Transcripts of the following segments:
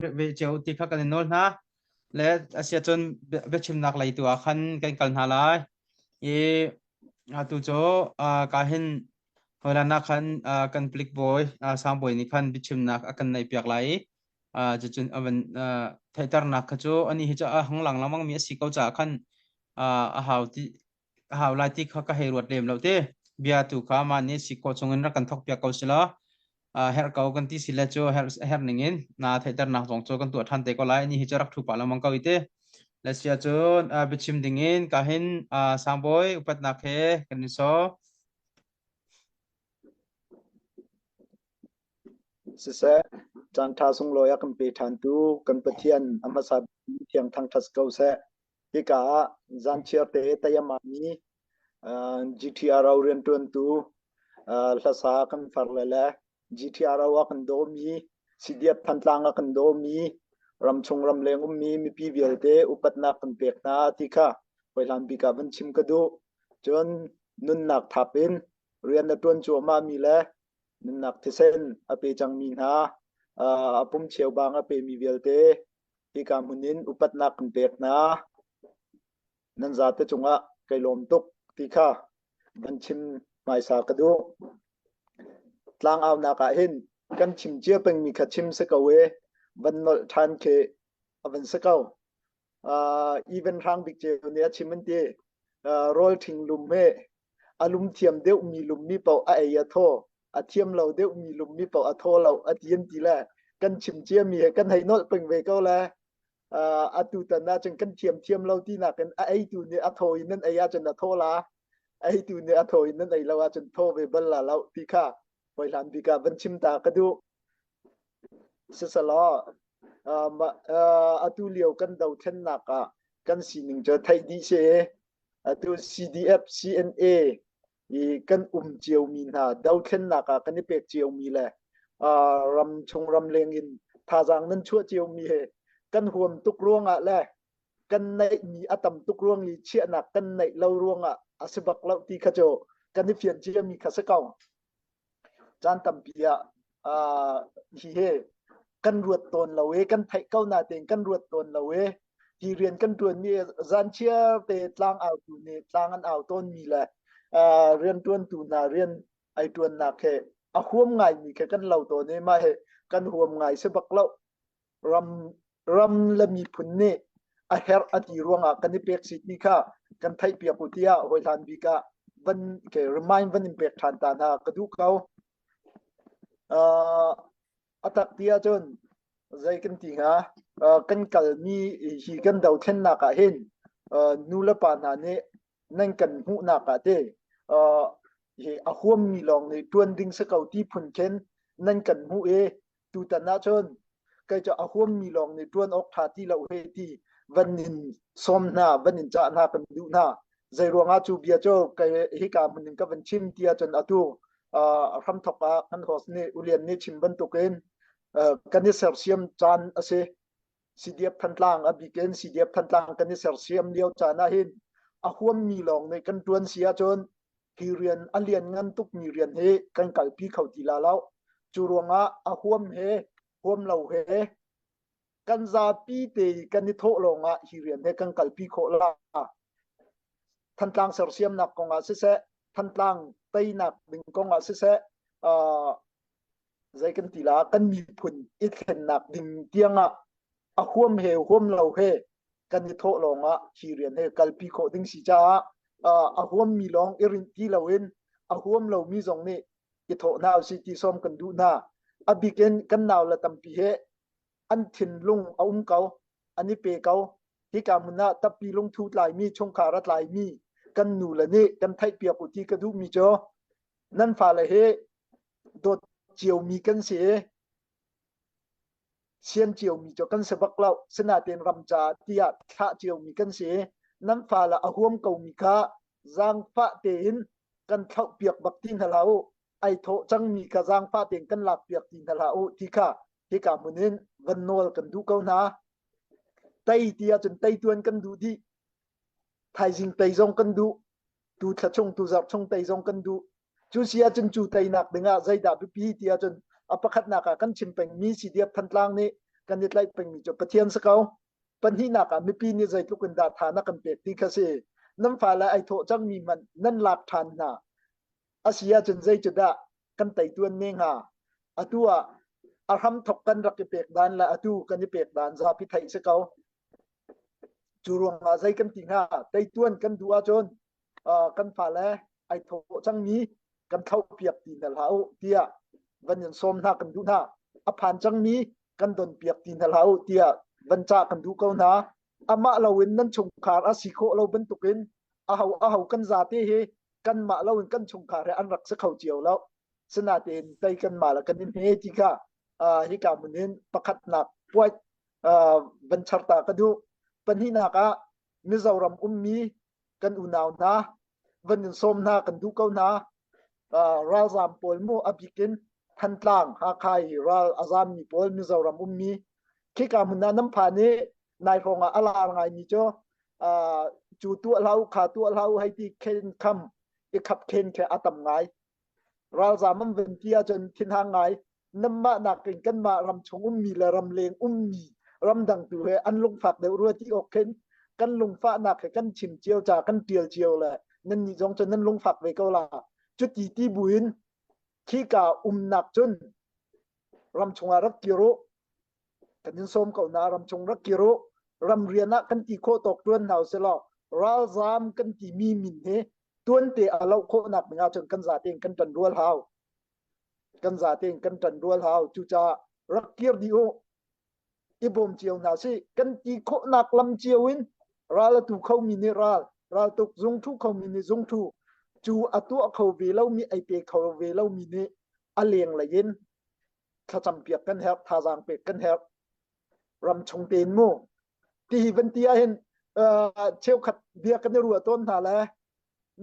Ve cio ti kha kan in nawl hna. Le asiahcun biachimnak lei tu ah khan kan kal hna lai. I atu cu ka hin hawihlan ah khan kan palik bawi sangbawi nih khan biachimnak a kan neihpiak lai i cucun a van theihternak kha cu ani hi cu a hung lang lengmang mi a si ko caah khan a hau ti a hau lai ti kha ka hei ruat lem lo te. Bia tu kha mah nih si khawh chungin rak kan thawkpiak ko si law herh ko kan ti si le cu herh herh ning in na theihternak zong cu kan tuah ṭhan te ko lai. Ni hi cu rak ṭhu pah lengmang ko i te. Le sia cun biachim ding in ka hin sangbawi upatnak he kan in sawm. Siseh, caan ṭha sunglawi a kan pe ṭhantu kan Pathian a hmasa thiang thangṭhat ko seh. Hika ah zanchiar te tayamami GTRO rianṭuantu hlasa kan farle le GTRO a kan dawmi CDF Thantlang a kan dawmi ramchung ramleng ummi mipi vialte upatnak kan pek hna ti kha hawihlan bik ah van chim ka duh. Cun nunnak thap in rian a ṭuan cuahmahmi le nunnak thisen a pe cangmi hna a pum cheubang a pemi vialte hika hmun in upatnak kan pek hna. Nan zate cungah kai lawm tuk ti kha van chim hmaisa ka duh. Tlangaunak ah hin kan chim cia pengmi kha chim si ko e, van nolh ṭhan khi a van si ko. Uh, even hrang bik ceu nih a chim an ti. Uh, rawl ṭhing lum he a lum thiam deuhmi lummi paoh a ei a thaw, a thiam lo deuhmi lummi paoh a thaw lo a ti an ti le kan chim ciami he kan hei nolh peng ve ko le. Uh, atu tan ahcun kan thiam thiam lo ti nakin a eitu nih a thaw in nan ei ahcun a thaw la eitu nih a thaw in nan ei lo ahcun thaw ve bal la lo ti kha hawihlan bik ah van chim ta ka duh. Sisalaw uh, uh, atu lio kan dothlennak ah kan sining cu theih dih si atu CDF CNA i kan um ciomi hna dothlennak ah kan i pek ciomi le uh, ram chung ram leng in thazaang nan chuah ciomi he kan huam tuk ruangah le kan neihmi a tam tuk ruang i chiahnak kan neih lo ruangah a si bak lo ti kha cu kan i fian ciami kha si ko. Caan tampi ah uh, hi he kan ruat tawn lo i kan theih ko natein kan ruat tawn lo i hi rian kan ṭuanmi zan chiar te tlang autu nih tlang an au tawnmi le uh, rian ṭuantu hna rian ai ṭuannak he a huam ngaimi kha kan lo tawn i mah he kan huam ngai si bak lo. Ram ram le miphun nih a herh a ti ruangah kan i pek sitmi kha kan theihpiak u tiah hawihlan bik ah van ke remind van in pek ṭhan ta hna ka duh ko. Uh, a tak ti ahcun zei kan ti hnga uh, kan kalmi hi kan dothlennak ah hin uh, nu le pa hna nih nan kan hmuhnak ah te uh, hi a huammi lawng nih ṭuan ding si ko ti phun khin nan kan hmuh i tutan ahcun kei cu a huammi lawng nih ṭuan awk ṭha ti lo he ti van in sawm hna van in cah hna kan duh hna zei ruangah cu bia cu kei hika hmun in ka van chim ti ahcun atu uh, hramthok ah kan host nih ulian nih chim bantukin uh, kan i sersiam caan a si CDF Thantlang a bik in CDF Thantlang kan i sersiam lio caan ah hin a huammi lawng nih kan ṭuan si ahcun hi rian a lian ngan tukmi rian hi kan kalpi kho ti la lo. Cu ruangah a huam he huam lo he kan zapi te kan i thawh lawngah hi rian he kan kalpi khawh la. Thantlang sersiamnak kongah siseh, Thantlang teinak ding kongah siseh, uh, zei kan ti la kan miphun i thlennak ding tiangah a huam he huam lo he kan i thawh lawngah hi rian he kalpi khawh ding si caah a huammi lawng i rinh ti loin a huam lomi zong nih i thawh hna usih ti sawm kan duh hna. A bik in kan nau le tampi he an thinlung a um ko, an i pe ko. Hika hmun ah tappi lungthu tlaimi, chungkhar a tlaimi kan nu le nih kan theihpiak u ti ka duhmi cu nan fale hi dawt ciomi kan si i sian ciomi cu kan si bak lo. Sinain ram ca tiah thlah ciomi kan si i nan fale a huam komi kha zaangfah tein kan thlauhpiak bak ti hna hlah u. Ai thawh cangmi kha zaangfah tein kan lakpiak ti hna hlah u ti kha hika hmun in van nawl kan duh ko hna. Tei ti ahcun tei tuan kan duh dih. Thaizing tei zong kan duh. Tu thla chung, tu zarh chung tei zong kan duh. Cu si ahcun cu teinak dingah zeidah biapi ti ahcun a pakhatnak ah kan chim pengmi CDF Thantlang nih Kan i tlaih pengmi cu Pathian si ko. Pahnihnak ah mipi nih zeitluk in dah tha na kan pek ti kha si. Nan fale ai thawh cangmi hmanh nan lak ṭhan hna. A si ahcun zei cu dah kan tei tuan ne hnga? Atu ah a hramthok kan rak i pek dan le atu kan i pek dan zapi theih si ko. Cu ruangah zei kan ti hnga? Teituan kan duh ahcun kan fale ai thawh cangmi kan thlauhpiak ti hna hlah u tiah van in sawm hna kan duh hna. A phan cangmi kan donpiak ti hna hlah u tiah van cah kan duh ko hna. Amah loin nan chungkhar a si khawh lo bantukin aho aho kan zate hi kanmah loin kan chungkhar he an rak si kho cio lo. Sinain tei kanmah le kan i hme ti kha hika hmun in pakhatnak puai van charta ka duh. Pahnihnak ah Mizoram ummi kan unau hna van in sawm hna kan duh ko hna. Ralzaam pawl mu a bik in Thantlang, Hakha i ral a zaammi pawl Mizoram ummi khika hmun ah nan phan i nai hrawng ah a lar ngaimi cu cu tuah hlah u kha tuah hlah u hei ti khen kham i khap khen khi a tam ngai. Ralzaam an van ti ahcun thinhang ngai. Nanmah nakin kanmah ramchung ummi le ramleng ummi ramdang tu he an lungfak deuh rua ti awk khin kan lungfahnak he kan chim cio ca kan ṭial cio le nannih zong cu nan lungfak ve ko la. Cuti ti buin khika umnak cun ramchung ah rak kir u. Kan in sawm ko na ramchung rak kir u. Ramrian ah kan ti khawh tawk ṭuan hna usih law ralzaam kan timi min hi tuante a loh khawhnak ding ahcun kan zate in kan ṭan rual hau. Kan zate in kan ṭan rual hau. Cucaah rak kir dih u. I bawm cio hna sih. Kan ti khawhnak lam cio in ral a tu khomi nih ral, raltuk zungthu khomi nih zungthu, cu a tuah kho ve lomi, ei pe kho ve lomi nih a lenglei in thlacam piak kan herh, thazaang pek kan herh. Ram chung tein mu. Ti hi van ti ahhin cheukhat bia kan i ruah tawn hna le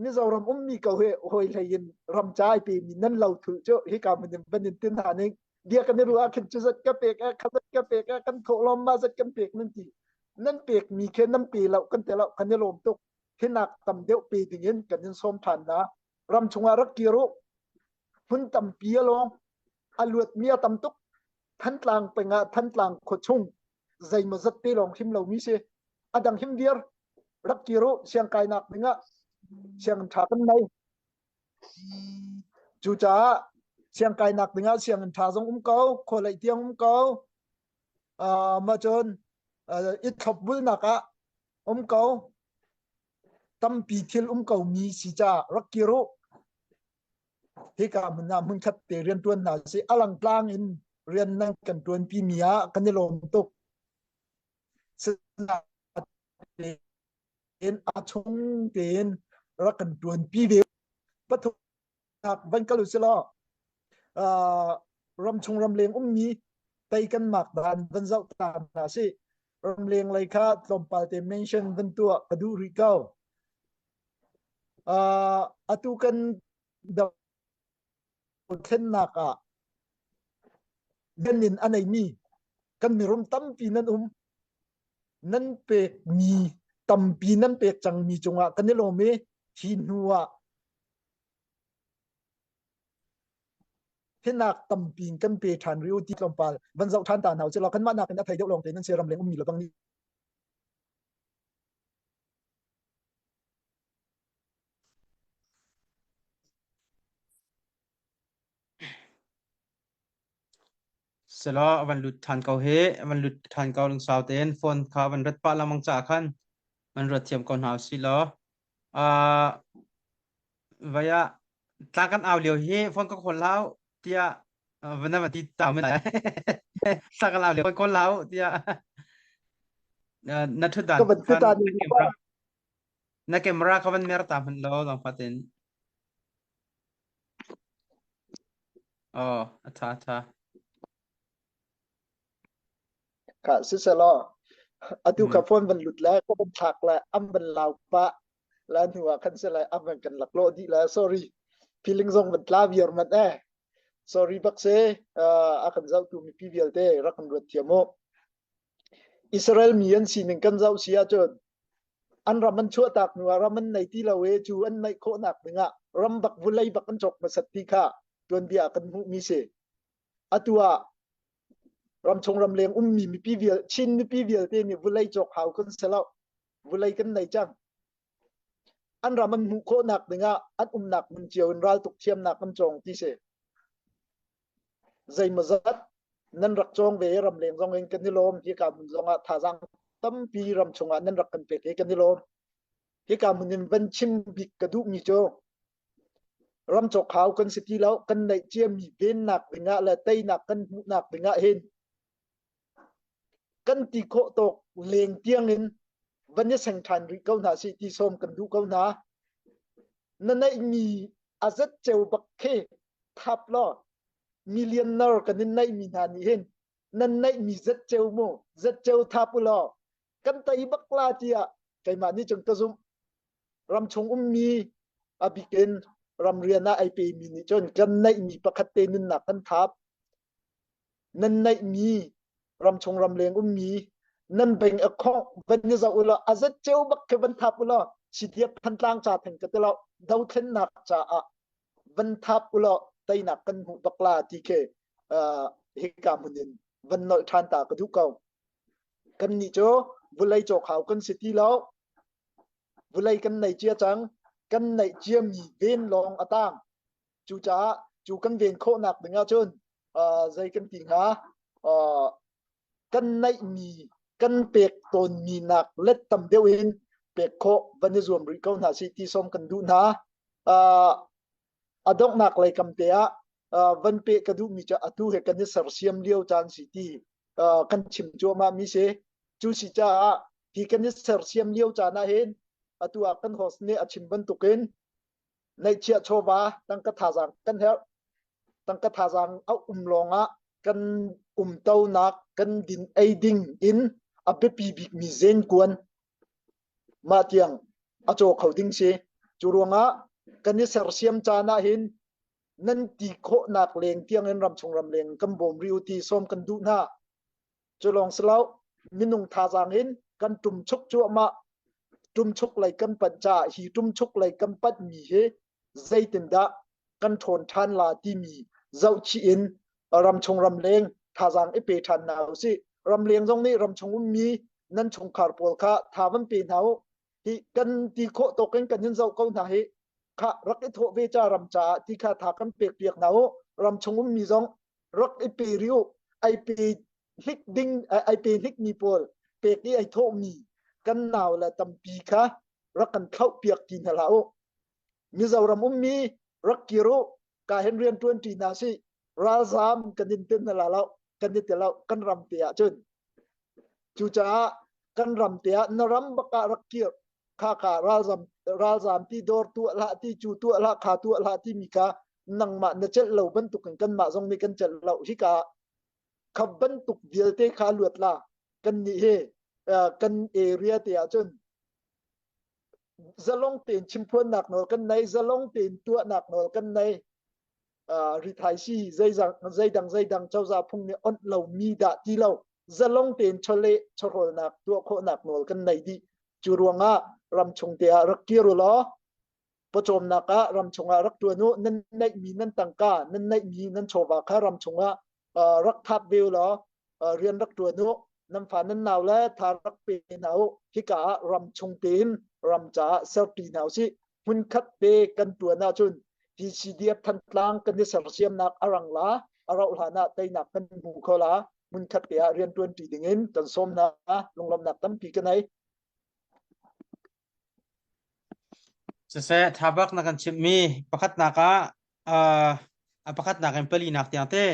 Mizoram ummi ko hi hawi hlei in ram ca ai pemi nan lo thul cu hika hmun in van in tin hna ning bia kan i ruah ah khin cu zat ka pek eh kha zat ka pek eh kan thawh lawm ma zat kan pek nan ti nan pek mi khi nan pe lo kan te lo kan i lawm tuk hinak tam deuh pe ding in kan in sawm than na ram chungah rak kir u hmun tampi a lawng a luat mi a tam tuk Thantlang peng ah Thantlang khuachung zeimaw zat te lawng him lomi si a dang him viar rak kir u siangkainak ding ah sianginn ṭha kan nei cucaah siangkainak ding ah sianginn ṭha zong um ko khualei tiang um ko uh, ma cun uh, i thlopbulnak ah um ko tampi thil um ko mi si ca rak kir u hika hmun ah hmunkhat te rian ṭuan hna sih a langtlang in rian nan kan ṭuanpi mi ah kan i lawm tuk. Sinain a chung tein rak kan ṭuanpi ve. Pathumnak van kal usih law ramchung ramleng ummi tei kan mak dan van zoh ta hna sih. Ramleng lei kha tlawmpal te mention van tuah ka duh rih ko. Atu kan dothlennak ah nan in a neimi kan mirum tampi nan um. Nan pekmi tampi nan pek cangmi cungah kan i lawm i hi hnu ah hinak tampi in kan pe ṭhan rih u ti tlawmpal van zoh ṭhan ta hna usih law kanmah nakin a thei deuh lawng te nan si ramleng ummi lebang nih Selaw a van lut ṭhan ko hi, a van lut ṭhan ko lungsau tein phone kha van rat pah lengmang caah khan van ruat thiam ko hna usih law. Uh, vai ah tlang kan au lio hi phone ka call hau tiah van na ti ta men lai. Tlang kan au lio phone call hau tiah na ṭhut dan Ka van ti khan ta na camera na camera kha van mer ta hmanh law zangfah fatin. Oh, a ṭha a ṭha. Kha siselaw atu Mm. ka phone van lut le ka van thlak le am van lau pa la hnu ah khan se lai am van kan lak lo dih la sorry feeling zong van tla viar mat eh sorry bak se a kan zoh tu mipi vialte rak kan ruat thiam u Israel mi an sining kan zoh si ahcun an ram an chuahtak hnu ah ram an nei ti lo i cu an neih khawhnak dingah ram bak vulei bak an cawk hmasat ti kha tuanbia ah kan hmuhmi si. Atu ah Ramchung ramleng ummi mipi vial Chin mipi vialte nih vulei cawk hau kan si lo. Vulei kan nei cang. An ram an hmuh khawhnak dingah an umnak hmun cio in raltuk thiamnak an cawng ti si. Zeimawzat nan rak cawng ve i ramleng zong in kan i lawm. Hika hmun zongah thazaang tampi ram chungah nan rak kan pek i kan i lawm. Hika hmun in van chim bik ka duhmi cu ram cawk hau kan si ti lo. Kan neih ciami vennak dingah le teinak kan hmuhnak dingah hin kan ti khawh tawk leng tiang in van i seng ṭhan rih ko hna sih ti sawm kan duh ko hna. Na neihmi a zat ceu bak khi thap law millionaire kan in neihmi hna nih hin nan neihmi zat ceu mu zat ceu thap u law kan tei bak la tiah keimah nih cun ka zumh. Ramchung ummi a bik in ramrian ah ai pemi nih cun kan neihmi pakhat te nunnak kan thap. Nan neihmi ramchung ramleng ummi nan beng a khongh van ni zoh ulaw a zat ceu bak khi van thap ulaw CDF Thantlang ca theng ka ti lo dothlennak caah van thap ulaw teinak kan hmuh bak la ti khi hika hmun in van nolh ṭhan ta ka duh ko. Kannih cu vulei cawk hau kan si ti lo. Vulei kan nei cia cang. Kan neih ciami ven lawng a tang. Cucaah cu kan ven khawhnak ding ahcun zei kan ti hnga kan neihmi kan pek tawnmi nak let tam deuh in pek khawh van i zuam rih ko hna sih ti sawm kan duh hna. A donghnak lei kam te ah van peh ka duhmi cu atu he kan i sersiam lio caan si ti kan chim cuahmah mi si. Cu si caah hi kan i sersiam lio caan ah hin atu ah kan host nih a chim bantukin Ngaihchiah chawva tangka thazaang kan herh. Tangka thazaang a um lawngah kan umtonak kan din ei ding in a biapi bikmi zenkuan mah tiang a caw kho ding si. Cu ruangah kan i sersiam caan ah hin nan ti khawhnak leng tiang in ramchung ramleng kan bawm rih u ti sawm kan duh hna. Cu lawng si lo, minung thazaang in kan ṭumchuk cuahmah. Ṭumchuk lei kan panh caah hi ṭumchuk lei kan panhmi hi zeitindah kan ṭhawn ṭhan la timi zohchih in ramchung ramleng thazaang i pe ṭhan hna usih. Ramleng zong nih ramchung ummi nan chungkhar pawl kha tha van pe hna u. Hi kan ti khawh tawk in kan in zoh ko hna hi. Khah rak i thawh ve ca ram caah ti kha tha kan pek piak hna u. Ramchung ummi zong rak i pe rih u ai pe hnik ding ai pe hnik mi pawl pek i ai thawh mi kan nau le tampi kha rak kan thlauh piak ti hna hlah u Mizoram ummi rak kir u ka hen rian tuan ṭi hna si ralzam kan in tin hna lo kan i tel lo kan ram te ah cun cucaah kan ram te ah na ram bak ah rak kir kha kha ralzam ralzam ti dawr tuah hlah ti cu tuah hlah kha tuah hlah ti mi kha nangmah na celh lo bantukin kanmah zong nih kan celh lo hika kha bantuk vialte kha luat la kan nih hi kan area te ah cun zalong tein chimphuannak nawl kan nei zalong tein tuahnak nawl kan nei rithaisi zeidang zeidang cozah phung nih onh lomi dah ti lo zalong tein chawleh chawhrawlnak tuah khawhnak nawl kan nei dih cu ruangah ramchung te ah rak kir u law pawcawmnak ah ramchung ah rak ṭuan u nan neihmi nan tangka nan neihmi nan chawva kha ramchung ah rak thap ve u law rian rak ṭuan u nan fa nan nau le tha rak pe hna u hika ah ram chung tein ram caah serpi hna usih hmunkhat te kan ṭuan ahcun hi CDF Thantlang kan i sersiamnak a rang la a rauh hlan ah teinak kan hmu kho la hmunkhat te ah rian ṭuanṭi dingin kan sawm hna lunglawmhnak tampi ka nei Siseh, tha bak na kan chimhmi pakhatnak ah a pakhatnak in palinak tiang te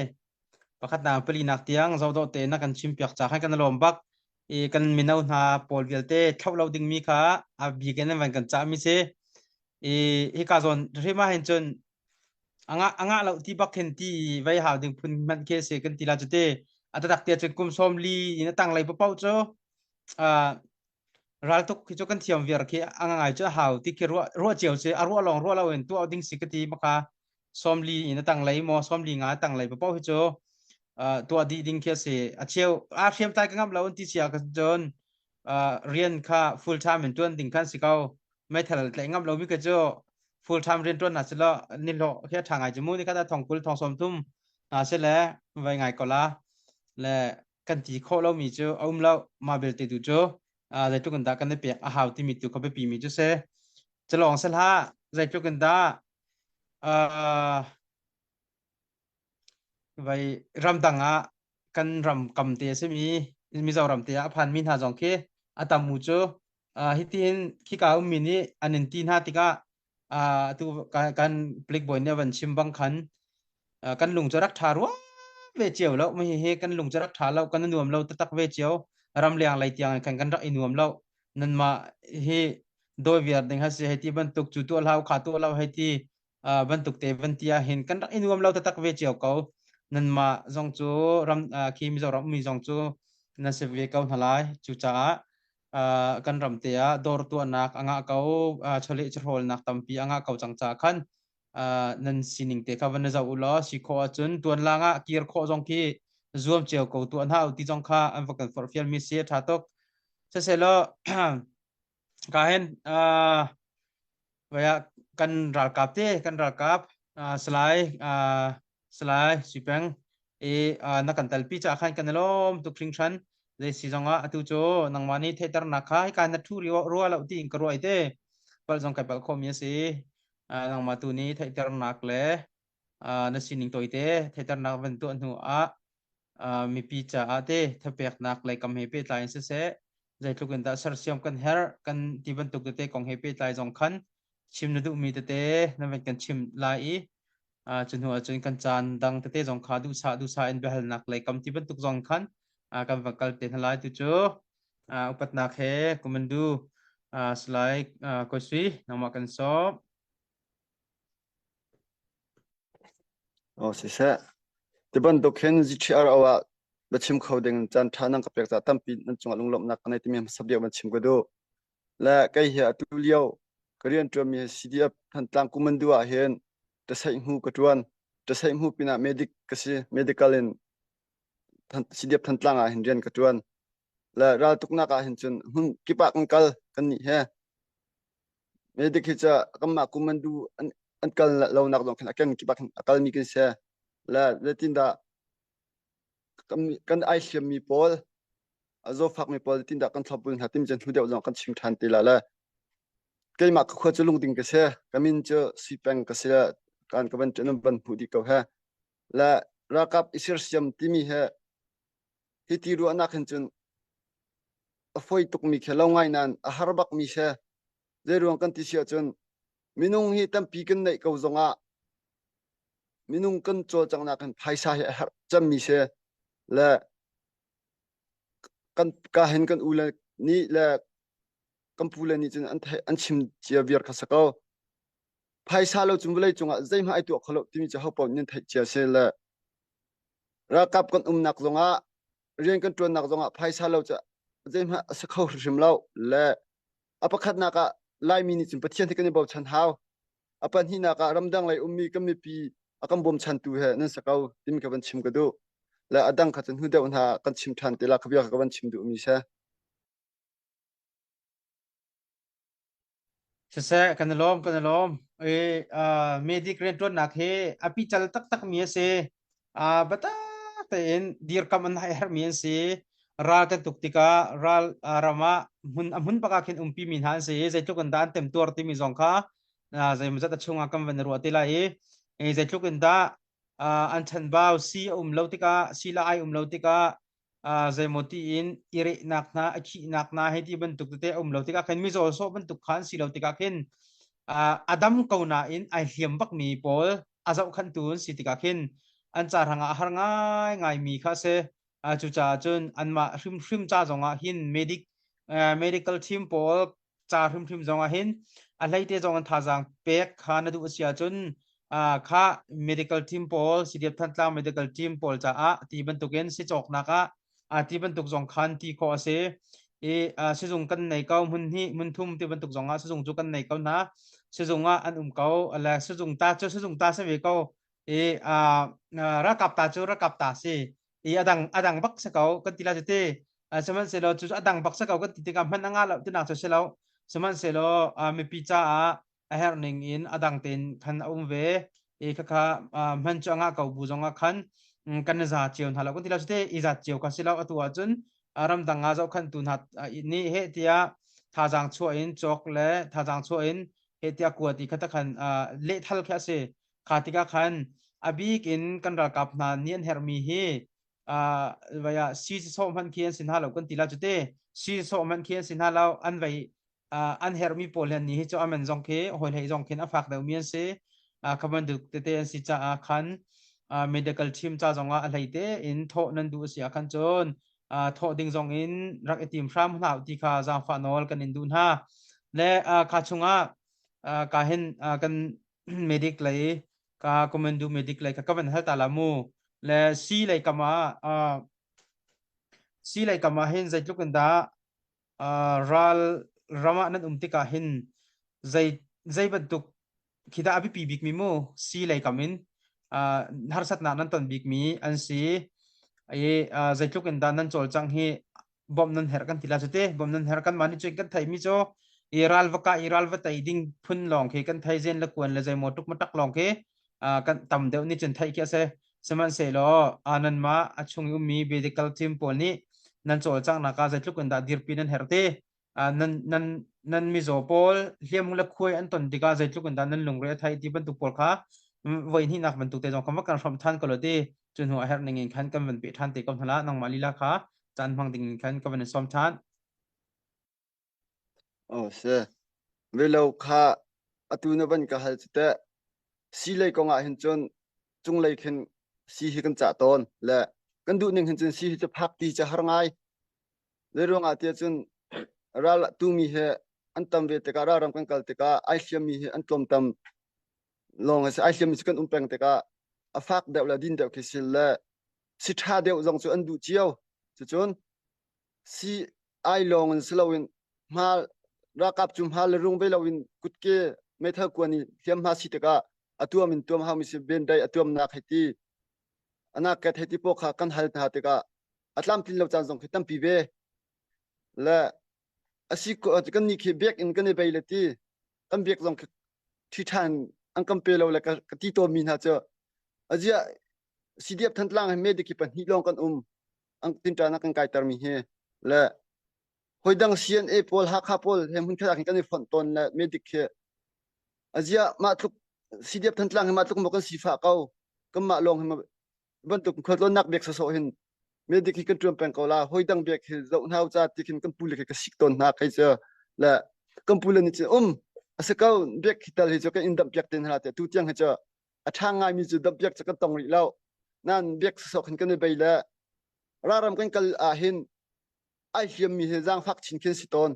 pakhatnak in palinak tiang zohdawh te na kan chimpiak ca khan kan lawm bak i kan mino hna pawl vialte thlauh lo dingmi kha a bik in an van kan cahmi si i hika zawn hrim ah hin cun anga anga lo ti bak hin ti vei hau ding phun hmanh khi si kan ti la cu te a tatak te cun kum sawm li in a tang lei paoh cu Raltuk khi cu kan thiam viar khi a ngai cu a hau ti khi ruah ruah cio si a ruah lawng ruah lo in tuah ding si ka ti maka 40 in a tanglei maw 45 a tanglei paoh hi cu tuah dih ding khi a si a cheu a hriam tlai ka ngamh lo an ti sia ka cun rian kha full time in tuan ding khan si ko meithal tlaih ngam lo mi ka cu full time rian tuan na si lo ni hlawh khi a tha ngai cu mu ni kha thong kul thong sawm thum na si le vai ngai ko la. Le kan ti khawh lomi cu a um lo. Mah belte tu cu zeitluk in dah kan i pek a hau timi tu kha biapi mi cu si. Culawng si hlah, zeitluk in dah vai ramdang ah kan ram kam te a simi Mizoram te ah a phanmi hna zong khi a tam u cu hitihin khika ummi nih an in ti hna tikah atu kan palik bawi nih a van chim bang khan kan lung cu rak ṭha rua ve cio lo. Hi hi kan lung cu rak ṭha lo, kan nuam lo taktak ve cio. Ramleng lei tiang khan kan rak i nuam lo. Nanmah hi dawi viar ding ha si hei ti bantuk cu tuah hlau kha tuah lo hei ti bantuk te van ti ah hin kan rak i nuam lo taktak ve cio ko. Nanmah zong cu ram khi Mizoram mi zong cu nan si ve ko hna lai. Cucaah kan ram te ah dawr tuahnak a ngah ko, chawleh chawhrawlnak tampi a ngah ko cang caah khan nan sining te kha van zoh u law si khawh ahcun tuan lang ah kir khawh zong khi zuam cio ko tuah hna u ti zong kha an va kan forhfial mi si a ṭha tuk. Siselaw ka hen vaya kan ralkap te kan ralkap Salai Salai Sui Peng i na kan talpi ca khan kan i lawm tuk hringhran. Zei si zongah atu cu nangmah nih theihternak kha hika na ṭhu rua lo tiin ka ruah i te palh zong kai palh khawhmi a si. Nangmah tu nih theihternak le na sining tawite theihternak van tuah hnu ah mipi caah te thapeknak lei kam he pehtlai in siseh zeitluk in dah sersiam kan herh kan ti bantuk tete kong he pehtlai zong khan chim na duhmi tete na van kan chim lai i cu hnu ahcun kan caan dang tete zong kha duhsah duhsah in biahalnak lei kam ti bantuk zong khan kan va kal te hna lai. Tu cu upatnak he kumandu Salai Kawi Sui nangmah kan sawm. Aw siseh. Ti bantuk hin GTRO ah biachim kho ding caan ṭha nan ka pek caah tampi nan cungah lunglawmhnak ka nei timi hmasa bik van chim ka duh. Le kei hi atu lio ka rian ṭuanmi hi CDF Thantlang Kumandu ah hin ṭasaih-hmu ka ṭuan. Ṭasaih-hmu pinah medic ka si. Medical in CDF Thantlang ah hin rian ka ṭuan. Le raltuknak ah hin cun hmun kip ah kan kal kan nih he. Medic hi cu kanmah Kumandu an kal lonak zong khin a ken kip ah khin a kalmi kan si. Le zeitindah kan ai hliammi pawl a zawfakmi pawl zeitindah kan thlopbul hna timi cu hnu deuh zong kan chim ṭhan te la le keimah ka khua cu lungding ka si. Ka min cu Sui Peng ka si. Kan ka van ṭan van hmuh dih ko he. Le ralkap i sersiam timi he hi ti ruahnak hin cun a foi tukmi khi lo ngai nain a har bakmi si. Zeiruang kan ti si ahcun minung hi tampi kan neih ko zongah minung kan cawlcanghnak hin phaisa hi a herh cemmi si. Le kan ka hin kan u le nih le kan pu le nih cun an theih an chim cia viar kha si ko. Phaisa lo cun vawlei cungah zeihmanh ai tuah kho lo timi cu ho paoh nih an theih cia si. Le ralkap kan umnak zongah rian kan ṭuannak zongah phaisa lo cu zeihmanh a si kho hrimhrim lo. Le a pakhatnak ah Laimi nih cun Pathian hi kan i bochan hau. A pahnihnak ah ramdang lei ummi kan mipi a kan bawmchantu he nan si ko timi ka van chim ka duh. Le a dang kha cu hnu deuh hna kan chim ṭhan te la kha bia kha ka van chim duhmi si. Siseh, kan i lawm, kan i lawm. I medic rianṭuannak hi a pical taktak mi a si. Biatak tein dirkamh an herhmi an si. Ral kan tuk tikah ral ram ah hmun a hmun bak ah khin umpi mi hna an si i zeitluk in dah an temtuar timi zong kha zeimawzat a chungah kan van i ruah te lai i zeitluk in dah an chanbau si a um lo tikah si la ai um lo tikah zeimaw tiin i rehnak hna a khihnak hna hei ti bantuk tete a um lo tikah khin mizaw sawh bantuk kha an si lo tikah khin a dam ko nain ai hliam bakmi pawl a zohkhanhtu an si tikah khin an ca hrangah a har ngai ngaimi kha si. Cucaah cun anmah hrimhrim ca zongah hin medic medical team pawl ca hrimhrim zongah hin a hleite zong in thazaang pek kha na duh a si ahcun kha medical team pawl CDF Thantlang medical team pawl caah ti bantukin si cawknak ah ti bantuk zong khan ti khawh a si i sizung kan nei ko hmun hnih hmun thum ti bantuk zong ah sizung cu kan nei ko hna. Sizung ah an um ko le sizung ta cu sizung ta si ve ko i ralkap ta cu ralkap ta si i adang adang bak si ko kan ti la cu ti. Sihmanhsehlaw cu a dang bak si ko kan ti tikah hman a ngah lo tinak cu si lo. Sihmanhsehlaw mipi caah a herh ning in a dang tein khan a um ve i khakha hman cu a ngah ko bu zongah khan. Kan za cio hna lo kan ti lo te i zat cio ka si lo. Atu ahcun ramdang ah zohkhantu hna nih heh tiah thazaang chuah in cawk le thazaang chuah in heh tiah kuat i kha khan lehthal khi a si. Kha tikah khan a bik in kan ralkap hna nih an herhmi hi vai ah si sawh hmanh khi an si hna lo kan ti la cu te. Si sawh hmanh khi an si hna lo. An vei an herhmi pawl hi ni hi cu aman zong khi hawi hlei zong khin a fak deuhmi an si. Kha bantuk tete an si caah khan medical team ca zong ah a hlei te in thawh nan duh a si ah khan cun thawh ding zong in rak i tim hram hna ti kha zaangfah nawl kan in duh hna. Le kha chungah ka hin kan medic lei ka commando medic lei ka ka van hal ta la mu. Le si lei kam ah si lei kam ah hin zeitluk in dah ral ram ah nan um tikah hin zei zei bantuk khi dah a biapi bikmi mu si lei kam in harsatnak nan ton bikmi an si i zeitluk in dah nan cawlcangh hi bawmh nan herh kan ti la cu te. Bawmh nan herh kan mah nih cun kan theimi cu i ral va kah i ral va tei ding phun lawng khi kan thei zen le kuan le zeimaw tuk ma tak lawng khi kan tam deuh nih cun theih khi a si. Sihmanhsehlaw nanmah a chung i ummi medical team pawl nih nan cawlcanghnak ah zeitluk in dah dirpi nan herh ti, nan nan nan mizaw pawl hliam le khuai an ton tikah zeitluk in dah nan lungre a theih ti bantuk pawl kha voi hnihnak bantuk te zong kha va kan hrawmh than ko lo ti. Cu hnu a herh ning in khan kan van pe than te ko hna la. Nangmah lila kha caan hmang ding in khan ka van in sawm than. Oh si. Velo kha atu na van ka hal cu teh. Si lei kong ah hin cun cunglei khin si hi kan cah tawn le kan duh ning hin cun si hi cu phak ti cu har ngai. Zei ruangah tiah cun ral tumi he an tam ve tikah ralram kan kal tikah ai hliammi hi an tlawm tam lawng a si. Ai hliammi cu kan um peng tikah a fak deuh le din deuh khi si le si ṭha deuh zong cu an duh cio. Cucun si ai lawng in si loin hma ralkap cu hma le rung ve loin kutke meithal kuan in hliamhma si tikah a tuam in tuam haumi si bendai a tuamnak hei ti anaket hei ti paw kha kan hal hna tikah a tlamtlin lo caan zong khi tampi ve le asi kan ni khi biak in kan i bei le ti kan biak zong khi thi ṭhan an kan pe lo le ka ti tawnmi hna cu azia CDF Thantlang he medic hi pahnih lawng kan um an tinṭan ah kan kaitermi hi le hoi dang CNA pawl Hakha pawl he hmunkhat ah khin kan i fonh tawn le medic hi azia mah tluk CDF Thantlang hi mah tluk maw kan sifah ko kanmah lawng hi bantuk khualtlawnnak biak sawsawh hin medic hi kan ṭuan peng ko la hoi dang biak hi zoh hna ca ti khin kan pu le khi ka sik tawn hna kai cu le kan pu le nih cun um a si ko biak hi tal hi cu kan in damh piak te hna te tu tiang hi cu a ṭha ngaimi cu damh piak cu kan tong rih lo nan biak sawsawh khin kan i bei le raram kan kal ah hin ai hliammi hi zaangfak chin khin si tawn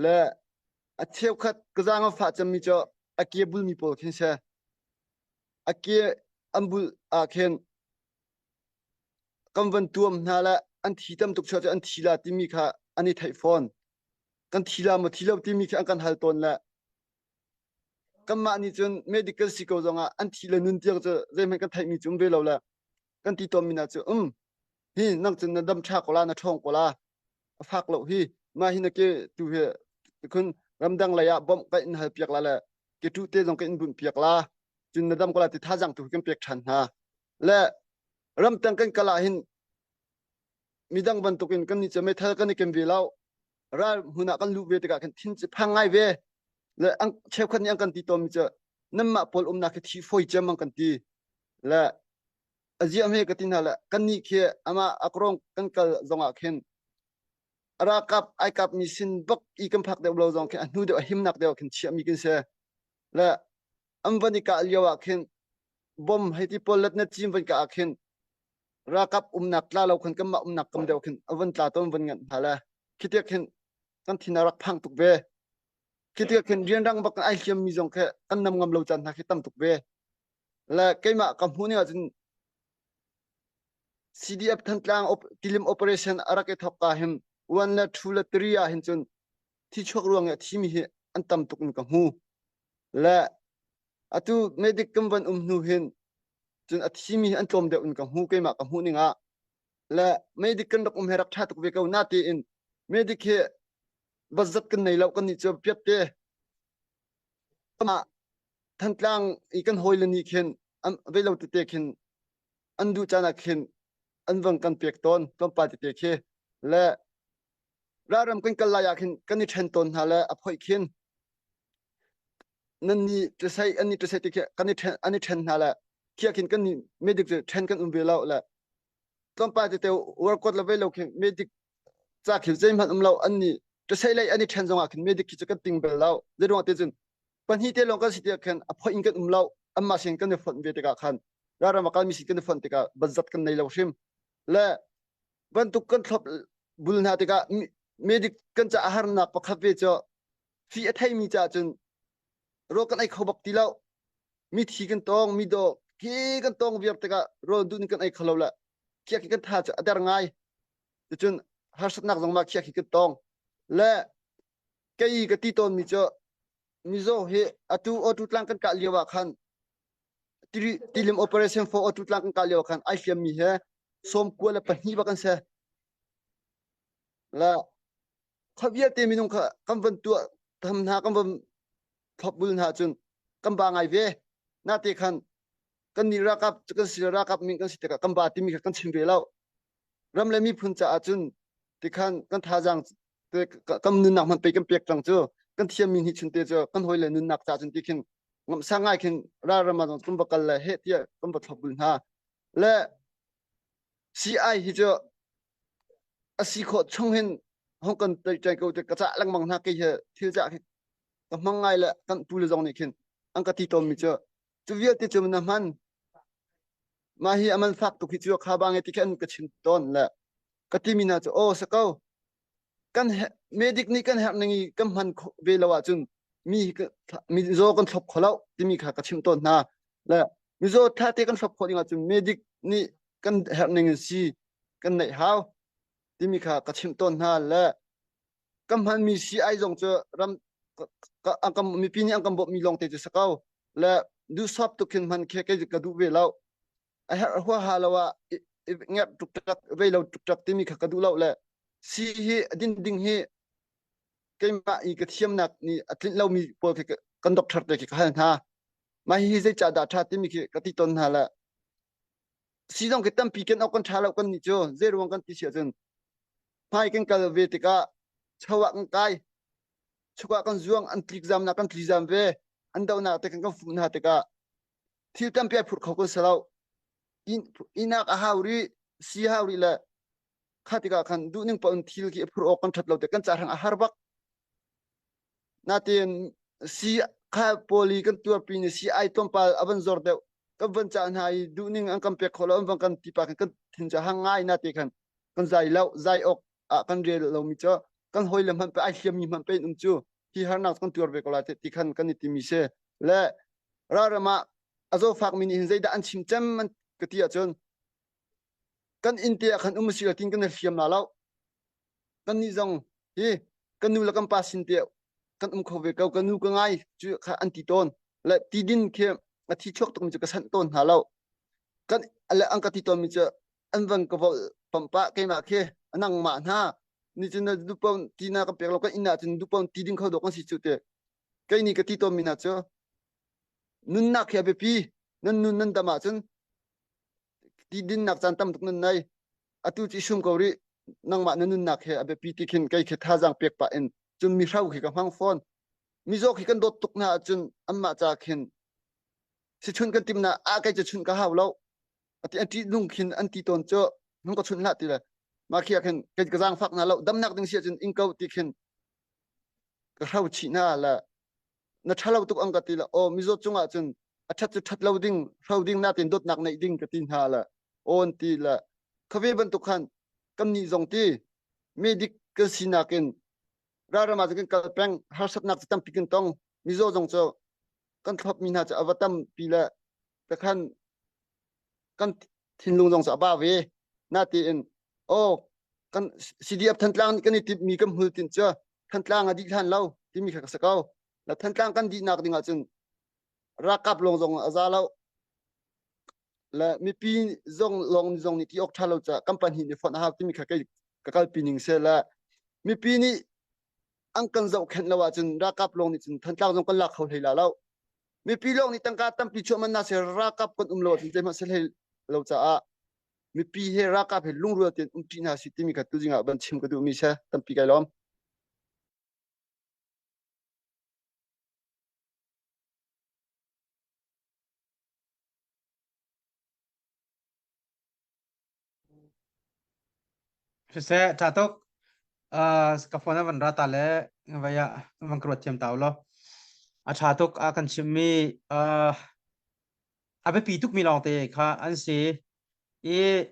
le a cheukhat ka zaang a fah cemmi cu a ke bulmi pawl khin si. A ke an bul ah khin kan van tuam hna le an thi tam tuk chuah cu an thi la timi kha an i theih fawn. Kan thi la maw thi lo timi khi an kan hal tawn le kanmah nih cun medical si ko zongah an thi le nun tiang cu zeihmanh kan theihmi cu um ve lo le kan ti tawnmi hna cu um hi nang cun na dam ṭha ko la na ṭhawng ko la a fak lo hi mah hi na ke tu hi khun ramdang lei ah bawmh ka in hal piak la le ke tu te zong ka in bunh piak la cun na dam ko la ti thazang tu kan pek ṭhan hna le ramtang kan kal ah hin midang bantukin kan nih cu meithal kan i ken ve lo ral hmun ah kan luh ve tikah khin thin cu phang ngai ve le an cheukhat nih an kan ti tawnmi cu nanmah pawl umnak hi thi fawi cem an kan ti le a ziah hme ka ti hna le kan nih khi amah akrong kan kal zongah khin ralkap ai kap mi sin bak i kan phak deuh lo zong khi a hnu deuh a himnak deuh khin chiah mi kan si le an van i kah lio ah khin bom hei ti pawl let na cim van kah ah khin ralkap umnak tla lo khan kanmah umnak kam deuh khin a van tla tawn van nganh hna le khi tiah khin kan thin a rak phang tuk ve. Khi tiah khin rianrang bak ai hliam mi zong khi kan nam ngam lo caan hna khi tam tuk ve. Le keimah ka hmuh ning ahcun CDF Thantlang tilim operation a rak i thawk ka hin 1 le 2 le 3 ah hin cun thi chuak ruang i a thimi hi an tam tuk in ka hmu. Le atu medic kan van um hnu hin cun a thimi hi an tlawm deuh in ka hmu keimah ka hmuh ning ah. Le medic kan rak um he rak ṭha tuk ve ko na tiin medic hi bazat kan nei lo kan nih cu piat te. Amah Thantlang i kan hawile nih khin. An vei lo tete khin an duh caan ah khin an vang kan pek tawn tlawmpal tete khi le ralram kan kal lai ah khin kan i ṭhen tawn hna le a phoih khin nan ni ṭisai an ni ṭisai ti khi kan i ṭhen an i ṭhen hna le khi khin kan ni medic cu ṭhen kan um ve lo le tlawmpal tete workot le vei lo khin medic ca khi zeihmanh um lo an ni ṭisai lei an i ṭhen zongah khin medic khi cu kan ting bel lo zeiruang te cun pahnih te lawng kan si tiah khan a phoih in kan um lo anmah sin kan i fonh ve tikah khan ralram a kalmi sin kan i fonh tikah banzat kan nei lo hrim le bantuk kan thlop bul hna tikah medic kan ca a harnak pakhat ve cu fi a theimi caah cun rawl kan ei kho bak ti lo mi thi kan tong mi daw ki kan tong viar tikah rawl duh kan ei kho lo le khiak khi kan tha cu a der ngai cun harsatnak zong ma khiak khi kan tong le kei ka ti tawnmi cu Mizo hi atu auto tlang kan kah lio ah khan tilim operation for auto tlang kan kah lio ah khan ai hliammi he 92 bak an si. La kha vialte minung kha kan van tuah tham hna kan van thlopbul hna cun kan ba ngai ve. Nate khan kan nih ralkap kan si ralkap min kan si tikah kan ba timi kha kan chim ve lo. Ram le miphun caah cun tikhan kan thazaang kan nunnak hmanh pei kan pek cang cu kan thiammi nih chun te cu kan hawi le nunnak ca cun ti khin ngamsang ngai khin ralram ah kan va kal le he tiah kan va thlopbul hna le CI hi cu a si khawh chung hin hong kan tei ko te ka cah lengmang hna kei he thil cah khi ka hmang ngai le kan pu le zong nih khin an ka ti tawn mi cu cu vialte cu na hman mah hi aman fak tuk hi cu kha ba nge ti khi an ka chim tawn le ka ti mi hna cu aw sa ko kan medic nih kan herh ning i kan hman ve lo ahcun mi mizaw kan thlop kho lo timi kha ka chimh tawn hna le mizaw tha te kan thlop khawh ding ahcun medic nih kan herh ning in si kan neih hau timi kha ka chimh tawn hna le kan hmanmi si ai zong cu ram an mipi nih an kan bawmhmi lawng te cu si ko le duhsap tuk khin hman khe kei ka duh ve lo a herh huaha lo ah ngerh tuk vei lo tuk timi kha ka duh lo le si hi din ding hi keimah i ka thiamnak nih a tlinh lomi pawl khi kan doctor te khi ka hal hna mah hi zei ca dah ṭha timi khi ka ti tawn hna le si zong khi tampi kan awk kan ṭha lo kan nih cu zei ruang kan ti si ahcun hmai kan kal ve tikah cho ah kan kai chuk ah kan zuang an tlik zam nak kan tli zam ve an donak te kan kan fuh hna tikah thil tampi ai phurh kho ko si lo inak a hau rih si hau rih le kha tikah khan duhning paoh in thil khi a phurh awk kan ṭhat lo te kan cahrang a har bak natein si kha pawli kan tuarpi ni si ai tlawmpal a van zor deuh kan van cah hna i duhning an kan pek kho lo an van kan tipa khan kan thin cu hang ngai na te khan kan zai lo zai awk ah kan rel lomi cu kan hawi le hmanh pe ai hliammi hmanh pe in um cu hi harnak kan tuar ve ko lai ti khan kan i timi si le ralram ah a zawfakmi nih hin zeidah an chim cem an ka ti ahcun kan inn te ah khan um si tin kan i hliam la lo kan nih zong hi kan nu le kan pa sin te kan um kho ve ko ka nu ka ngai cu kha an ti tawn le ti din khi a thi chuak tuk mi cu ka sanh tawn hna lo kan le an ka ti tawn mi cu an van ka vol pampa keimah khi nangmah hna ni cun dupon ti na ka pek lo kan inn ah cun dupon ti ding kho dawk kan si cu te kei nih ka ti tawn mi hna cu nunnak hi a biapi nan nun nan dam ahcun ti dinnak caan tam tuk nan nei atu ci sum ko rih nangmah na nunnak he a biapi ti khin kei khi thazaang pek pah in cun mi hro khi ka hmang fawn mizaw khi kan dawt tuk hna ahcun anmah ca khin si chun kan tim na a kei cu chun ka hau lo ati an ṭih nung khin an ti tawn cu hung ka chun hlah ti le mah khi ah khin kei ka zaangfak hna lo damnak ding si ahcun in ko ti khin ka hro chih hna le na ṭhalo tuk ang ka ti le aw mizaw cungah cun a ṭhat cu ṭhat lo ding hro ding natin dawtnak neih ding ka ti hna le awn ti le khave bantuk khan kan nih zong ti medic kan sinak in ralram ah kan kal peng harsatnak cu tampi kan tong mizaw zong cu kan thlop mi hna cu a va tampi le ka khan kan thinlung zong cu a ba ve natein aw kan CDF Thantlang nih kan i timhmi kan hmul tin cu Thantlang a dih hlan lo timi kha ka si ko la Thantlang kan dihnak ding ahcun ralkap lawng zong a za lo le mipi zong lawng zong nih ti awk ṭha lo ca kan pahnih nih fonh a hau timi kha kei ka kalpi ning se le mipi nih an kan zohkhenh lo ahcun ralkap lawng nih cun Thantlang zong kan lak kho hlei la lo. Mipi lawng nih tangka tampi chuah man na se ralkap kan um lo ahcun zeihmanh si hlei lo caah mipi he ralkap he lungrual tein umṭi hna si timi kha tuzing ah van chim ka duhmi si tampi kai lawm. Siseh, ṭha tuk. Ka phone a van ra ta le vai ah van ka ruat thiam ta law. A ṭha tuk a kan chimmi a biapi tukmi lawngte kha an si. I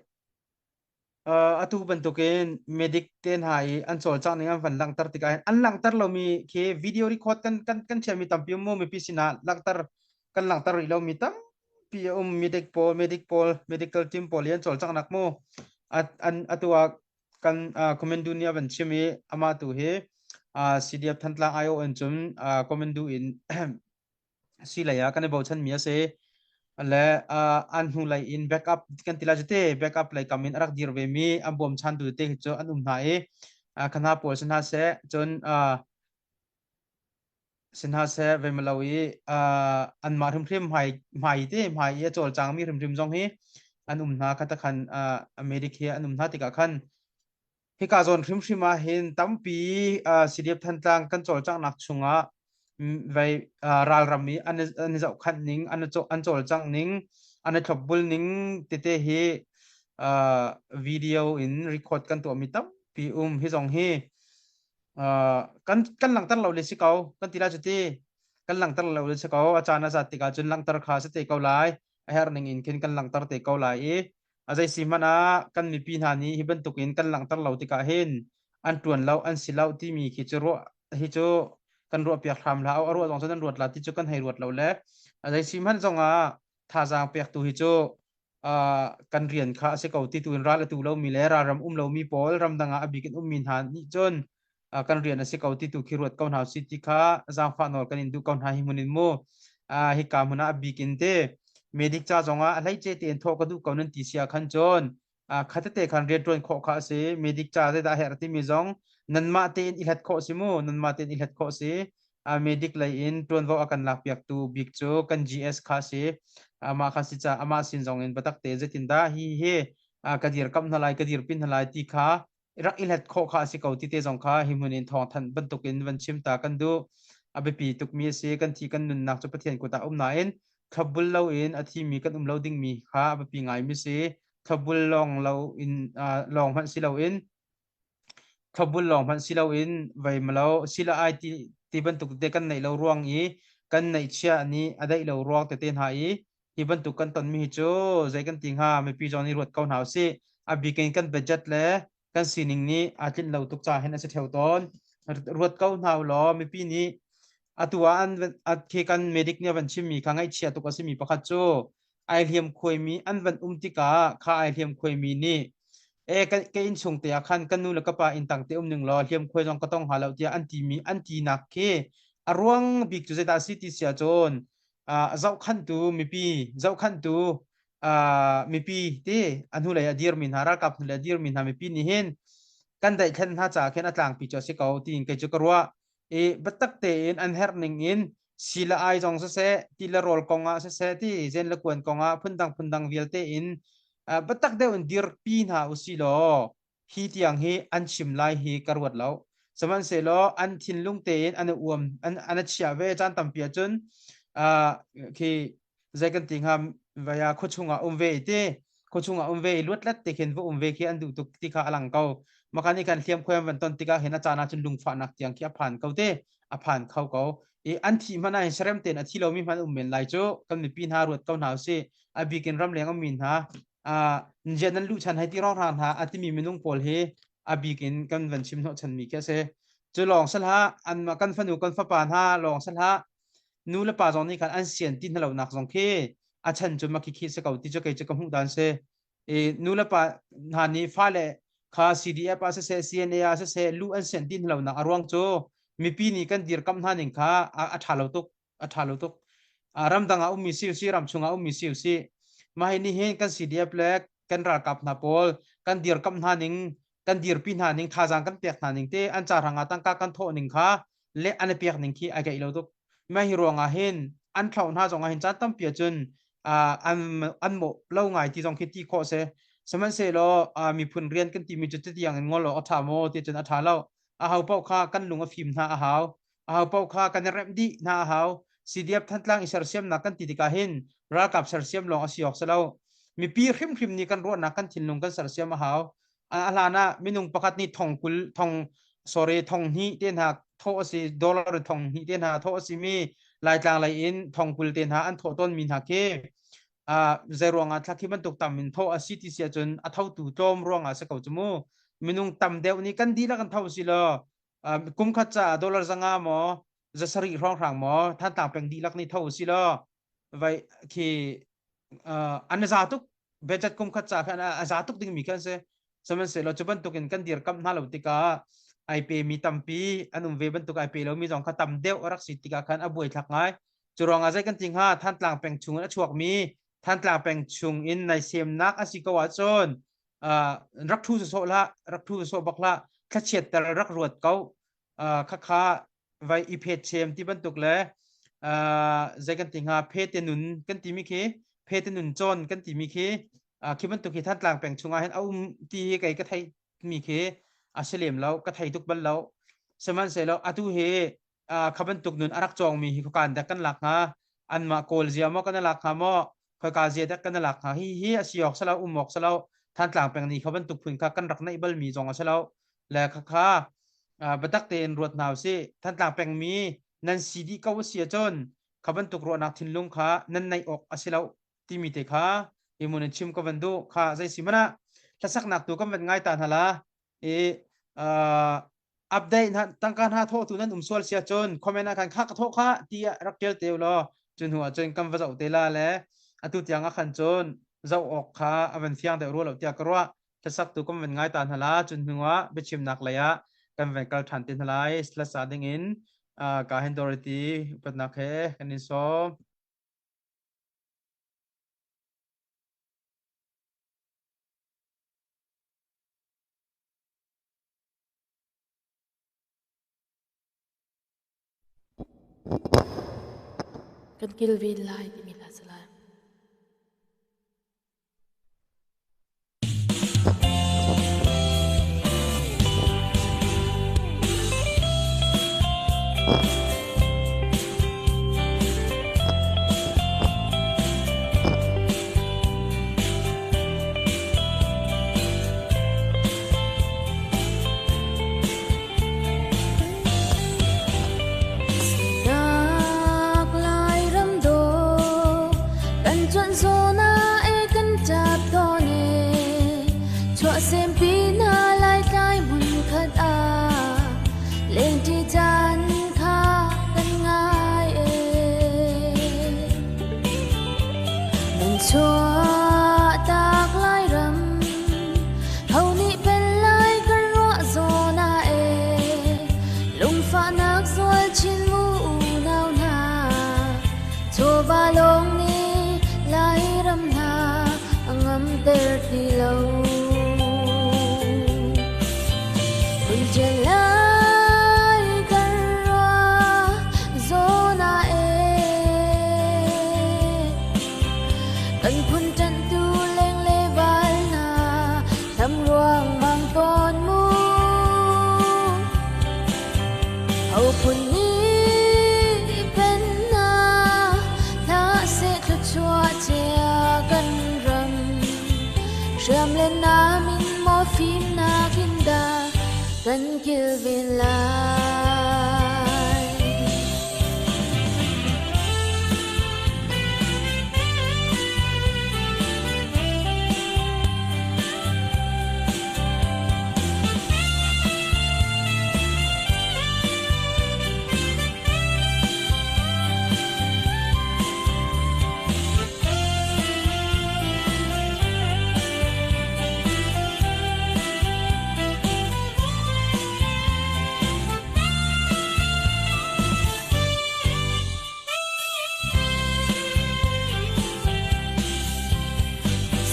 atu bantukin medic te hna i an cawlcangh ning an van langhter tikah hin an langhter lomi khi video record kan kan kan thiammi tampi um mu mipi sinah langhter kan langhter rih lomi tampi a um medic pawl medic pawl medical team pawl i an cawlcanghnak mu an atu ah kan commendu nih a van chim i amah tu hi CDF Thantlang IO in cun commendu in si lei ah kan i bochan mi a si le an hnu lei in backup kan ti lai cu te backup lei kam in a rak dir ve mi an bawmchan tu te cu an um hna i khana pawl si hna seh cun si hna seh ve malo i anmah hrimhrim hmai hmai te hmai i a cawlcang mi hrimhrim zong hi an um hna kha takhan America hi an um hna tikah khan Hika zawn hrimhrim ah hin tampi CDF Thantlang kan cawlcanghnak chungah vei ralram i an i zohkhanh ning, an an cawlcangh ning, an i thlopbul ning tete hi video in record kan tuahmi tampi um. Hi zong hi kan kan langhter lo le si ko kan ti lai cu ti kan langhter lo le si ko a caan a zat tikah cun langhter kha si te ko lai a herh ning in khin kan langhter te ko lai i A zei si hmanh ah kan mipi hna nih hi bantukin kan langhter lo tikah hin an ṭuan lo an si lo timi khi cu ruah hi cu kan ruahpiak hram hlah a ruah zong cu nan ruat la ti cu kan hei ruat lo le a zei si hmanh zongah thazaang pektu hi cu kan rian kha a si ko ti tu in ral a tu lomi le ralram um lomi pawl ramdang ah a bik in ummi hna nih cun kan rian a si ko ti tu khi ruat ko hna si ti kha zaangfah nawl kan in duh ko hna hi hmun in mu hika hmun ah a bik in te medic ca zong ah a hleice tein thawh ka duh ko nan ti sia khan cun khatete khan rian ṭuan khawh kha a si medic ca zeidah a herh timi zong nanmah tein i hlat khawh si mu nanmah tein i hlat khawh si medic lei in ṭuanvo a kan lakpiaktu bik cu kan GS kha si amah kha si ca amah sin zong in batak te zeitindah hi hi ka dirkamh hna lai ka dirpi hna lai ti kha rak i hlat khawh kha a si ko ti te zong kha hi hmun in thawng thanh bantukin van chim ta kan duh. A biapi tukmi a si. Kan thi kan nunnak cu Pathian kut ah um nain thlopbul loin a thimi kan um lo dingmi kha a biapi ngaimi si. Thlopbul lawng lo in lawng hmanh si loin thlopbul lawng hmanh si loin vei malo sila ai ti ti bantuk te kan neih lo ruang i kan neihchiah nih a daih lo ruang tete hna i hi bantuk kan tonmi hi cu zei kan ti hnga mipi zong nih ruat ko hna usih a bik in kan budget le kan sining nih aa tlinh lo tuk ca hin a si theo tawn ruat ko hna u law mipi nih atu ah an khi kan medic nih a van chimmi kha ngaihchia tuk a simi pakhat cu ai hliam khuaimi an van um tikah kha ai hliam khuaimi nih e ka inn chung te ah khan ka nu le ka pa inn tang te um ning law hliam khuai zong ka tong hnga lo tiah an timi an tinak khi a ruang bik cu zeidah si ti sia cun zohkhanhtu mipi zohkhanhtu mipi ti a hnulei a dirmi hna ralkap hnulei a dirmi hna mipi nih hin kan daihthlen hna caah khin a tlangpi cu a si ko tiin kei cu ka ruah i biatak tein an herh ning in si le ai zong siseh ti le rawl kong ah siseh ti zen le kuan kong ah phundang phundang vialte in biatak deuh in dirpi hna usih law hi tiang hi an chim lai hi ka ruat lo. Sihmanhsehlaw an thinlung tein an i uam an an a chiah ve caan tampi ahcun khi zei kan ti hnga vaya khuachung ah um ve i ti khuachung ah um ve i luatlet te khin va um ve khi an duh tuk ti kha a lang ko maka nih kan hliam khuai an van ton tikah hin a caan ah cun lungfahnak tiang khi a phan ko te a phan kho ko i an thih hmanh ah hin serem tein a thi lomi hmanh um men lai cu kan mipi hna ruat ko hna usih a bikin ramleng ummi hna njian nan luh chan hai ti rong rang hna a timi minung pawl hi a bik in kan van chim hnawh chanmi khi a si cu lawng sal hlah an kan fanu kan fapa hna lawng sal hlah nu le pa zong nih khan an sian ti hna lo nak zong khi a chan cu makhi khi si ko ti cu kei cu ka hmuh dan si i nu le pa hna nih fale kha CDF ah siseh CNA ah siseh lu an sian ti hna lo nak a ruang cu mipi nih kan dirkamh hna ning kha a ṭha lo tuk a ṭha lo tuk. Ramdang ah ummi si usih, ram chungah ummi si usih, mah hi nih hin kan CDF le kan ralkap hna pawl kan dirkamh hna ning, kan dirpi hna ning, thazaang kan pek hna ning te, an ca hrangah tangka kan thawh ning kha le an i pek ning khi a geih lo tuk. Mah hi ruangah hin An thloh hna zong ah hin caan tampi ahcun an mawh lo ngai ti zong khi ti khawh si. Sihmanhsehlaw miphun rian kan timi cu tiang in ngol awk a ṭha maw ti cun a ṭha lo. Aho paoh kha kan lung a fim hna a hau. Aho paoh kha kan i remh dih hna a hau. CDF Thantlang i sersiamnak kan ti tikah hin ralkap sersiam lawng a si awk si lo. Mipi hrimhrim nih kan ruahnak kan thinlung kan sersiam a hau. A hlan ah minung pakhat nih thong kul thong sorry thong hnih te hna thawh a si, dollar thong hnih te hna thawh a si mi Laitlang lei in thong kul te hna an thawh tawn mi hna khi zei ruangah thla khi bantuk tam in thawh a si ti si ahcun a thotu tlawm ruangah si ko cu mu. Minung tam deuh nih kan dihlak kan tho si law kum khat caah dollar 500 maw 700 hrawnghrang maw Thantlang peng dihlak nih tho si law vai khi an za tuk budget kum khat ca khan a za tuk dingmi khan si. Sihmanhsehlaw cu bantukin kan dirkamh hna lo tikah ai pe mi tampi an um ve bantuk ai pe lomi zong kha tam deuh a rak si tikah khan a buaithlak ngai. Cu ruangah zei kan ti hnga? Thantlang peng chung in a chuakmi, Thantlang peng chung in nai semnak a si ko ahcun rak thu sawsawh hlah, rak thu sawsawh bak hlah. Thlachiat ter rak ruat ko. Khakha vai i phet chem ti bantuk le zei kan ti hnga, phe te nun kan timi khi, phe te nun cawn kan timi khi, khi bantuk hi Thantlang peng chungah hin a um ti hi kei ka thei mi khi a si lem lo, ka thei tuk bal lo. Sihmanhsehlaw atu hi kha bantuk nun a rak cawng mi hi khuakan dek kan lak hnga, anmah Kawl zia maw kan lak hnga maw, khoika zia dek kan lak hnga, hi hi a si awk si lo, um awk si lo. Thantlang peng nih kha bantuk phun kha kan rak neih bal mi zong a si lo le khakha biatak tein ruat hna usih. Thantlang peng mi nan si dih ko a si ahcun kha bantuk ruahnak thinlung kha nan neih awk a si lo timi te kha hi mun in chim ka van duh. Kha zei si mana hlasaknak tu kan van ngai ta hna la i update hna tangka hna thawh tu nan um sual sia cun comment ah khan kha ka thawh kha ti rak tial te law cu hnu ah cun kan va zoh te la le atu tiang ah khan cun zoh awk kha a van fiang deuh rua lo tiah ka ruah. Hlasak tu kan van ngai ta hna la, cun hnu ah biachimnak lei ah kan van kal ṭhan te hna lai. Hlasa ding in ka hen Dorothy upatnak he kan in sawm. Kan kilven lai timi hla si lai. Sinak Lairam dawh kan cuanh zawn ah e kan ṭap tawn e, chuahsempi hna Laitlai hmunkhat ah lengṭi caan kha kan ngai e. Nan chuahtak Lairam ho nih pen lai kan ruah zawn ah e, lungfahnak zual chin mu unau hna, chawva lawng nih Lairam hna a ngamter ti lo. Phunṭial lai kan ruah zawn ah e, kan phun ṭanhtu lengle val hna tham ruangmang tawn mu. Ho phun nih pen hna hlah seh, thluachuah cia kan ram hriam le nam in maw fimnak in dah kan kilven lai.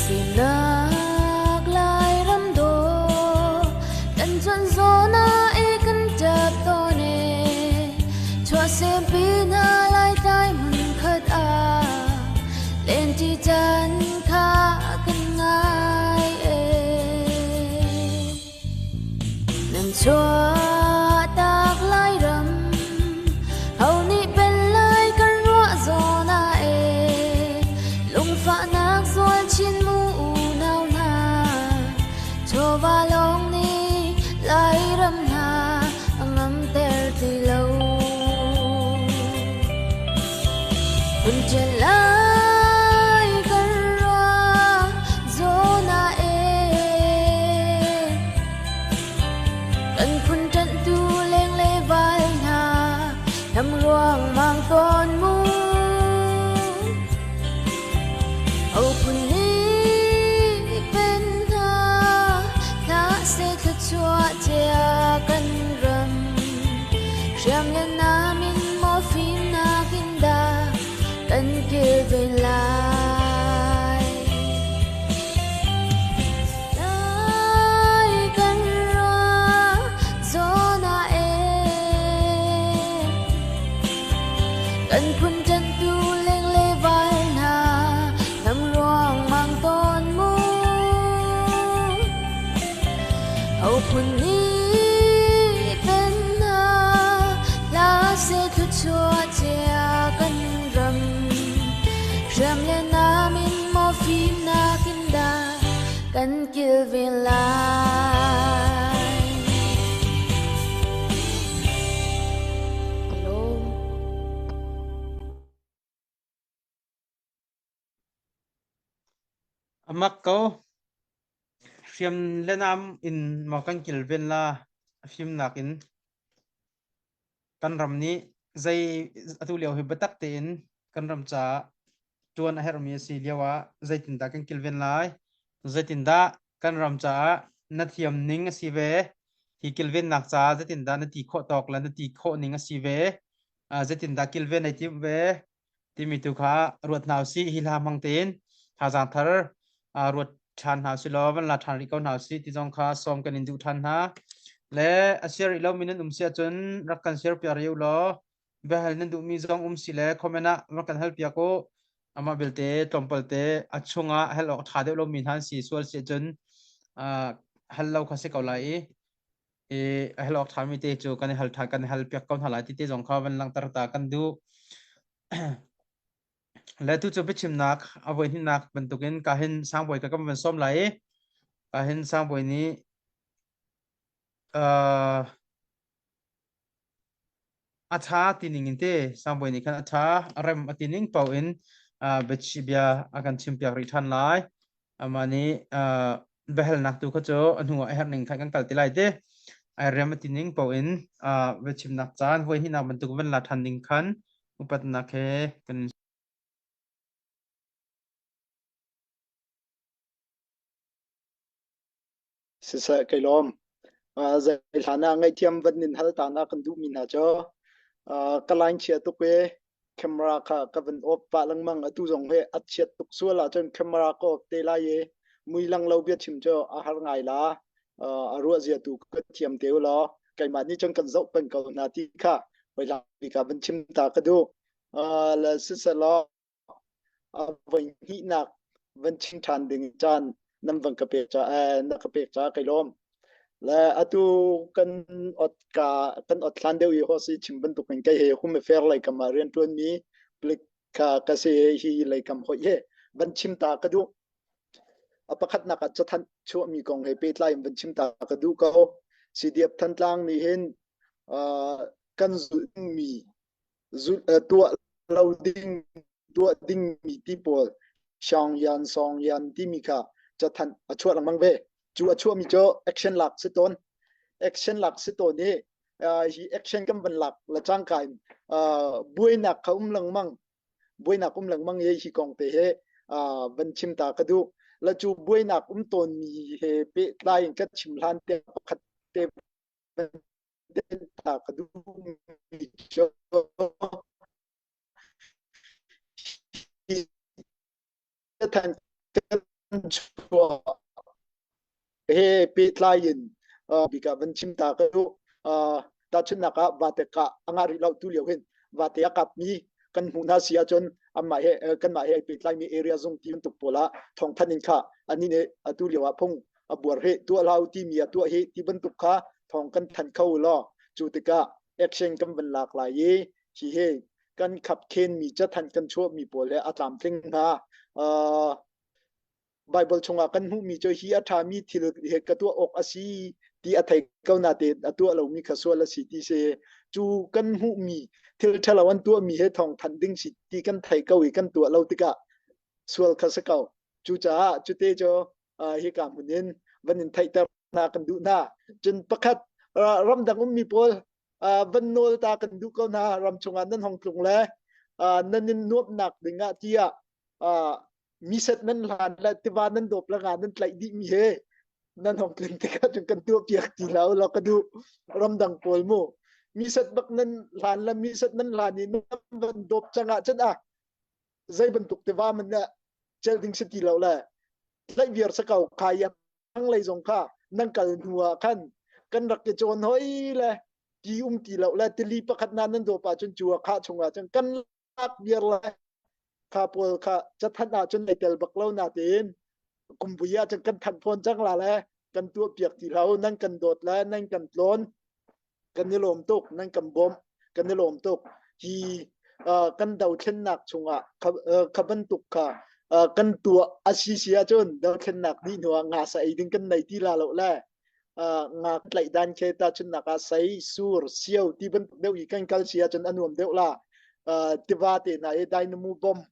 Sinak Lairam dawh kan cuanh zawn ah e kan ṭap tawn e, chuahsempi hna Laitlai hmun khat. caan kha kan ngai ee. Nan chuahtak Lairam, ho nih pen lai kan ruah zawn ah ee. Lungfahnak zual chin mu unau hna, chawva lawng nih Lairam hna a ngamter ti lo. Phun ṭial lai kan ruah zawn ah ee. Kan phun ṭanhtu lengle val hna lam ruangmang tawn mu. Ho phun nih pen hna hlah seh thluachuah cia kan ram. Hriam le nam in maw fimnak in dah kan kilven lai. Lai kan ruah zawn ah ee. Kan phun ṭanhtu lengle val hna lam ruangmang tawn mu. Ho phun nih pen hna hlah seh thluachuah cia kan ram. Hriam le nam in maw fimnak in dah kan kilven lai. Hello. A mak ko. Hriam le nam in maw kan kilven la a fimnak in kan ram nih zei atu lio hi biatak tein kan ram caah ṭuan a herhmi a si lio ah zeitindah kan kilven lai? Zeitindah kan ram caah na thiam ning a si ve? Hi kilvennak caah zeitindah na ti khawh tawk le na ti khawh ning a si ve? Zeitindah kilven ai timh ve? Timi tu kha ruat hna usih. Hi hla hmang tein thazaang thar ruat ṭhan hna usih law van la ṭhan rih ko hna usih ti zong kha sawm kan in duh ṭhan hna. Le a share rih lomi nan um si ahcun rak kan share piak rih u law biahal nan duhmi zong um si le comment ah rak kan hal piak u. Amah belte tlawmpal te a chungah hal awk ṭha deuh lomi hna an si sual si ahcun hal lo kha si ko lai i i a hal awk ṭhami te cu kan i hal ṭhan kan i hal piak ko hna lai ti te zong kha van langhter ta kan duh. Le tu cu biachimnak a voi hnihnak bantukin ka hin sangbawi ka kan van sawm lai i ka hin sangbawi nih uh, a ṭha ti ning in te sangbawi nih khan a ṭha a rem a ti ning paoh in uh, biachi bia a kan chimpiak rih ṭhan lai. Amah nih uh, biahalnak tu kha cu a hnu ah a herh ning khan kan kal ti lai te. Ai rem a ti ning paoh in uh, biachimnak caan voi hnihnak bantuk van la ṭhan ding khan upatnak he kan Siseh kai lawm. Uh, zei hlan ah ngaihthiam van nin hal ta na kan duhmi hna cu uh, ka line chia tuk i camera kha ka van off pah lengmang atu zong hi a chiat tuk sual ahcun camera ka off te lai i mui lang lo bia chim cu a har ngai la uh, a ruah zia tu ka thiam te u law keimah nih cun kan zoh peng ko hna ti kha hoi hlan bik ah van chim ta ka duh uh, le siselaw a voi hnihnak van chim ṭhan ding caan nan van ka pek ca eh, na ka pek ca kai lawm. Le atu kan ot ka kan ot hlan deuh i ho si chim bantuk in kei he hum affair lei kam ah rian ṭuan mi plik kha ka si hi lei kam hoi he van chim ta ka duh. A pakhatnak ah cathanh chuahmi kong he pehtlai in van chim ta ka duh ko. CDF Thantlang nih hin uh, kan zulhmi tuah lo ding tuah dingmi ti pawl Xiaoyan Songyan timi kha cathanh a chuah lengmang ve. Cu a chuahmi cu action lak si tawn. Action lak si tawn i hi action kan van lak la cangka in buainak kha um lengmang buainak um lengmang i hi kong te he van chim ta ka duh. La cu buainak um tawnmi he pehtlai in ka chim hlan te pakhat te ta ka duhmi cu than kan chuah he pehtlai in bika van chim ta ka duh. Tahchunhnak ah vate kah a ngah rih lo tu lio hin vate a kapmi kan hmuh hna si ahcun Anmah he kanmah he ai pehtlaimi area zung ti bantuk pawl ah thawngthanh in kha ani nih atu lio ah phung a buar hi tuah hlah u timi ah tuah hi ti bantuk kha thawng kan thanh kho law cu tikah action kan van lak lai i hi hi kan khap khenmi cathanh kan chuahmi pawl he a tlamtling hnga. Bible chungah kan hmuhmi cu hi a ṭhami thil he ka tuah awk a si ti a thei ko natein a tuah lomi kha sual a si ti si. Cu kan hmuhmi thil ṭhalo an tuahmi he thawng thanh ding si ti kan thei ko i kan tuah lo tikah sual kha si ko. Cucaah cute cu hika hmun in van in theihter hna kan duh hna. Cun pakhat ramdang ummi pawl van nawl ta kan duh ko hna ram chungah nan hong tlung le nan in nuamhnak dingah tiah miset nan hlan le tiva nan dawp le nga nan tlaih dih mi he nan hong tlin tikah cun kan tuah piak ti lo lo ka duh ramdang pawl mu miset bak nan hlan le miset nan hlan i nan van dawp cang ah cun ah zei bantuk tiva man ne cel ding si ti lo le tlaih viar sa ko khai lei zong kha nan kal hnu ah khan kan rak i cawn hoi le ti um ti lo le tili pakhat na nan dawp ahcun cu a khah chung ah cun kan lak viar le kha pawl kha cathanh ah cun ei tel bak lo na tiin kumbui ah cun kan thanh fawn cang la le kan tuah piak ti hlah u nan kan dawt le nan kan tlawn kan i lawm tuk nan kan bawmh kan i lawm tuk hi kan dothlennak chungah kha bantuk kha kan tuah a si si ahcun dothlennak dih hnu ah nga sa ei ding kan nei ti la lo le nga tlaih dan khe ta chunnak ah sei sur sio ti bantuk deuh i kan kal si ahcun a nuam deuh la tiva te hna i dynamo bomb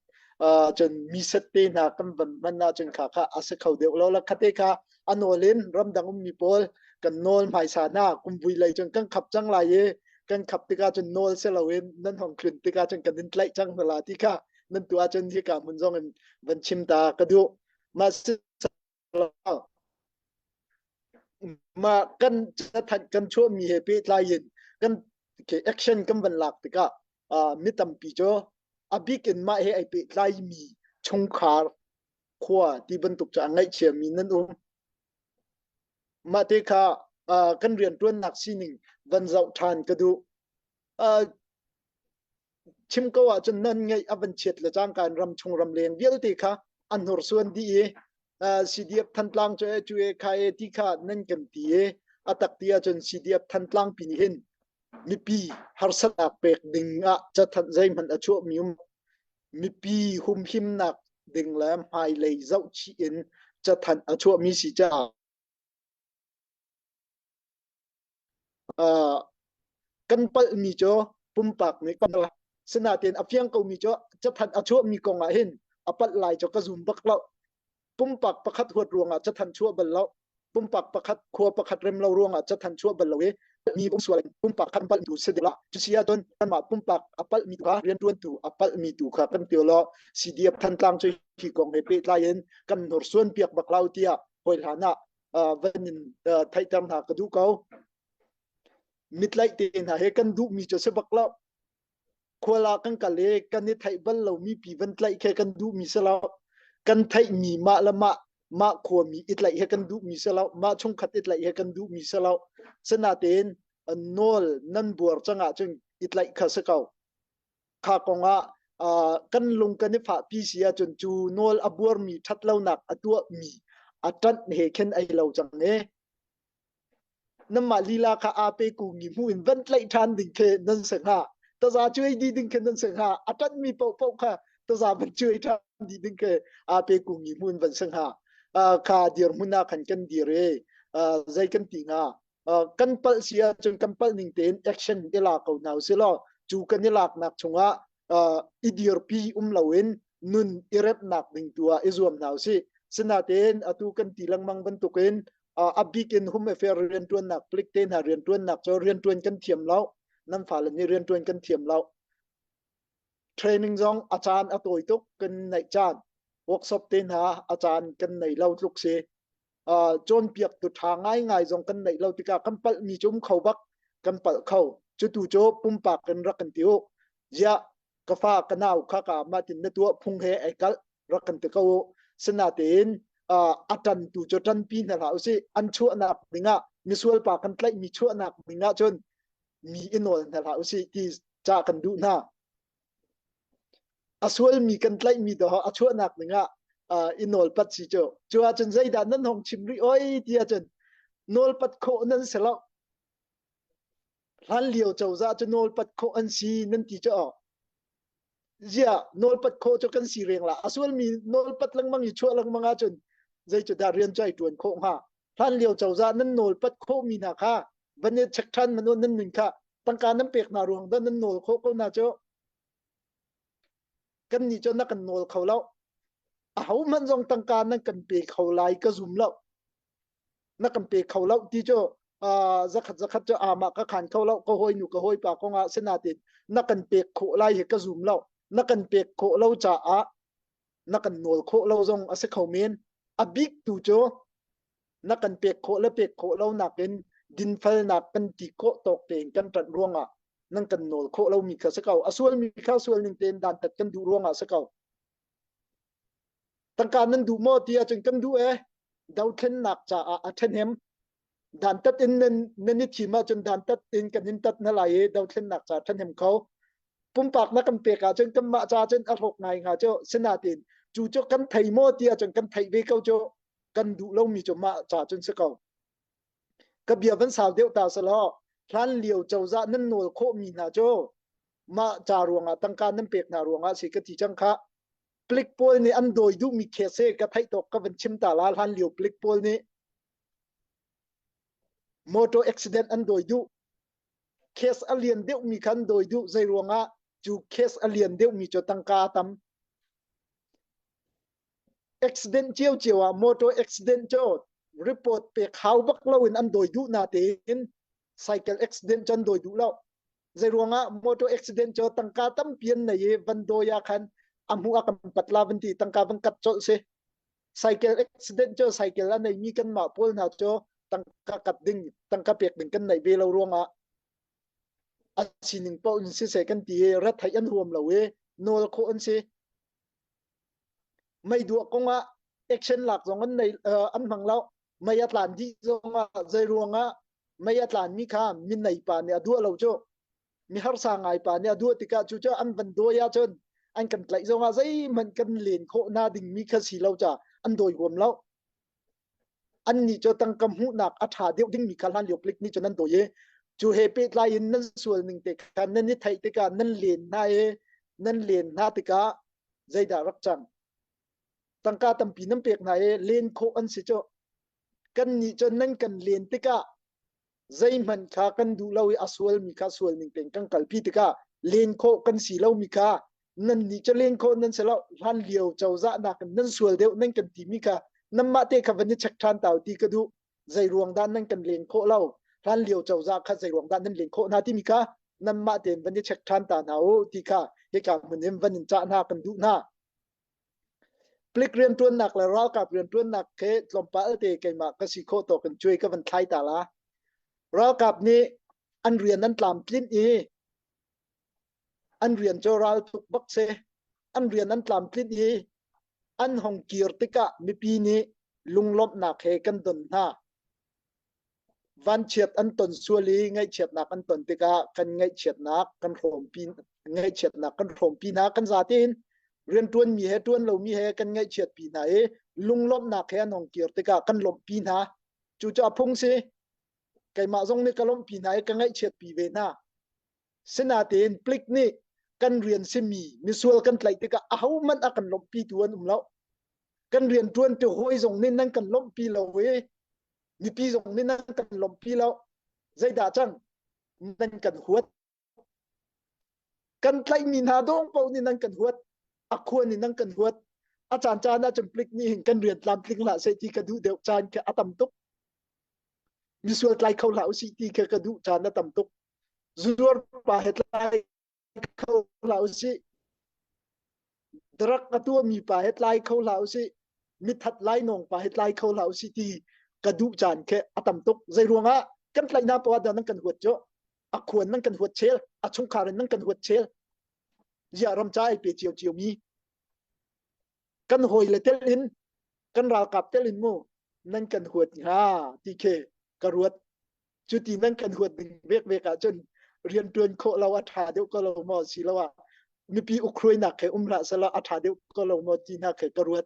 cun miset te hna kan van hman ahcun kha kha a si kho deuh lo la khate kha a nawl in ramdang ummi pawl kan nawl hmaisa hna kumvui lei cun kan khap cang lai i kan khap tikah cun nawl si loin nan hong tlun tikah cun kan in tlaih cang hna la ti kha nan tu ahcun hika hmun zong in van chim ta ka duh mah si mah kan cathanh kan chuahmi he pehtlai in kan action kan van lak tikah mi tampi cu a bik in mah he ai pehtlaimi chungkhar khua ti bantuk cu a ngaihchiami nan um. Mah te kha kan rianṭuannak sining van zoh ṭhan ka duh. Chim ko ahcun nan ngaih a van chiat le cangka in ramchung ramleng vialte kha an hnursuan dih i CDF Thantlang cu e cu e kha e ti kha nan kan ti i a tak ti ahcun CDF Thantlang pi nih hin mipi harsatnak pek ding ah cathanh zeihmanh a chuahmi um mipi humhimnak ding le hmailei zohchih in cathanh a chuahmi si caah kan palhmi cu pumpak nih kan sinain a fiang komi cu cathanh a chuahmi kong ah hin a palh lai cu ka zum bak lo. Pumpak pakhat huat ruangah cathanh chuah bal lo. Pumpak pakhat khua pakhat rem lo ruangah cathanh chuah bal lo i mi um sual pumpak khan palh tu si ding la. Cusi ahcun kanmah pumpak a palhmi tu kha rianṭuantu a palhmi tu kha kan ti law CDF Thantlang cu hi kong he pehtlai in kan hnursuan piak bak lo tiah hawi hlan ah van in theihter hna ka duh ko. Mitlaih te hna he kan duhmi cu si bak lo. Khual ah kan kal i kan i theih bal lomi pi van tlaih khe kan duhmi si lo. Kan theihmi mah le mah mah khuami i tlaih he kan duhmi si lo. Mah chungkhat i tlaih he kan duhmi si lo. Sinatein nawl nan buar cang ahcun i tlaih kha si ko. Kha kong ah kan lung kan i fahpi si ahcun cu nawl a buarmi ṭhatlonak a tuahmi a ṭanh he khin ei lo cang i nanmah lila kha aa pe kumi hmu in van tlaih ṭhan ding khi nan si hnga. Taza cuai dih ding khi nan si hnga. A ṭanhmi paohpaoh kha taza van cuai ṭhan dih ding khi aa pe kumi hmu in van si hnga. Kha dirhmun ah khan kan dir i zei kan ti hnga. Kan palh si ahcun kan palh ning tein action i la ko hna usih law cu kan i laknak chungah i dirpi um loin nun i remhnak ding tu ah i zuam hna usih. Sinatein atu kan ti lengmang bantukin a bik in home affair rianṭuannak palik te hna rianṭuannak cu rianṭuan kan thiam lo. Nan fale nih rianṭuan kan thiam lo. Training zong a caan a tawi tuk kan neih caan workshop te hna a caan kan nei lo tluk si. Cawnpiaktu ṭha ngaingai zong kan neih lo tikah kan palhmi cu um kho bak kan palh kho. Cutu cu pumpak in rak kan ti u. Ziah ka fa ka nau kha ka mah tin na tuah phung he ai kalh rak kan ti ko u. Sinatein a ṭantu cu ṭanpi hna hlah usih. An chuahnak dingah misual pa kan tlaihmi chuahnak dingah cun mi i nawl hna hlah usih ti ca kan duh hna. A sualmi kan tlaihmi dawh a chuahnak ding ah i nawlpat si cu. Cu ahcun zeidah nan hong chim rih oi ti ahcun nawlpat khawh nan si lo. Hlan lio cozah cu nawlpat khawh an si nan ti cu aw. Ziah nawlpat khawh cu kan si reng la. A sualmi nawlpat lengmang i chuah lengmang ahcun zei cu dah rian cu ai ṭuan khawh hnga. Hlan lio cozah nan nawlpat khawhmi hna kha van i check ṭhan man nan nun kha tangka nan pek hna ruang dah nan nawl khawh ko hna cu. Kannih cu na kan nawl kho lo. Ahohmanh zong tangka nan kan pe kho lai ka zum lo. Na kan pe kho lo ti cu zakhat zakhat cu amah ka khan kho lo ka hawinu ka hawipa kongah sinatin na kan pek khawh lai hi ka zum lo. Na kan pek khawh lo caah na kan nawl khawh lo zong a si kho men. A bik tu cu na kan pek khawh le pek khawh lo nakin dinfelnak kan ti khawh tawk tein kan ṭanh ruangah nan kan nawl khawh lomi kha si ko. A sualmi kha sual ning tein dantat kan duh ruangah si ko. Tangka nan duh maw ti ahcun kan duh e. Dothlennak caah a ṭhahnem. Dantat in nan nan i thim ahcun dantat in kan in tat na lai i dothlennak ca ṭhahnem kho. Pumpak na kan pek ahcun kanmah ca cun a hlawk ngai hnga cu. Sinain cu cu kan thei maw ti ahcun kan theih ve ko cu. Kan duh lomi cu mah ca cun si ko. Ka bia van sau deuh ta selaw hlan lio cozah nan nawl khawhmi hna cu mah ca ruangah tangka nan pek hna ruangah si ka ti cang kha. Palik pawl nih an dawi duhmi case he ka theih tawk ka van chim ta la hlan lio palik pawl nih motor accident an dawi duh case a lian deuhmi kha an dawi duh zei ruangah cu case a lian deuhmi cu tangka a tam accident ciocio ah motor accident cu report pek hau bak loin an dawi duh na tein cycle accident cu an dawi duh lo zei ruangah motor accident cu tangka tampi an nei i van dawi ah khan a hmuh a kan pat la van ti tangka van kat colh si cycle accident cu cycle a neimi kanmah pawl hna cu tangka kat ding tangka pek ding kan nei ve lo ruangah a sining paoh in siseh kan ti i retheih an huam lo i nawl khawh an si mei duah kongah action lak zong an nei an hmang lo mei a tlan dih zongah zei ruangah mei a tlanmi kha minei pa nih a duah lo cu mi harsa ngai pa nih a duah tikah cu cu an van dawi ahcun an kan tlaih zongah zeihmanh kan len khawh na dingmi kha si lo ca an dawi huam lo annih cu tangka hmuhnak a ṭha deuh dingmi kha hlan lio palik nih cun an dawi i cu he pehtlai in nan sual ning te kha nan i theih tikah nan len hna i nan len hna tikah zeidah rak cang tangka tampi nan pek hna i len khawh an si cu kannih cun nan kan len tikah zeihmanh kha kan duh lo i a sualmi kha sual ning tein kan kalpi tikah len khawh kan si lomi kha nan nih cu len khawh nan si lo hlan lio cozah nakin nan sual deuh nan kan timi kha nanmah te kha van i check ṭhan tau ti ka duh zei ruang dah nan kan len khawh lo hlan lio cozah kha zei ruang dah nan len khawh hna timi kha nanmah tein van i check ṭhan ta hna u ti kha hika hmun in van in cah hna kan duh hna Palik rianṭuannak le ralkap rianṭuannak he tlawmpal te keimah ka si khawh tawk in cuai ka van thlai ta la. Ralkap nih an rian an tlamtlinh i an rian cu raltuk bak si. An rian an tlamtlinh i an hong kir tikah mipi nih lunglawmhnak he kan don hna. Vanchiat an ton sual i ngaihchiatnak an ton tikah kan ngaihchiatnak kan hrawmpi ngaihchiatnak kan hrawmpi hna kan zatein rianṭuanmi he ṭuan lomi he kan ngaihchiatpi hna i lunglawmhnak he an hong kir tikah kan lawmhpi hna. Cucaah phung si keimah zong nih ka lawmhpi hna i ka ngaihchiatpi ve hna. Sinain plik nih kan rian simi misual kan tlaih tikah ahohmanh a kan lawmhpitu an um lo. Kan rian ṭuantu hawi zong nih nan kan lawmhpi lo i mipi zong nih nan kan lawmhpi lo. Zeidah cang? Nan kan huat. Kan tlaihmi hna dawng paoh nih nan kan huat. A khua nih nan kan huat. A caan caan ah cun plik nih hin kan rian tlamtling hlah seh ti ka duh deuh caan khi a tam tuk. Misual tlai kho hlah usih ti khi ka duh caan a tam tuk. Zuar pa he tlai kho hlah usih. Drug a tuahmi pa he tlai kho hlah usih. Mithat lainawng pa he tlai kho hlah usih ti ka duh caan khi a tam tuk. Zei ruangah kan tlaihnak poah dah nan kan huat cu? A khuan nan kan huat chel, a chungkhar in nan kan huat chel. Ziah ram ca ai pe cio cio mi kan hawi le tel in kan ralkap tel in mu nan kan huat hnga ti khi ka ruat. Cuti nan kan huat ding vek vek ahcun rianṭuan khawh lo a ṭha deuh ko lo maw si lo ah. Mipi ukhruainak he um hlah sehla a ṭha deuh ko lo maw ti hna khi ka ruat.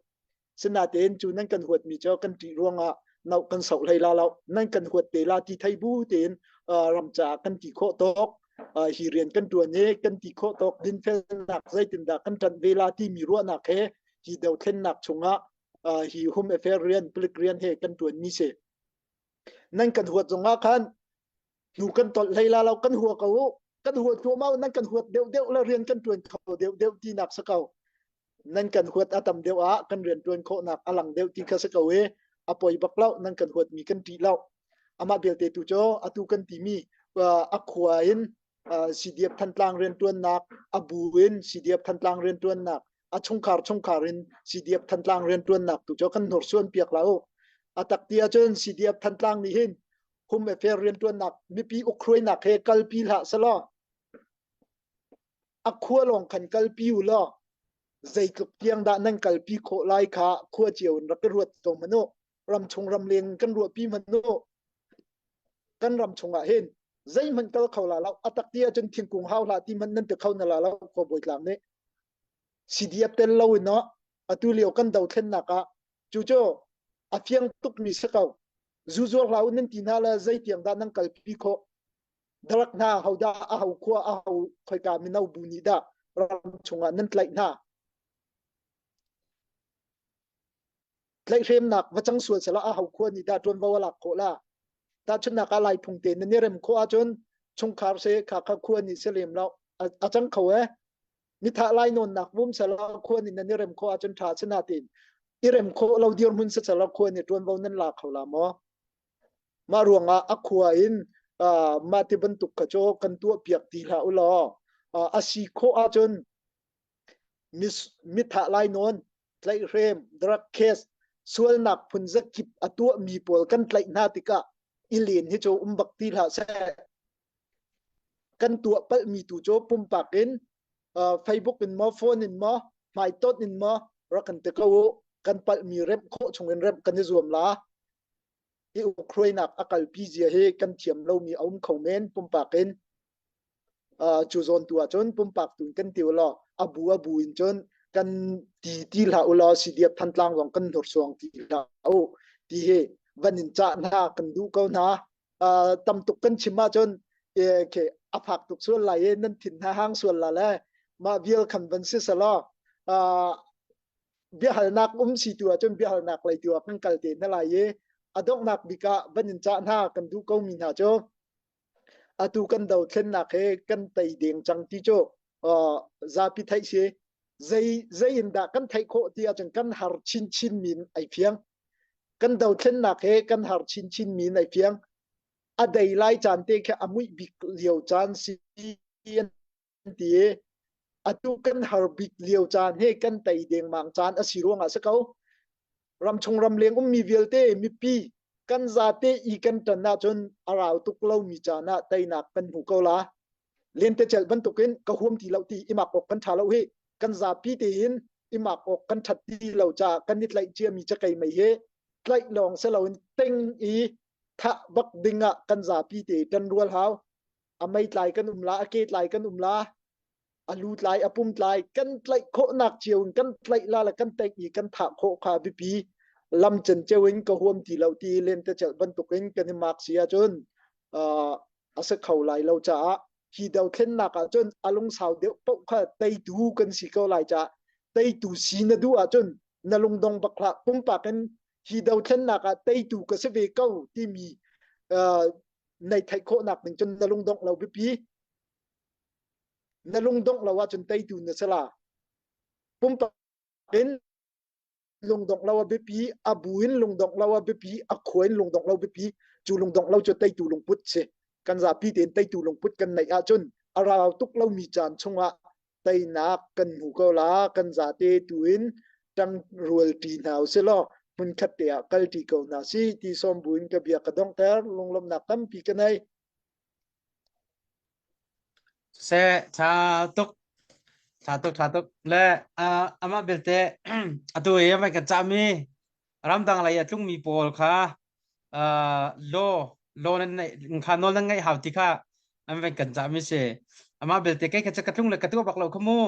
Sinain cu nan kan huatmi cu kan ṭih ruangah no kan soh hlei la lo. Nan kan huat te la ti thei bu tein ram caah kan ti khawh tawk hi rian kan ṭuan i kan ti khawh tawk dinfelnak zeitindah kan ṭanh ve la timi ruahnak he hi dothlennak chungah hi home affair rian palik rian he kan ṭuanmi si. Nan kan huat zongah khan hnu kan tolh hlei la lo kan hua ko u kan huat thluahmah nan kan huat deuh deuh le rian kan ṭuan kho deuh deuh tinak si ko nan kan huat a tam deuh ah kan rian ṭuan khawhnak a lang deuh ti kha si ko i a poi bak lo nan kan huatmi kan ṭih lo amah belte tu cu atu kan timi a khua in CDF Thantlang rianṭuannak a bu in CDF Thantlang rianṭuannak a chungkhar chungkhar in CDF Thantlang rianṭuannak tu cu kan hnursuan piak la u a tak ti ahcun CDF Thantlang nih hin home affair rianṭuannak mipi ukhruainak he kalpi hlah selaw a khua lawng khan kalpi u law zeitluk tiang dah nan kalpi khawh lai kha khua cio in rak i ruat ko hmanh u ramchung ramleng kan ruahpi hmanh u kan ram chungah hin zeihmanh kal kho la lo a tak ti ahcun thingkung hau hlah ti hmanh nan ti kho na la lo khua bawi tlang nih CDF tel lo in no atu lio kan dothlennak ah cu cu a fiang tukmi si ko zu zuar hlah u nan ti hna le zeitiang dah nan kalpi khawh darak hna hodah a ho khua a ho khoika mino bu nih dah ram chungah nan tlaih hna tlaihhremnak va cang sual sela a ho khua nih dah ṭuanvo a lak khawh la tahchunhnak ah lai phung te nan i rem khawh ahcun chungkhar se kha kha khua nih se lem lo a cang kho e mithah lai nawnnak vum sela khua nih nan i rem khawh ahcun ṭha sina tiin i rem khawh lo dirhmun se sela khua nih ṭuanvo nan la kho la maw mah ruangah a khua in mah ti bantuk kha cu kan tuah piak ti hlah u law a si khawh ahcun mithah lai nawn tlaihhrem drug case sualnak phun zakip a tuahmi pawl kan tlaih hna tikah i len hi cu um bak ti hlah seh Kan tuah palhmi tu cu pumpak in Facebook in maw phone in maw hmaitonh in maw rak kan ti ko u. Kan palhmi remh khawh chung in remh kan i zuam la. Hi ukhruainak a kalpi zia hi kan thiam lomi a um kho men pumpak in. Cu zawn tu ahcun pumpak tu in kan ti u law a bu a bu in cun kan ti ti hlah u law CDF Thantlang zong kan hnursuang ti hlah u ti hi van in cah hna kan duh ko hna. Tam tuk kan chim ahcun ke a fak tuk sual lai i nan thin hna hang sual la le mah vial khan van si selaw biahalnak um si tu ahcun biahalnak lei tu ah kan kal te hna lai i a donghnak bik ah van in cah hna kan duh ko mi hna cu atu kan dothlennak he kan tei deng cang ti cu zapi theih si zei zei in dah kan theih khawh ti ahcun kan har chinchin min ai fiang Kan dothlennak he kan har chinchin mi nai fiang. A dei lai caan te khi a muih bik lio caan si an ti i atu kan har bik lio caan he kan tei dengmang caan a si ruangah si ko. Ramchung ramleng ummi vialte mipi kan zate i kan ṭan ahcun a rau tuk lomi caan ah teinak kan hmu ko la. Lentecelh bantukin ka huam ti lo ti i mak awk kan ṭha lo hi. Kan zapi tein i mak awk kan ṭhat ti lo caah kan i tlaih ciami cakei mei hi tlaih lawng si loin teng i thah bak ding ah kan zapi te ṭan rual hau. A mei tlai kan um la, a ke tlai kan um la, a lu tlai, a pum tlai, kan tlaih khawhnak cio in kan tlaih la le kan teng i kan thah khawh kha biapi. Lam cenceo in ka huam ti lo ti lentecelh bantukin kan i mak si ahcun uh, a si kho lai lo caah hi dothlennak ahcun a lungsau deuh paoh kha teitu kan si ko lai caah teitu si na duh ahcun na lungdong bak hlah pumpak in hi dothlennak ah teitu ka si ve ko timi uh, nei theih khawhnak ding cun na lungdongh lo biapi na lungdongh lo ahcun teitu na si la pumpak in lungdongh lo a biapi a bu in lungdongh lo a biapi a khua in lungdongh lo biapi cu lungdongh lo cu teitu lungput si kan zapi tein teitu lungput kan neih ahcun a rau tuk lomi caan chungah teinak kan hmu ko la kan zate tu in ṭang rual ṭi hna usih law hmunkhat te ah kal ṭi ko hna si ti sawm buin ka bia ka donghter lunglawmhnak tampi ka nei Seh, ṭha tuk. Ṭha tuk, ṭha tuk. Le uh, amah belte atu i amah kan cahmi ramdang lei a tlungmi pawl kha uh, law law nan neih kha nawl nan ngeih hau ti kha An van kan cah mi si. Amah belte kei kha cu ka tlung le ka tuah bak lo kha mu.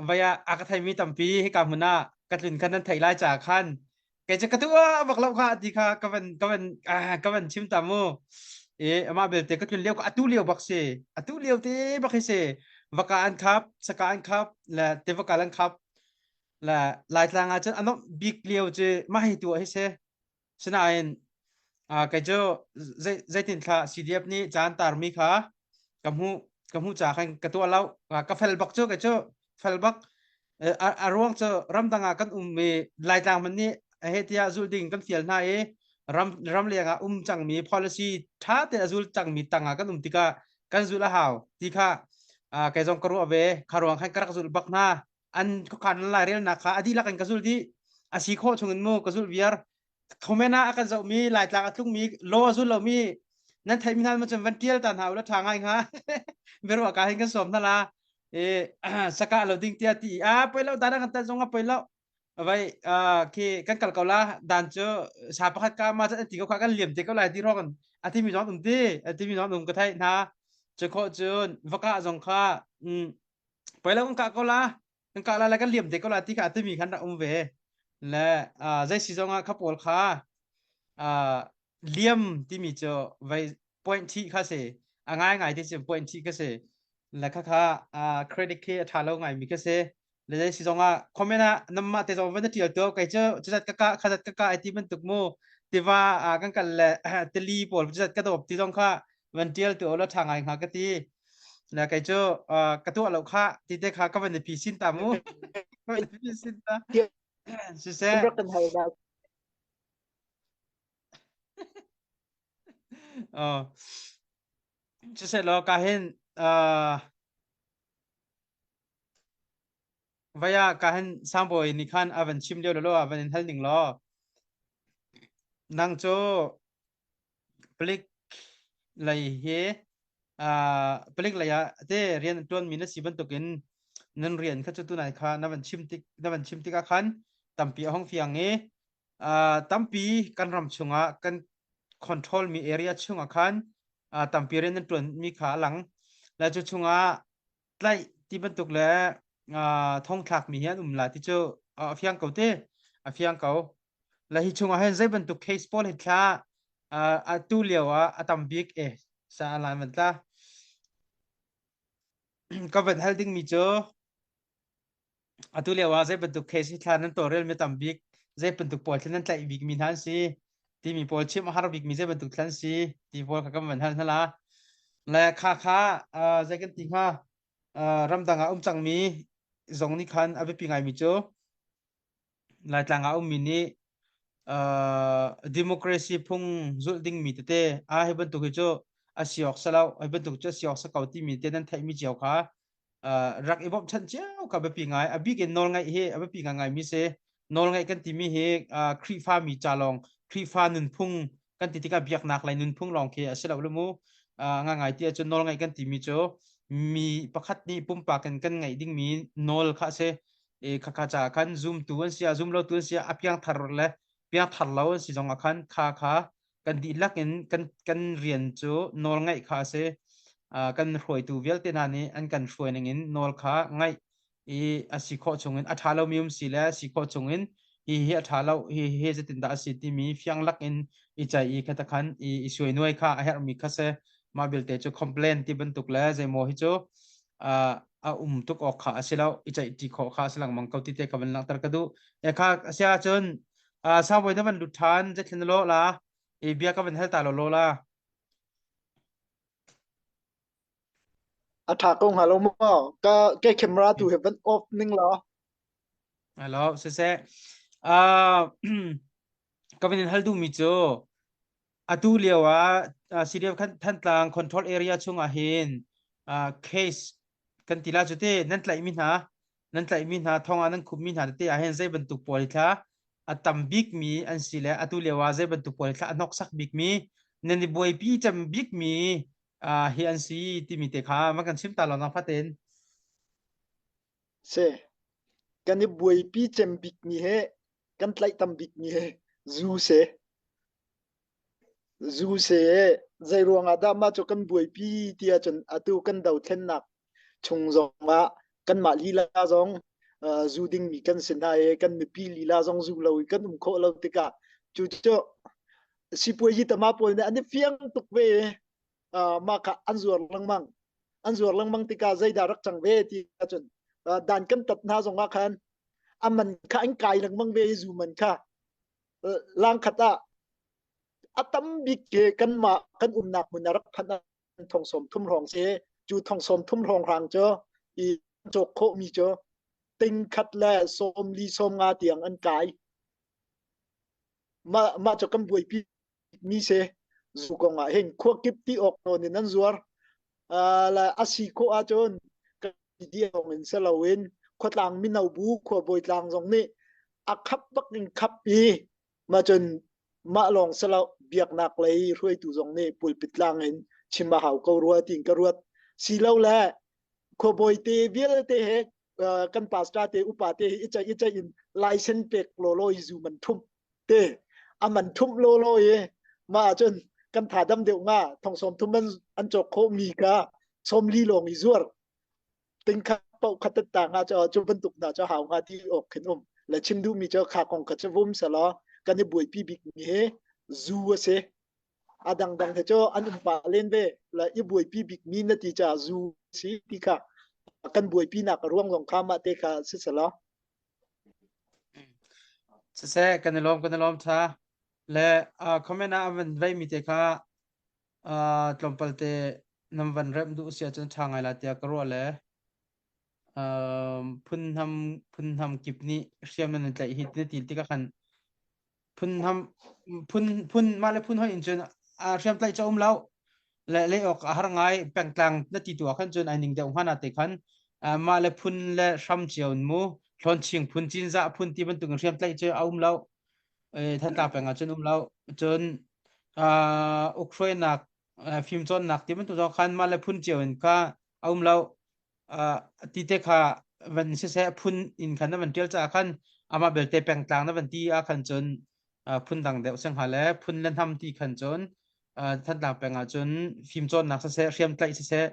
Vai ah a ka theimi tampi hika hmun ah ka tlun khan nan theih lai caah khan kei cu ka tuah bak lo kha ti kha ka van ka van ka van chim ta mu. E amah belte ka tlun lio ka atu lio bak si. Atu lio te bak hi si. Vaka an khap, saka an khap, le tivakal an khap. Le Laitlang ah cun a nuamh bik lio cu mah hi tu ah hi si. Sinain kei cu zeitin thla CDF nih caan tarmi kha ka hmuh ka hmuh ca khan ka tuah lo. Ka fel bak cu kei cu fel bak. A ruang cu ramdang ah kan um i Laitlang man nih he tiah zulh ding kan fial hna i ram ramleng ah um cangmi policy ṭha te a zul cangmi tang ah kan um tikah kan zulh a hau ti kha kei zong ka ruah ve. Kha ruang khan ka rak zulh bak hna. An khuakhan lairelnak kha a dihlak in ka zulh dih. A si khawh chung in mu ka zulh viar. Comment ah a kan zohmi Laitlang a tlungmi law a zul lomi nan theihmi hna cun van tial ta hna u la ṭha ngai hnga. Biaruah ka hin kan sawm hna la. E saka lo ding tia ti a poi lo dan kan tan zong a poi lo. Vai khi kan kal ko la dan cu sa pakhat ka ma chan ti ko kha kan liam te ko lai ti rong a ti mi zong um ti a ti mi zong um ka thai hna. Cu khawh cun vaka zong kha poi lo kan kah ko la kan kah la le kan liam te ko la ti kha a timi khan rak um ve le zei si zong ah kha pawl kha liam timi cu vai point thi kha si a ngai ngai ti cu point thi kha si le kha kha credit khi a tha lo ngai mi kha si le zei si zong ah comment ah namma te zong van tial to kai cu cuzat ka ka khazat ka ka ai ti bantuk mu tiva kan kal le tili pawl cuzat ka dawp ti zong kha van tial tu la tha ngai hnga ka ti le kei cu ka tuah lo kha ti te kha ka van i phi sin ta mu ka van i phi sin ta siseh oh siseh law ka hin vaya ka hin sangbawi nih khan a van chim lio lo a van in hal ning law nang cu Palik lei hi palik lei ah te rian a ṭuanmi na si bantukin nan rian kha cu tunai kha na van chim tik na van chim tikah khan tampi a hung fiang i tampi kan ram chungah kan control mi area chungah khan tampi rian nan ṭuanmi kha a lang. Le cu chungah tlaih ti bantuk le thongthlak mi hi an um la ti cu a fiang ko te a fiang ko. Le hi chungah hin zei bantuk case pawl hi thla atu lio ah a tam bik e sa lan van tla ka van hal ding mi cu atu lio ah zei bantuk case hi thla nan tawlrel mi tam bik zei bantuk pawl thla nan tlaih bik mi hna an si timi pawl chim a har bik mi zei bantuk thla an si ti pawl kha kan van hal hna la le kha kha zei kan ti hnga ramdang ah um cangmi zong nih khan a biapi ngaimi cu Laitlang ah ummi nih uh, democracy phung zulh dingmi tete a hi bantuk hi cu a si awk si lo hi bantuk cu a si awk si ko timi te nan theihmi cio kha uh, rak i bawmhchanh cio kha biapi ngai a bik in nawlngaih hi a biapi ngai mi si nawlngaih kan timi hi uh, Khrihfa mi ca lawng Khrihfa nunphung kan ti tikah biaknak lei nunphung lawng khi a si lo lu mu uh, nga ngai ti ahcun nawlngaih kan timi cu mi pakhat nih pumpak in kan ngaih dingmi nawl kha a si i khakha caah khan zumtu an si ah zum lotu an si ah a piangthar le piangthar lo an si zong ah khan kha kha kan dihlak in kan kan rian cu nawl ngaih kha a si. Uh, kan hruaitu vialte hna nih an kan hruai ning in nawl kha ngaih i a si khawh chung in a ṭha lomi um si le a si khawh chung in hi hi a ṭha lo hi hi zeitindah a si timi fiang lak in i ceih i khata khan i, i suainuai kha a herhmi kha si mah belte cu complain ti bantuk le zeimaw hi cu uh, a um tuk awk kha a si lo i ceih ṭi khawh kha a si lengmang ko ti te ka van langhter ka duh e kha a si ahcun uh, sangbawi na van lut ṭhan zeithil na lawh la i bia ka van hal ta law law la A ṭha ko hnga lo maw? Ka ke camera tu he van off ning law. Hello, siseh. Uh, ka van in hal duhmi cu Atu lio ah CDF Thantlang control area chungah hin case kan ti la cu te nan tlaihmi hna nan tlaihmi hna thong ah nan khupmi hna tete ah hin zei bantuk pawl hi thla a tam bikmi an si le atu lio ah zei bantuk pawl hi thla a hnoksak bikmi nan i buaipi cem bikmi hi an si timi te kha ma kan chim ta lo nang fatin Si kan i buaipi cem bikmi he kan tlaih tam bikmi he zu si. Zu se zei ruangah dah mah cu kan buaipi ti ahcun atu kan dothlennak chung zongah kanmah lila zong zu dingmi kan si hna i kan mipi lila zong zu lo i kan um khawh lo tikah cu cu sipuazi tama pawl nih an i fiang tuk ve mah kha an zuar lengmang an zuar lengmang tikah zeidah rak cang ve ti ahcun dan kan tat hna zongah khan a man kha an kai lengmang ve i zu man kha lang khat ah a tam bik ke kanmah kan umnak hmun a rak phanh ah thong sawm thum hrawng si cu thong sawm thum hrawng hrang cu i cawk khawhmi cu ting khat le sawm li sawm nga tiang an kai mah mah cu kan buaipi mi si zu kong ah hin khua kip ti awk nawn in an zuar la a si khawh ahcun kan diong in si loin khuatlang mino bu khuabawi tlang zong nih a khap bak in khap i mah cun mah lawng si lo biaknak lei hruaitu zong nih pulpit tlang in chim a hau ko rua tiin ka ruat si lo le khuabawi te vialte he kan pastor te upa te hi i ceih i ceih in license pek lawlaw i zu man thumh te a man thumh lawlaw i mah ahcun kan tha dam deuh nga thong sawm thum an an cawk khawh mi kha sawm li lawng i zuar ting khat paoh khat ta nga cho cu bantuk na cho hau nga ti awk khin um le chim duh mi cho kha kong kha chu vum selaw kan i buaipi bik mi hi zu a si a dangdang he cu an um pah len ve le i buaipi bik mi na ti ca zu si ti kha kan buaipi nak a ruang zong kha mah te kha si selaw Siseh kan i lawm kan i lawm tha le comment ah an van vei mi te kha tlawmpal te nan van remh duh si ahcun ṭha ngai la tiah ka ruah le phun hnam phun hnam kip nih hriam nan i tlaih hi na ti tikah khan phun hnam phun phun mah le phun hoi in cun hriam tlaih cu a um lo le leh awk a har ngai pengtlang na ti tu ah khan cun ai ning deuh hnga te khan mah le phun le hram cio in mu hlawnching phun cinzah phun ti bantuk in hriam tlaih cu a um lo Thantlang peng ah cun um lo cun ukhruainak fimcawnnak ti bantuk zong khan mah le phun cio in kha a um lo ti te kha van siseh phun in khan na van ṭial caah khan amah belte pengtlang na van ti ah khan cun phun dang deuh sing hnga le phun le hnam ti khan cun Thantlang peng ah cun fimcawnnak siseh hriamtlaih siseh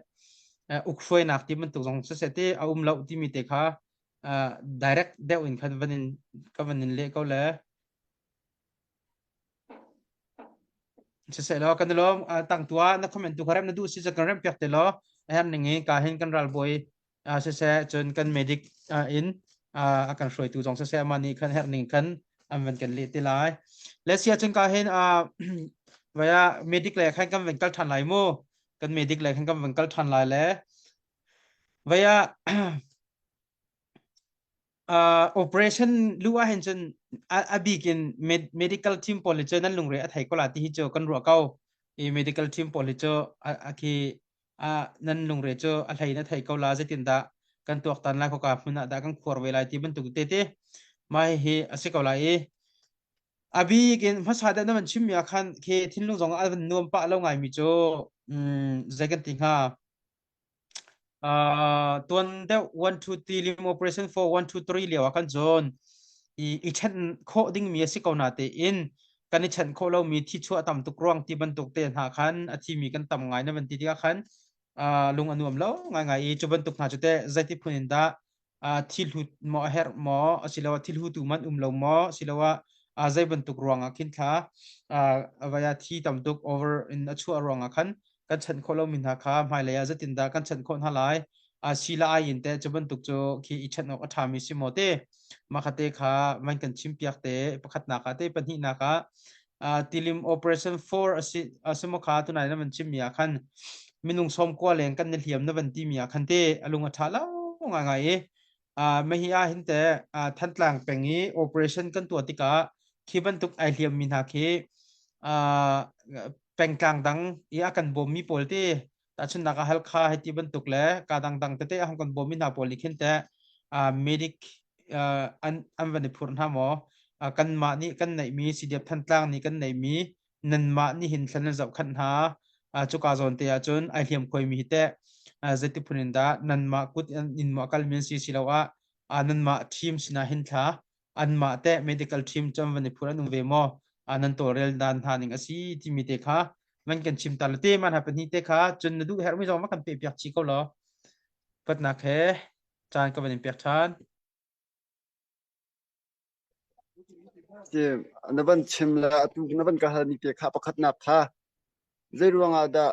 ukhruainak ti bantuk zong siseh ti a um lo timi te kha direct deuh in khan van in ka van in leh ko le Siseh law kan i lawm tang tua na comment tu kha rem na duh si kan rem piak te law a her ning i ka hin kan ralbawi siseh cun kan medic in a kan hruaitu zong siseh amah nih khan her ning khan an van kan leh te lai le sia cun ka hin vaya medic le khan kan van kal than lai mu kan medic le khan kan van kal than lai le vaya Operation luh ahhin cun a bik in medical team pawl hi cu nan lungre a thei ko la ti hi cu kan ruah ko. I medical team pawl hi cu a khi nan lungre cu a hlei in a thei ko la zeitindah kan tuaktan lai khoka hmun ah dah kan khuar ve lai ti bantuk tete mah hihi a si ko lai i a bik in hmasa deuh na van chimmi ah khan khi thinlung zong a van nuam pah lo ngaimi cu zei kan ti hnga Tuan deuh 1 2 3 lim operation 4 1 2 3 lio ah khan cun i i ṭhen khawh dingmi a si ko na tein kan i ṭhen khawh lomi thi chuah tam tuk ruang ti bantuk te hna khan a thimi kan tam ngai na van ti tikah khan lung a nuam lo ngaingai i cu bantuk hna cu teh zeiti phun in dah thil hut maw a herh maw asiloah thil hutu man um lo maw asiloah zei bantuk ruangah khin thla vaya thi tam tuk over in a chuah ruangah khan kan chanh khawh lomi hna kha hmailei ah zeitindah kan chanh khawh hna lai sila ai in te cu bantuk cu khi i chanh awk a ṭhami si maw te makhate kha man kan chim piak te pakhatnak ah te pahnihnak ah tilim operation 4 asi asimo kha tunai na van chim mi ah khan minung som kwa leng kan ni hliam na van ti mi ah khan te alung a tha lo ngai ngai i mahi ah hin te Thantlang peng i operation kan tuah tikah khi bantuk ai hliam mi hna khi pengtlang dang i a kan bawm mi pawl te tahchunhnak ah Halkha hei ti bantuk le ka dangdang tete a hung kan bawm mi hna pawl nih khin teh medic an an van i phurh hna maw kanmah nih kan neihmi CDF Thantlang nih kan neihmi nanmah nih hin thlan nan zohkhanh hna cuka zawn te ahcun ai hliam khuaimi hi teh zeiti phun in dah nanmah kut in maw a kalmi an si siloah nanmah team sinah hin thla anmah teh medical team cu an van i phur an um ve maw? Nan tawlrel dan hna ning a si timi te kha man kan chim ta le te man ha pahnih te kha cun na duh herhmi zong ma kan pe piak chi ko law patnak he caan ka van in pek ṭhan. Na van chim le atu na van ka halmi te kha pakhatnak kha zei ruangah dah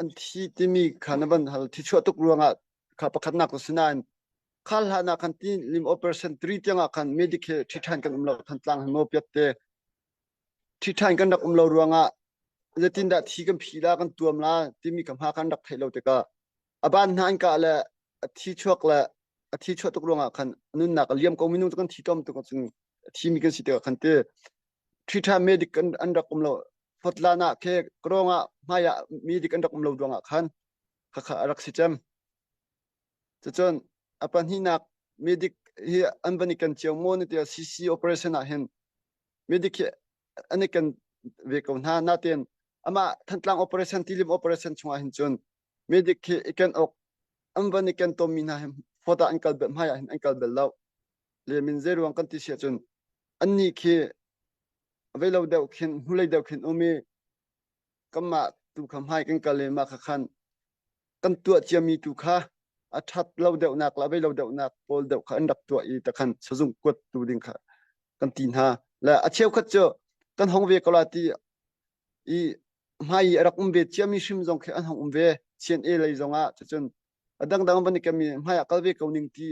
an thi timi kha na van hal thi chuah tuk ruangah kha pakhatnak cu si nain khal hlan ah khan ti lim operation 3 tiang ah khan medical thi ṭhan kan um lo Thantlang hin maw piat te thi ṭhan kan rak um lo ruangah zeitindah thi kan phi la kan tuam la timi ka hma kan rak theih lo tikah a ban hna an kah le a thi chuak le a thi chuah tuk ruangah khan nunnak a liam ko minung cu kan thi tom tuk cun a thimi kan si tikah khan te thi ṭha medic an, an rak um lo Fotlan ah khe krong ah hmai ah medic an rak um lo ruangah khan khakha a rak si cem cucun a pahnihnak medic hi an van i kan cio maw ni tiah CC operation ah hin medic hi an i kan ve ko hna natin amah Thantlang operation tilim operation chungah hin cun medic hi i ken awk an van i ken tawnmi hna hi fawt ah an kal bel hmai ah hin an kal bel lo le min zei ruang kan ti si ahcun annih khi vei lo deuh khin hnulei deuh khin um i kanmah tu kha hmai kan kal i mah kha khan kan tuah ciami tu kha a ṭhat lo deuhnak le a vei lo deuhnak pawl deuh kha an rak tuah i takhan sazung kuat tu ding kha kan ti hna le a cheukhat cu kan hong ve ko la ti i hmai i a rak um ve ciami hrim zong khi an hong um ve CNA lei zongah cucun a dangdang van i kami hmai ah kal ve ko ning ti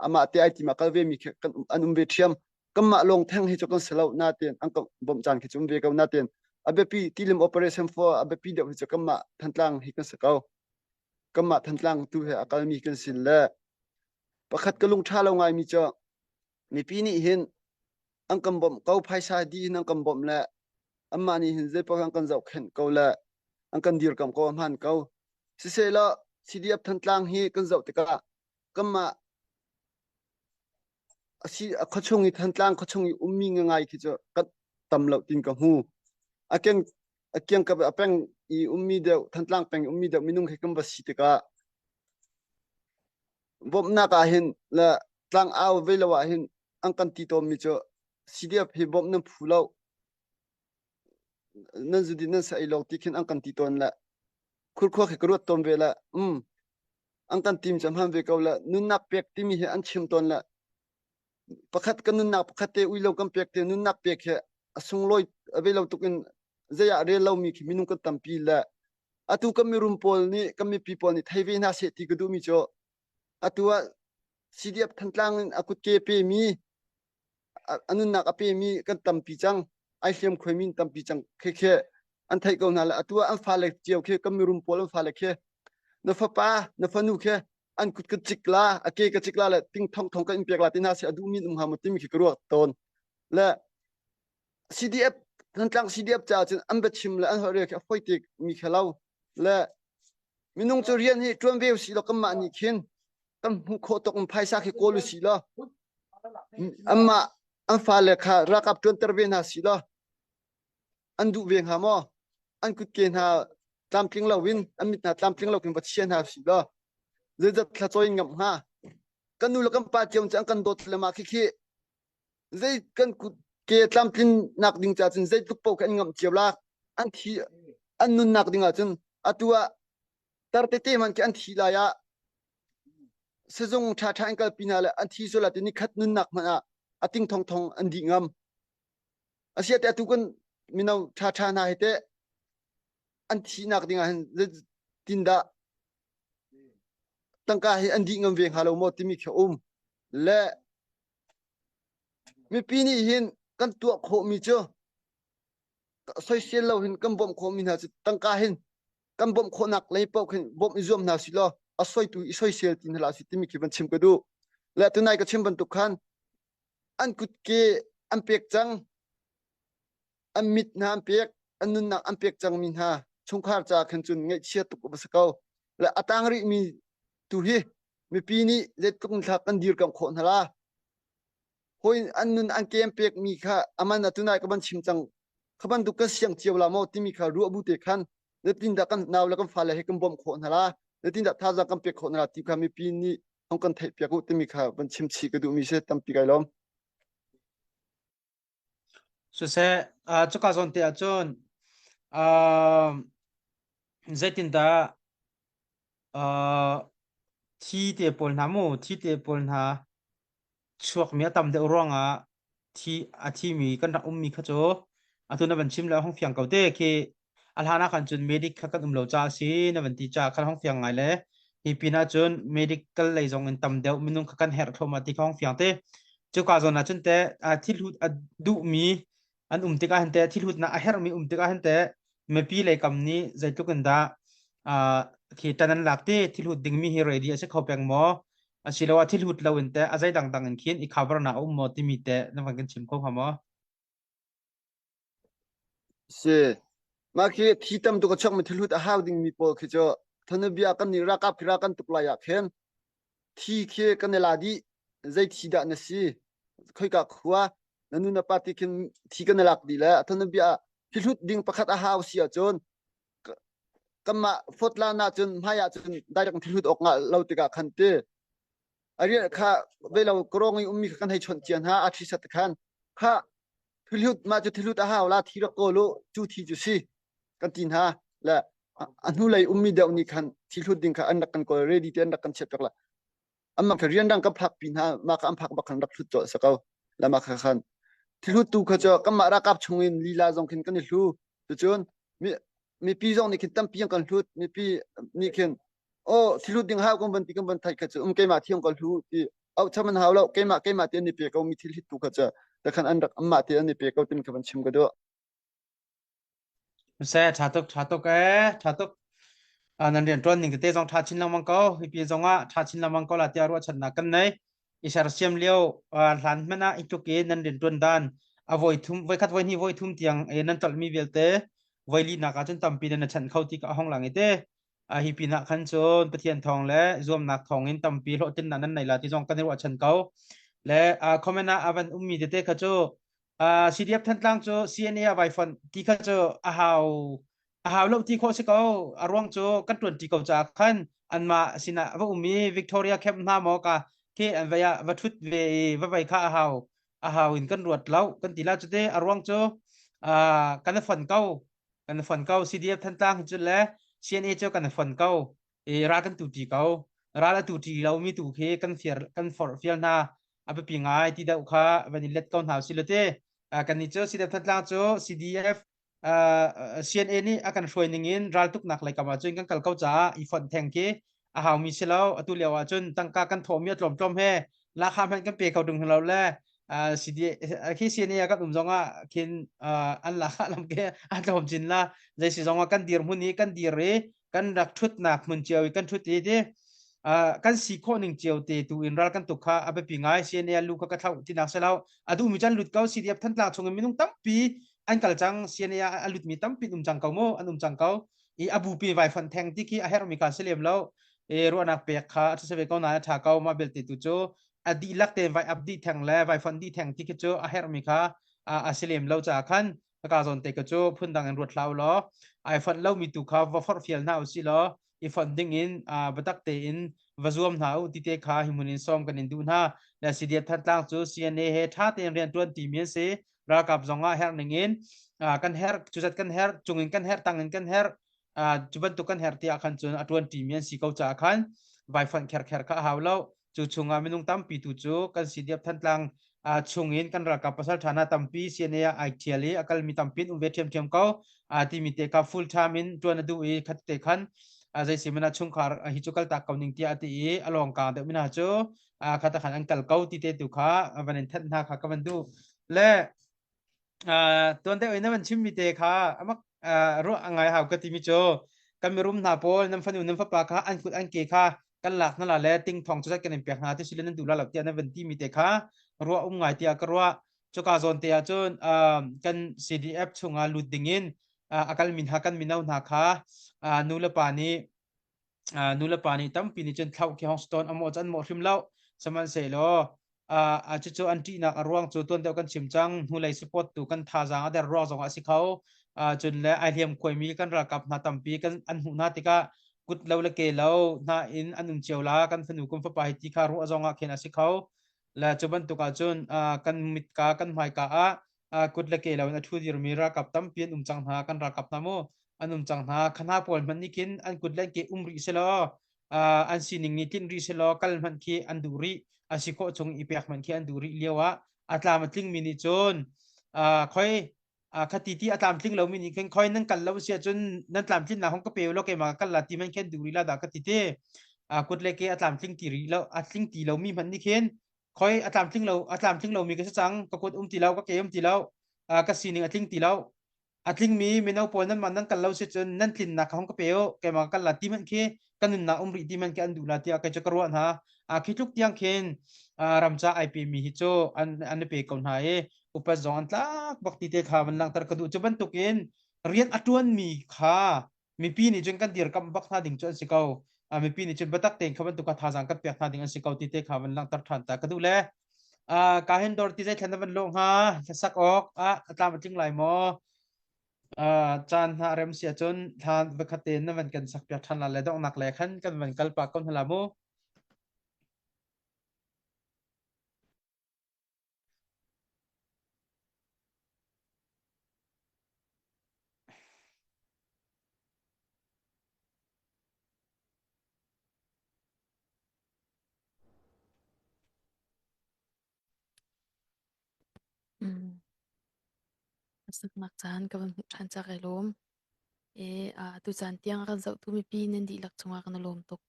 amah te ai tim ah kal ve mi khi kan an um ve ṭhiam kanmah lawng theng hi cu kan si lo natin an kan bawmh caan khi cu um ve ko natin a biapi tilim operation for a biapi deuh hi cu kanmah Thantlang hi kan si ko kanmah Thantlang tu he a kalmi kan si le pakhat ka lung ṭha lo ngaimi cu mipi nih hin an kan bawmh ko phaisa dih hin an kan bawmh le anmah nih hin zeipaoh an kan zohkhenh ko le an kan dirkamh ko a hmaan ko sisehla CDF Thantlang hi kan zoh tikah kanmah asi a khuachung i Thantlang khuachung i ummi ngai khi cu kan tam lo tin ka hmu a ken a kiangkap a peng i ummi deuh Thantlang peng i ummi deuh minung khi kan va si tikah bawmhnak ah hin le tlangau ve lo ah hin an kan ti tawnmi cu CDF hi bawmh nan phu lo nan zudin nan sa ei lawng ti khin an kan ti tawn le khurkhua khi ka ruat tawn ve le um an kan tim cu hman ve ko le nunnak pek timi hi an chim tawn le pakhat kan nunnak pakhat te ui lo kan pek te nunnak pek hi a sunglawi a ve lo tuk in zei ah rel lomi khi minung kan tampi le atu kan mirum pawl nih kan mipi pawl nih thei ve hna seh ti ka duhmi cu atu ah CDF Thantlang in a kutke pemi a nunnak a pemi kan tampi cang ai hliam khoimi tampi cang khi khi an theih ko hna le atu ah an fale cio khi kan mirum pawl an fale khi na fapa na fanu khi an kut ka cik la a ke ka cik la le ting thong thong ka in pek la ti hna se a duhmi um hnga maw timi khi ka ruak tawn le CDF Thantlang CDF caah cun an biachim le an holh rel khi a fawi te mi kha lo le minung cu rian hi ṭuan ve usih law kanmah nih khin kan hmuh khawh tuk in phaisa khi kawl usih law anmah an fale kha ralkap ṭuanter ve hna sih law an duh ve hnga maw an kutke hna tlamtling loin an mit hna tlamtling lo khin va chia hna sih law zeizat thla cawi ngamh hnga kan nu le kan pa cio cu an kan dawt le mah khikhi zei kan kut ke tlamtlinnak ding ca cun zeitluk paoh khi an ngamh cio la an thi an nunnak ding ah cun atu ah tar tete hmanh khi an thi lai ah sizung ṭhaṭha in kalpi hna le an thi sual ah ti nikhat nunnak hmanh ah a ting thong thong an dih ngam asia te atu kan mino ṭhaṭha hna hi te an thihnak ding ah hin tin dah tangka hi an dih ngam ve hnga lo maw timi khi um le Mipi nih hin kan tuah khawhmi cu soisel lo hin kan bawmh khawhmi hna cu tangka hin kan bawmh khawhnak lei paoh khin bawmh i zuam hna sih law a soitu i soisel ti hna hlah sih timi khi van chim ka duh. Le tunai ka chim bantuk khan an kutke an pek cang, an mit hna an pek, an nunnak an pek cangmi hna chungkhar ca khan cun ngaihchia tuk a va si ko. Le a tang rihmi tu hi mipi nih zeitluk in thlak kan dirkamh khawh hna la hawi an nun an kem pekmi kha aman atunai ka ban chim cang kha bantuk kan siang cio la maw timi kha ruah bu te khan zeitin dah kan nau le kan fale he kan bawmh khawh hna la zeitin dah thazaang kan pek khawh hna la ti kha mipi nih hong kan theih piak u timi kha van chim chih ka duhmi si tampi kai lawm. Siseh, cuka zawn te ahcun uh, zeitindah uh, thi te pawl hna mu, thi te pawl hna chuakmi a tam deuh ruangah thi a thimi kan rak ummi kha cu atu na van chim le hong fiang ko te khi a hlan ah khan cun medic kha kan um lo caah a si na van ti caah khan hong fiang ngai le hi pin ah cun medical lei zong in tam deuh minung kha kan herh thluahmah ti kha hong fiang te. Cuka zawn ah cun teh thil hut a duhmi an um tikah hin teh thil hutnak a herhmi um tikah hin teh mipi lei kam nih zeitluk in dah khi ṭan an lak ti thil hut dingmi hi ready a si kho peng maw asiloah thil hut lo in teh a zei dangdang in khin i cover na a um maw timi teh na van kan chim kho hnga maw? Si. Mah khi thi tam tuk a chuakmi thil hut a hau dingmi pawl khi cu thanabia kan nih ralkap khi ral kan tuk lai ah khin thi khi kan i la dih. Zei thi dah na si? Khoika khua na nu na pa ti khin thi kan i lak dih le thanabia thil hut ding pakhat a hau si ahcun kanmah fawtlan ahcun hmai ahcun direct thil hut awk ngah lo tikah khan ti a rian kha velo karong i ummi kha kan hei chawnh cia hna a thi sat khan kha thilhut mah cu thilhut a hau la thi rak kawl u cu thi cu si kan ti hna le a hnulei ummi deuh nih khan thilhut ding kha an rak kan kawl ready te an rak kan chiat pek la amah kha rian dang kan phak pi hna mah kha an phak bak khan rak hlut colh sa ko la mah kha khan thilhut tu kha cu kanmah ralkap chungin lila zong khin kan i hlu cucun mipi zong nih khin tampi an kan hlut mipi nih khin oh thilhut ding hau kan van ti kan van theih kha cu um keimah thiam ka hlu ti au cham an hau lo keimah keimah te an i pe ko mi thil hit tu kha cu ta khan an rak anmah te an i pe ko tin kha van chim ka duh. Se tha tuk tha tuk e tha tuk nan rian tuan ning tete zong tha chin lengmang ko hi pi zong ah tha chin lengmang ko la tia ruahchannak kan nei i sersiam lio hlan hmanh ah i tluk i nan rian tuan dan a voi thum voi khat voi hnih voi thum tiang e nan tolh mi vialte voi li nak ah cun tampi nan chan kho ti ka hong lang i te a hi pinah khan cun Pathian thawng le zuamnak thawng in tampi hlawhtlinnak nan nei la ti zong kan i ruahchan ko. Le comment ah a van ummi tete kha cu CDF Thantlang cu CNA a vai fonh ti kha cu a hau a hau lo ti khawh si ko. A ruang cu kan ṭuan ṭi ko caah khan anmah sinah va um i Victoria camp hna maw ka khi an vai ah va ṭhut ve i va vai kha a hau a hau in kan ruat lo kan ti la cu te a ruang cu kan i fon ko kan i fon ko. CDF Thantlang cu le CNA cu kan i fon ko i ral kan tu ṭi ko. Ral a tu ṭi lomi tu khi kan fiar kan forh fial hna a biapi ngai ti deuh kha van i let ko hna usih law ti kannih cu CDF Thantlang cu CDF CNA nih a kan hruai ning in raltuknak lei kam ahcun kan kal ko caah i fonh theng khi a haumi si lo. Atu lio ahcun tangka kan thawhmi a tlawmtlawm he lakha hmanh kan pe kho ding lo le CD khi CNA kan um zong ah khin an lakha lam ke a tlawm chin la. Zei si zong ah kan dir hmun i kan dir i kan rak ṭhutnak hmun cio i kan ṭhut i ti kan si khawh ning cio te tu in ral kan tuk kha a biapi ngai. CNA lu kha ka thlauh tinak si lo. A duhmi can lut ko. CDF Thantlang chung in minung tampi an kal cang. CNA a lutmi tampi um cang ko mu an um cang ko i a bupi vai fon theng ti khi a herhmi kha si lem lo e ruahnak pek kha a ṭha ve ko nain a ṭha ko. Mah belte tu cu a dihlak tein vai ap dih theng le vai fon dih theng ti khi cu a herhmi kha a si lem lo caah khan ka zawn te ka cu phundang in ruat hlah u law ai fonh lomi tu kha va forhfial hna u si law i fonh ding in biatak tein va zuam hna u ti te kha hi hmun in sawm kan in duh hna. Le CDF Thantlang cu CNA he ṭha tein rian ṭuan timi an si. Ralkap zong ah herh ning in kan herh cuzat kan herh cung in kan herh tang in kan herh cu bantuk kan herh tiah khan cun a ṭuan ṭimi an si ko caah khan vai fonh kherkher kha a hau lo. Cu chungah minung tampi tu cu kan CDF Thantlang chungin kan ralkap pasal ṭha hna tampi CNA ah ai ṭhial i a kalmi tampi an um ve ṭhiamṭhiam ko timi te kha full time in ṭuan a duh i khat te khan zei si mana chungkhar hi cu kaltak ko ning tiah a ti i a lawngkang deuh mi hna cu kha ta khan an kal ko ti te tu kha van in thanh hna kha ka van duh. Le tuan deuh in na van chimmi te kha amak ruah a ngai hau ka timi cu kan mirum hna pawl nan fanu nan fapa kha an kut an ke kha kan lak hna la le ting thong cu kan in pek hna ti sile nan duh la lo tiah na van timi te kha ruah um ngai tiah ka ruah. Cuka zawn te ah cun kan CDF chungah lut ding in a kalmi hna kan mino hna kha nu le pa nih nu le pa nih tampi nih cun thlauh khi hong stone amo an mawh hrim lo. Sihmanhsehlaw a cucu an ṭihnak a ruang cu tuan deuh kan chim cang hnulei support tu kan thazaang a der ruang zong ah a si kho. Cun le ai hliam khuaimi kan ralkap hna tampi kan an hmuh hna tikah kut lo le ke lo hna in an um cio la kan fanu kum fapa hi ti kha ruah zong ah khin a si kho. Le cu bantuk ah cun kan mitka kan hmaika ah. Kut le ke lo in a ṭhu dirmi ralkap tampi an um cang hna. Kan ralkap hna mu an um cang hna. Kha hna pawl hmanh nih khin an kut le an ke um rih selaw an sining nih tlinh rih selaw kal hmanh khi an duh rih. A si khawh chung i pek hmanh khi an duh rih lio ah a tlam a tlingmi nih cun khoi khati ti a tlamtling lomi nih khin khoi nan kal lo si ahcun nan tlamtlinnak hong ka pe law keimah ka kal la ti man khin duh rih la dah ka ti ti. Kut le ke a tlamtling ti rih lo a tling ti lomi hmanh nih khin khoi a tlamtling lo a tlamtling lomi ka si cang, ka kut um ti lo, ka ke um ti lo, ka sining a tling ti lo, a tlingmi mino pawl nan mah nan kal lo si cun nan tlinnak kha hong ka pe u, keimah ka kal la ti man khi ka nunnak um rih ti man khi an duh la tiah kei cu ka ruah hna. Khi tluk tiang khin ram ca ai pe mi hi cu an i pe ko hna i upat zong an tlak bak ti te kha van langhter ka duh. Cu bantukin rian a ṭuan mi kha mipi nih cun kan dirkamh bak hna ding cu an si ko. Mipi nih cun biatak tein kha bantuk kha thazaang kan pek hna ding an si ko ti te kha van langhter ṭhan ta ka duh le ka hin dor ti zei thlen na van lawh hnga hlasak awk ah a tlam a tling lai maw? Caan hna rem si ahcun thla vakhat tein na van kan sak piak ṭhan la le donghnak le khan kan van kal pah ko hna la mu. Saknak caan ka van hmuh ṭhan cak i lawm. E, tucaan tiang a kan zohtu mipi nan dihlak cungah kan i lawm tuk.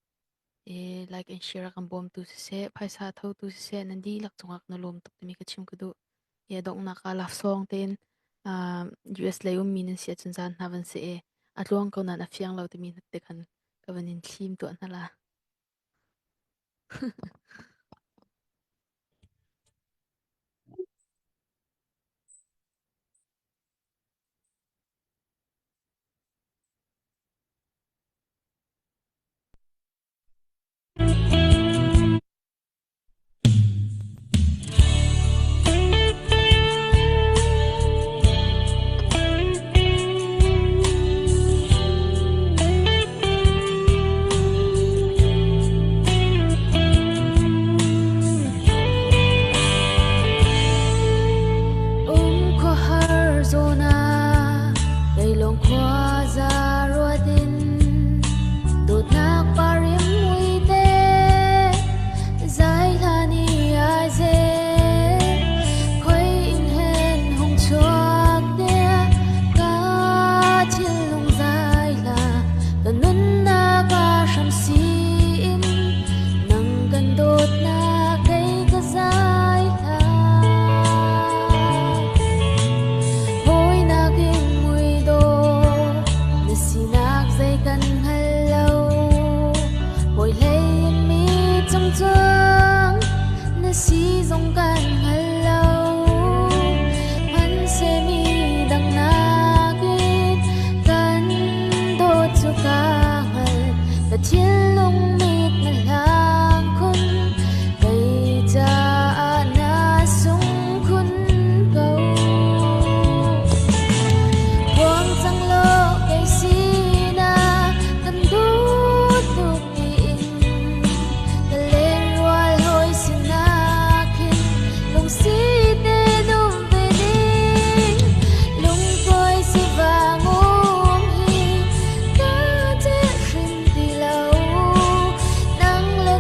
E, like and share a kan bawmtu siseh, phaisa a thotu siseh, nan dihlak cungah kan i lawm tuk timi ka chim ka duh. E, donghnak ah love song tein US lei ummi nan si ahcun zaan hna van si e. A tluang ko nain a fiang lo timi te khan ka van in thlim tuah hna la. Umkhuahar zawn ah leilawng khua za ruat in dawtnak parim muite zai hlan i ai zel khoi in hen hung chuak tiah ka thinlung zai hla ka nunnak a hram siin nang kan dawtnak kei ka zai hla Hawinak in mui dawh na sinak zei kan hngal lo hawi hlei in mi cungcuang na si zong kan hngal lo hmanhseh mi dang nakin kan dawt cu ka hngal ka thinlung mit na hlang khun kei caah na sung khun ko. Huang cang law kei sinah kan duh tuk tiin ka lengrual hawi sinah khin lungsi te dum ve ding lungtuai si vang um hi ka che hrim ti lo nang le.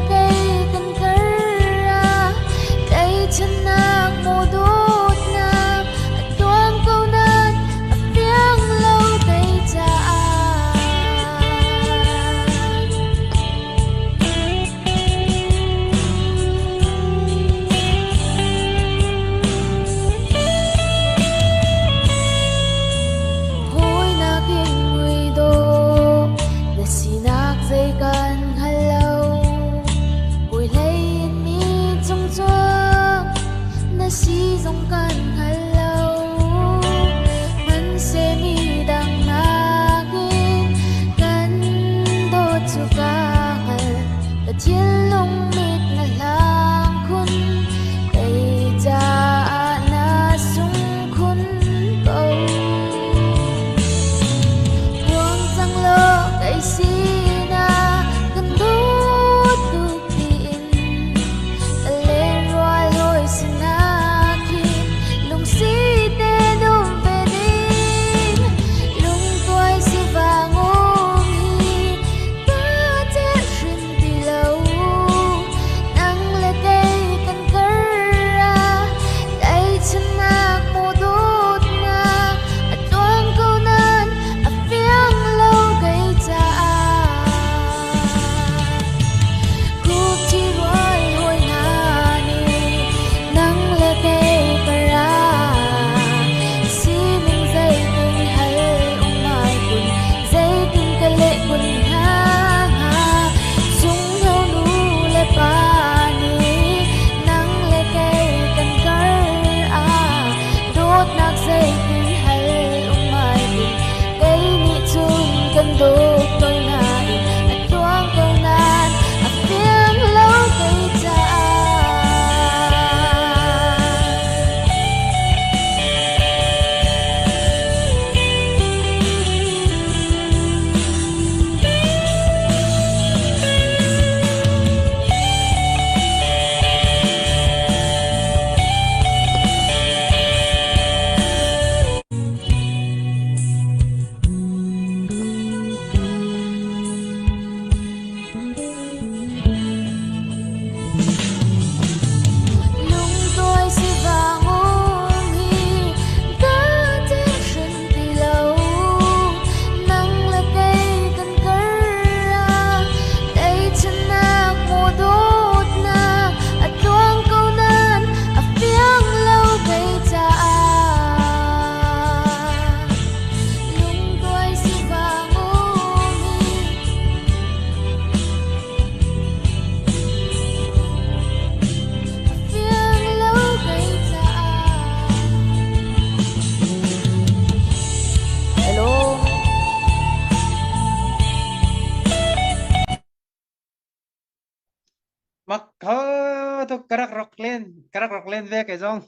Mak kho tuk ka rak rok len ka rak rok len ve kei zong.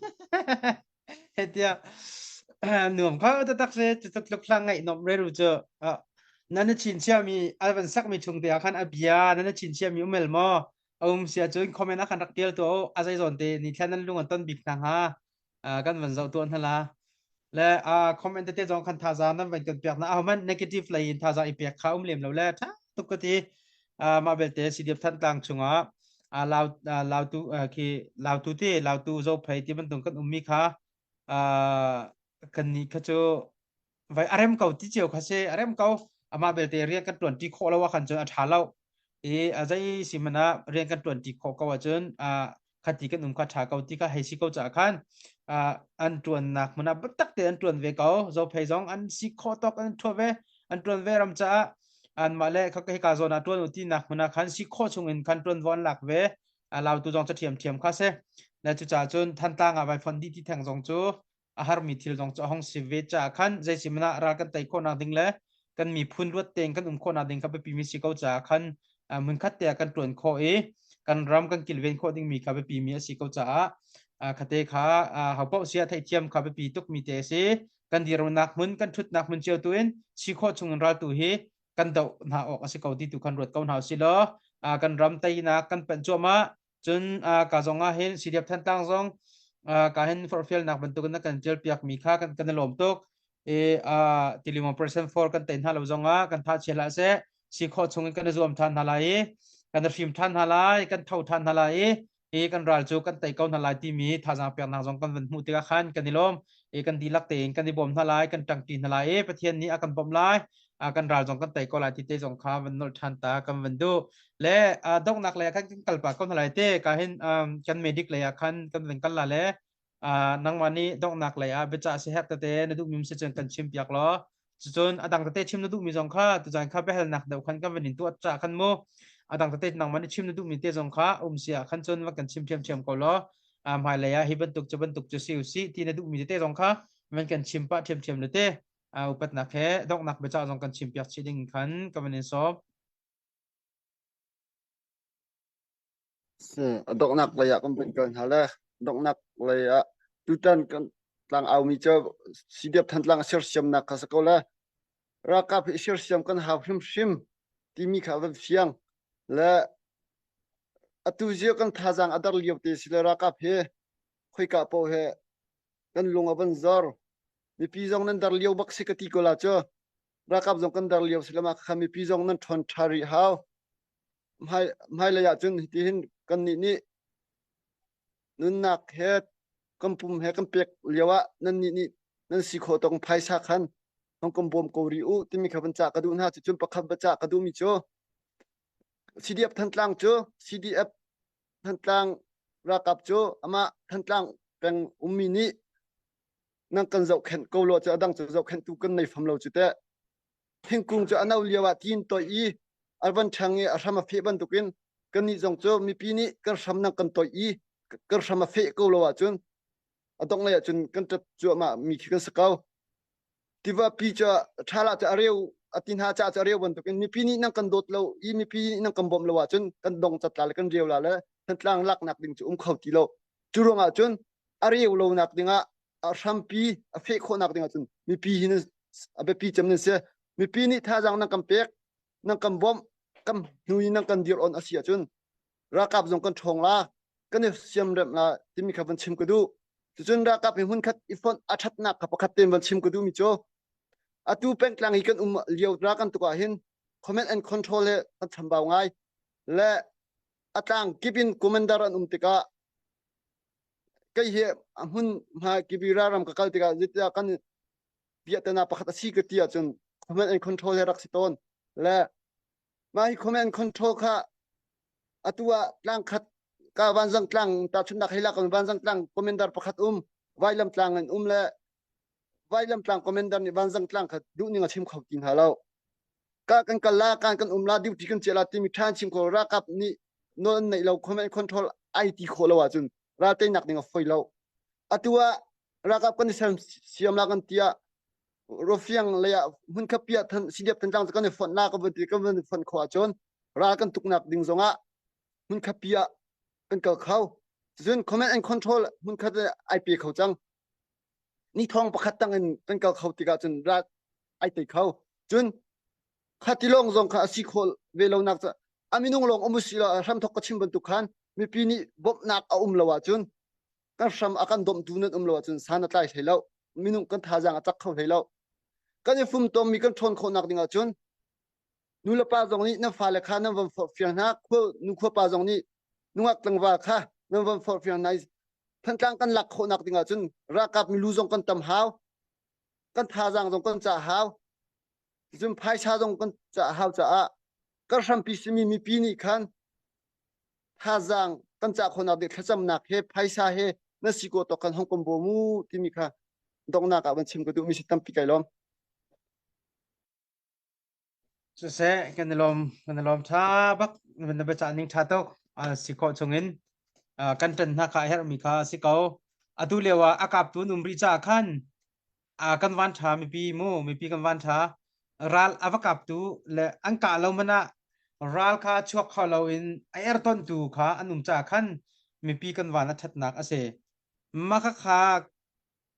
Hetia nuam kho taktak si cu tluk tluk hla ngaih nom reru cu nan na chin chiami a van sakmi chung te ah khan a bia nan na chin chiami umel maw a um sia cun comment ah khan rak tial tuah u a zei zawn te ni thlan nan lung an ton bik hna hnga kan van zoh tuah hna la le comment tete zong khan thazaang nan van kan pek na ahohmanh negative lei in thazaang i pek kha um lem lo le tha tuk ka ti mah belte CDF Thantlang chungah lau lautu khi lautu ti lautu zophei ti bantuk kan ummi kha kan nih kha cu vai a rem ko ti cio kha si a rem ko amah belte rian kan tuan ti khawh lo ah khan cun a tha lo i a zei si hmanh ah rian kan tuan ti khawh ko ahcun khati kan um kha tha ko ti kha hei si ko caah khan an tuannak hmun ah biatak te an tuan ve ko zophei zong an si khawh tawk an thua ve an tuan ve ram caah anmah le kha hika zawn ah tuan u ti nak hmun ah khan si khawh chung in khan tuan von lak ve lautu zong ca thiam thiam kha se le cucaah cun Thantlang ah vai fon dih ti theng zong cu a harmi thil zong cu a hong si ve caah khan zei si hmanh ah ral kan tei khawhnak ding le kan miphun luat tein kan um khawhnak ding kha biapi mi si ko caah khan hmunkhat te ah kan ṭuan khawh i kan ram kan kilven khawh dingmi kha biapi mi a si ko caah khate kha hopaoh sia theihthiam kha biapi tukmi te a si. Kan dirnak hmun kan ṭhutnak hmun cio tu in si khawh chung in raltu hi kan doh hna awk a si ko ti tu khan ruat ko hna usih law kan ram teinak kan panh cuahmah. Cun ka zong ah hin CDF Thantlang zong ka hin forhfialnak bantuk in na kan tial piak mi kha kan kan i lawm tuk. I tilimo percent 4 kan tei hna lo zong ah kan tha chia hlah seh. Si khawh chung in kan i zuam than hna lai i kan i hrim than hna lai, kan tho than hna lai i hi kan ral cu kan tei ko hna lai timi thazaang peknak zong kan van hmuh tikah khan kan i lawm. I kan dihlak tein kan i bawm hna lai, kan ṭangṭi hna lai i Pathian nih a kan bawmh lai. Kan ral zong kan tei ko lai ti te zong kha van nolh ṭhan ta kan van duh. Le donghnak lei ah khan kan kal pah ko hna lai te ka hin kan medic lei ah khan kan van kal la le nangmah nih donghnak lei ah biacah si herh tete na duhmi um si cun kan chim piak law cucun a dang tete chim na duhmi zong kha tuzan kha biahalnak deuh khan kan van in tuah ca khan mu a dang tete nangmah nih chim na duhmi te zong kha um si ah khan cun va kan chim ṭhiamṭhiam ko law hmailei ah hi bantuk cu bantuk cu si usih ti na duhmi tete zong kha van kan chim pah ṭhiamṭhiam le te upatnak he donghnak biacah zong kan chim piak chih ding khan ka van in sawm. Si, a donghnak lei ah kan vun kal hna le donghnak lei ah tutan kan tlang aumi cu CDF Thantlang a sersiamnak kha si ko le ralkap hi sersiam kan hau hrimhrim timi kha van fiang le atu zio kan thazaang a dar lio te si le ralkap hi khoika paoh he kan lung a van zor mipi zong nan dar lio bak si ka ti ko la cu ralkap zong kan dar lio si le mah kha mipi zong nan ṭhawn ṭha rih hau hmailei ah cun hitihin kannih nih nunnak he kan pum he kan pek lio ah nannih nih nan si khawh tawk phaisa khan hong kan bawm ko rih u timi kha van cah ka duh hna cucun pakhat va cah ka duhmi cu CDF Thantlang cu CDF Thantlang ralkap cu amah Thantlang peng ummi nih nan kan zohkhenh ko lo cu a dang cu zohkhenhtu kan nei fam lo cu teh Thingkung cu a no lio ah ti in toih i a van ṭhang i a hram a feh bantukin kannih zong cu mipi nih kan hram nan kan toih i kan hram a feh ko lo ahcun a donglei ahcun kan ṭap cuahmah mi khi kan si ko. Tiva pi cu ṭhal ah cu a reu a ti hna caah cu a reu bantukin mipi nih nan kan dawt lo i mipi nih nan kan bawmh lo ahcun kan dong catla le kan reu la le Thantlang laknak ding cu um kho ti lo. Cu ruangah cun a reu lonak dingah a hrampi a feh khawhnak ding ahcun mipi hi a biapi cem nan si mipi nih thazaang nan kan pek nan kan bawmh kan hnu in nan kan dir on a si ahcun ralkap zong kan ṭhawng la kan i siamremh la timi kha van chim ka duh cucun ralkap hi hmunkhat i fonh a ṭhatnak kha pakhat tein van chim ka duhmi cu atu pengtlang hi kan um lio ra kan tuk ah hin command and control he kan chambau ngai le a tlang kip in commander an um tikah kei hi a hmun hma kibira ram ka kal tikah zeitiah kan piahtana pakhat a si ka ti ahcun command and control he rak si tawn le mah hi command and control kha atu ah tlang khat ka vanzang tlang tahchunhnak hei lak vanzang tlang commander pakhat um vailam tlang in um le vailam tlang commander nih vanzang tlang kha duh ning a chim kho ti hna lo ka kan kal la kan kan um la duty kan chia la timi than chim kho ralkap nih nawl an neih lo command control ai ti khawh lo ahcun ral teinak ding a foi lo atu ah ralkap kan i siam la kan tiah rofiang lei ah hmun khat piah than CDF thantlang kan i fonh la kan van ti kan van fonh khawh ahcun ral kan tuknak ding zongah hmun khat piah. Kan kal kho. Cun command and control hmunkhat ai pe kho cang. Ni thong pakhat tang in kan kal kho tikah cun ral ai tei kho. Cun kha tilawng zong kha a si khawh ve lo nak a minung lawng um si lo hramthok ka chim bantuk khan mipi nih bawmhnak a um lo ahcun kan hram a kan domhtu nan um lo ahcun san a tlai hlei lo minung kan thazaang a cak kho hlei lo kan i fumtom mi kan ṭhawn khawhnak ding ahcun nu le pa zong nih nan fale kha nan van forhfial hna khua nu khua pa zong nih nungak tlangval kha nan van forhfial hna Thantlang kan lak khawhnak ding ahcun ralkap milu zong kan tam hau kan thazaang zong kan cah hau cun phaisa zong kan cah hau caah kan hrampi simi mipi nih khan thazaang kan cah khawhnak ding thlacamnak he phaisa he na si ko to kan hong kom bo mu timi kha donghnak ah van chim ka duhmi si tampi kai lawm. Siseh, kan i lawm, kan i lawm ṭha bak. Na biacah ning ṭha tuk. Si khawh chungin kan ṭan hna kha a herhmi kha a si ko. Atu lio ah a kaptu an um rih caah khan kan van ṭha mipi mu, mipi kan van ṭha. Ral a va kaptu le an kah lo hmanh ah ral kha chuak kho loin a ertontu kha an um caah khan mipi kan van a ṭhatnak a si. Mah khakha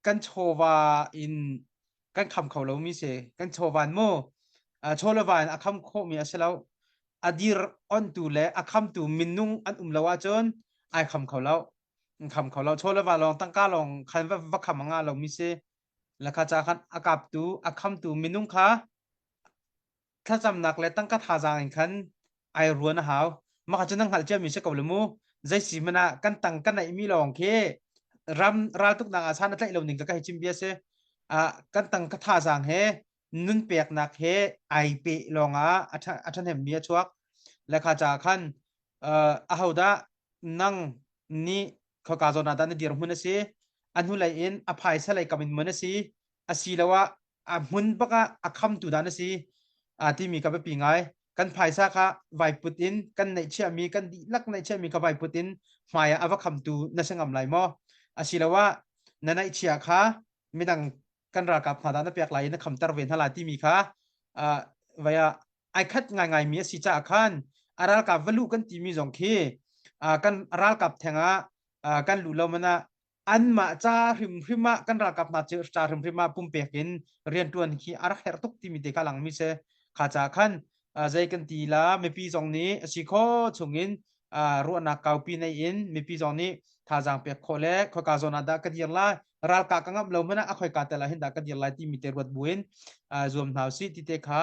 kan chawva in kan kham kho lomi si kan chawvan mu chawleva in a kham khawhmi a si lo a dir ontu le a khamtu minung an um lo ahcun ai kham kho lo kham kho lo chawleva lawng tangka lawng khan va, va kham a ngah lomi si lakha cha khan a kaptu a khamtu minung kha thlacamnak le tangka thazaang in khan ai ruan a hau. Mah kha cu nan hngalh ciami si ko le mu. Zei si hmanh ah kan tang kan neihmi lawng khi ram raltuknak ah san a tlaih lo ning ka ka hei chim bia si. Ah kan tangka thazaang he nun peknak he ai pe lawng ah a a ṭhahnemmi a chuak. Le kha caah khan uh, ahodah nang nih khoka zawn ah dah na dirhmun a si a hnulei in a phaisa lei kam in mun a si asiloah a hmun bak ah a khamtu dah na si a timi ka biapi ngai kan phaisa kha vai put in kan neihchiahmi kan dihlak neihchiahmi kha vai put in hmai ah a va khamtu na si ngam lai maw asiloah na neihchia kha midang kan ralkap hna dah na pek lai i na khamter ve hna lai timi kha uh, vai ah ai khat ngaingai mi a si caah khan a ralkap va luh kan timi zong khi uh, kan ralkap theng ah uh, kan luh lo man ah anmah ca hrimhrim ah kan ralkap hna cu ca hrimhrim ah pumpek in rianṭuan khi a rak herh tuk timi te kha langmi si kha ca khan zei kan ti la mipi zong nih a si kho chungin ruahnak kaupi nei in mipi zong nih thazaang pek khawh le khoika zawn ah dah ka dir lai ralka ka ngamh lo hmanh ah a khoika tel ah hin dah ka dir lai timi te ruat buin zuam hna usih ti te kha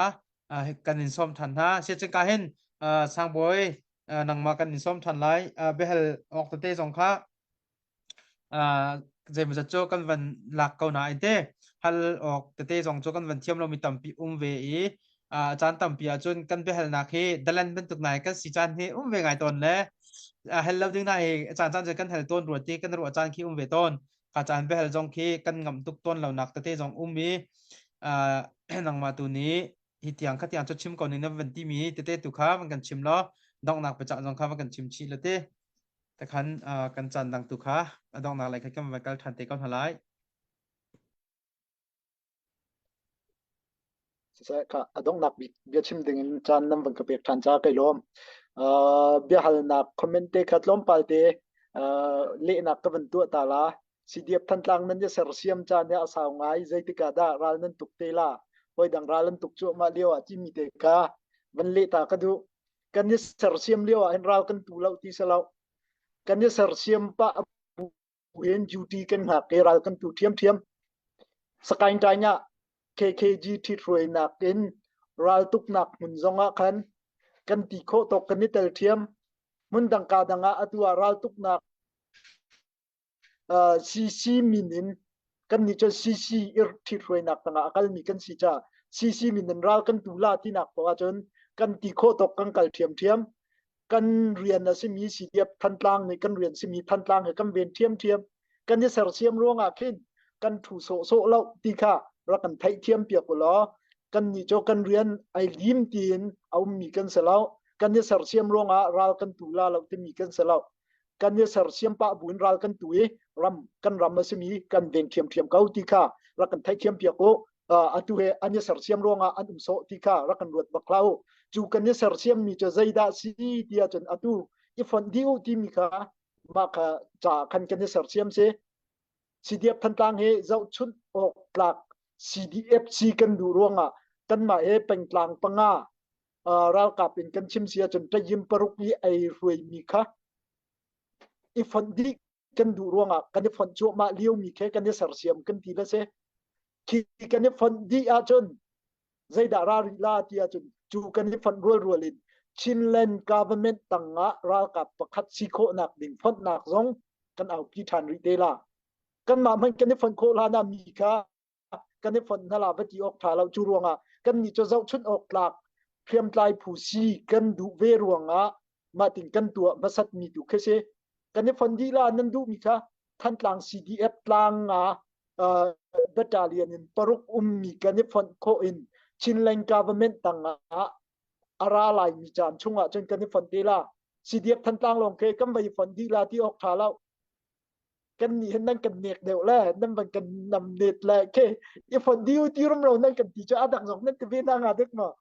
kan in sawm ṭhan hna siacun ka hin sangbawi nangmah kan in sawm ṭhan lai biahal awk tete zong kha uh, zeimawzat cu kan van lak ko nain te hal awk tete zong cu kan van thiam lomi tampi um ve i uh, caan tampi ahcun kan biahalnak hi dalan bantuk nai kan si caan hi um ve ngai tawn le uh, hal lo ding na hi caan caan cu kan hal tawn ruat ti kan ruah caan khi um ve tawn ka caan biahal zong khi kan ngam tuk tawn lo nak tete zong um i uh, nangmah tu nih hi tiang kha tiang cu chim ko ning na van ti mi tete tu kha van kan chim law donghnak pecah zong kha van kan chim chih la te Takhan kan caan dang tu kha a donghnak lei kha kan va kal ṭhan te ko hna lai. Siseh ka a donghnak bik biachim ding in caan nan van ka pek ṭhan ca kai lawm. Uh, biahalnak comment te kha tlawmpal te uh, lehnak ka van tuah ta la. CDF Thantlang nan i sersiam caan hi a sau ngai zeitik ah dah ral nan tuk te la. Hoi dang ral an tuk cuahmah lio ah timi te kha van leh ta ka duh. Kan i sersiam lio ah hin ral kan tu lo ti si lo. Kan i sersiam pah buin duty kan hngak i ral kan tu ṭhiamṭhiam. Sakaing ṭaing ah KKG ṭhithruainak in raltuknak hmun zong ah khan kan ti khawh tawk kan i tel ṭhiam. Hmun dang ka dang ah atu ah raltuknak CC min in kannih cu CC i ṭhithruainak tangah a kalmi kan si caah CC min in ral kan tu la tinak poah ahcun kan ti khawh tawk kan kal ṭhiamṭhiam. Kan rian a simi CDF Thantlang nih kan rian simi Thantlang he kan ven ṭhiamṭhiam. Kan i sersiam ruangah khin kan ṭhu sawhsawh lo ti kha rak kan theihthiam piak u law kannih cu kan rian ai lim tiin a ummi kan si lo. Kan i sersiam ruangah ral kan tu la lo timi kan si lo. Kan i sersiam pah buin ral kan tu i ram kan ram a simi kan veng ṭhiamṭhiam ko ti kha rak kan theihthiam piak u. Atu he an i sersiam ruangah an um sawh ti kha rak kan ruat bak hlah u. Cu kan i sersiam mi cu zeidah si ti ahcun atu I fonh dih u timi kha mah kha ca khan kan i sersiam si. CDF Thantlang hi zohchunh awk tlak CDF si kan duh ruangah kanmah he pengtlang panga ralkap in kan chim si ahcun ṭayim paruk i ei hruaimi kha i fonh dih kan duh ruangah kan i fonh cuahmah liomi khe kan i sersiam kan ti le si. Khi kan i fonh dih ahcun zeidah ra rih la ti ahcun cu kan i fonh rualrual in Chinland government tangah ralkap pakhat si khawhnak ding fonhnak zong kan aupi ṭhan rih te la. Kanmah hmanh kan i fonh khawh hlan ah mi kha kan i fonh hna la va ti awk ṭha lo. Cu ruangah kannih cu zohchunh awk tlak hriamtlai phu si kan duh ve ruangah mah tin kan tuah hmasatmi tu khi si. Kan i fonh dih la nan duhmi kha Thantlang CDF tlang nga battalion in paruk ummi kan i fonh khawh in Chinland government tangah a ra laimi caan chungah cun kan i fonh te la. CDF Thantlang lawng khi kan vai fonh dih la ti awk ṭha lo. Kan nih hin nan kan nek deuh le nan van kan nam net le khi i fonh dih ti rum lo nan kan ti cu a dang zong nan ti ve na nga dek maw.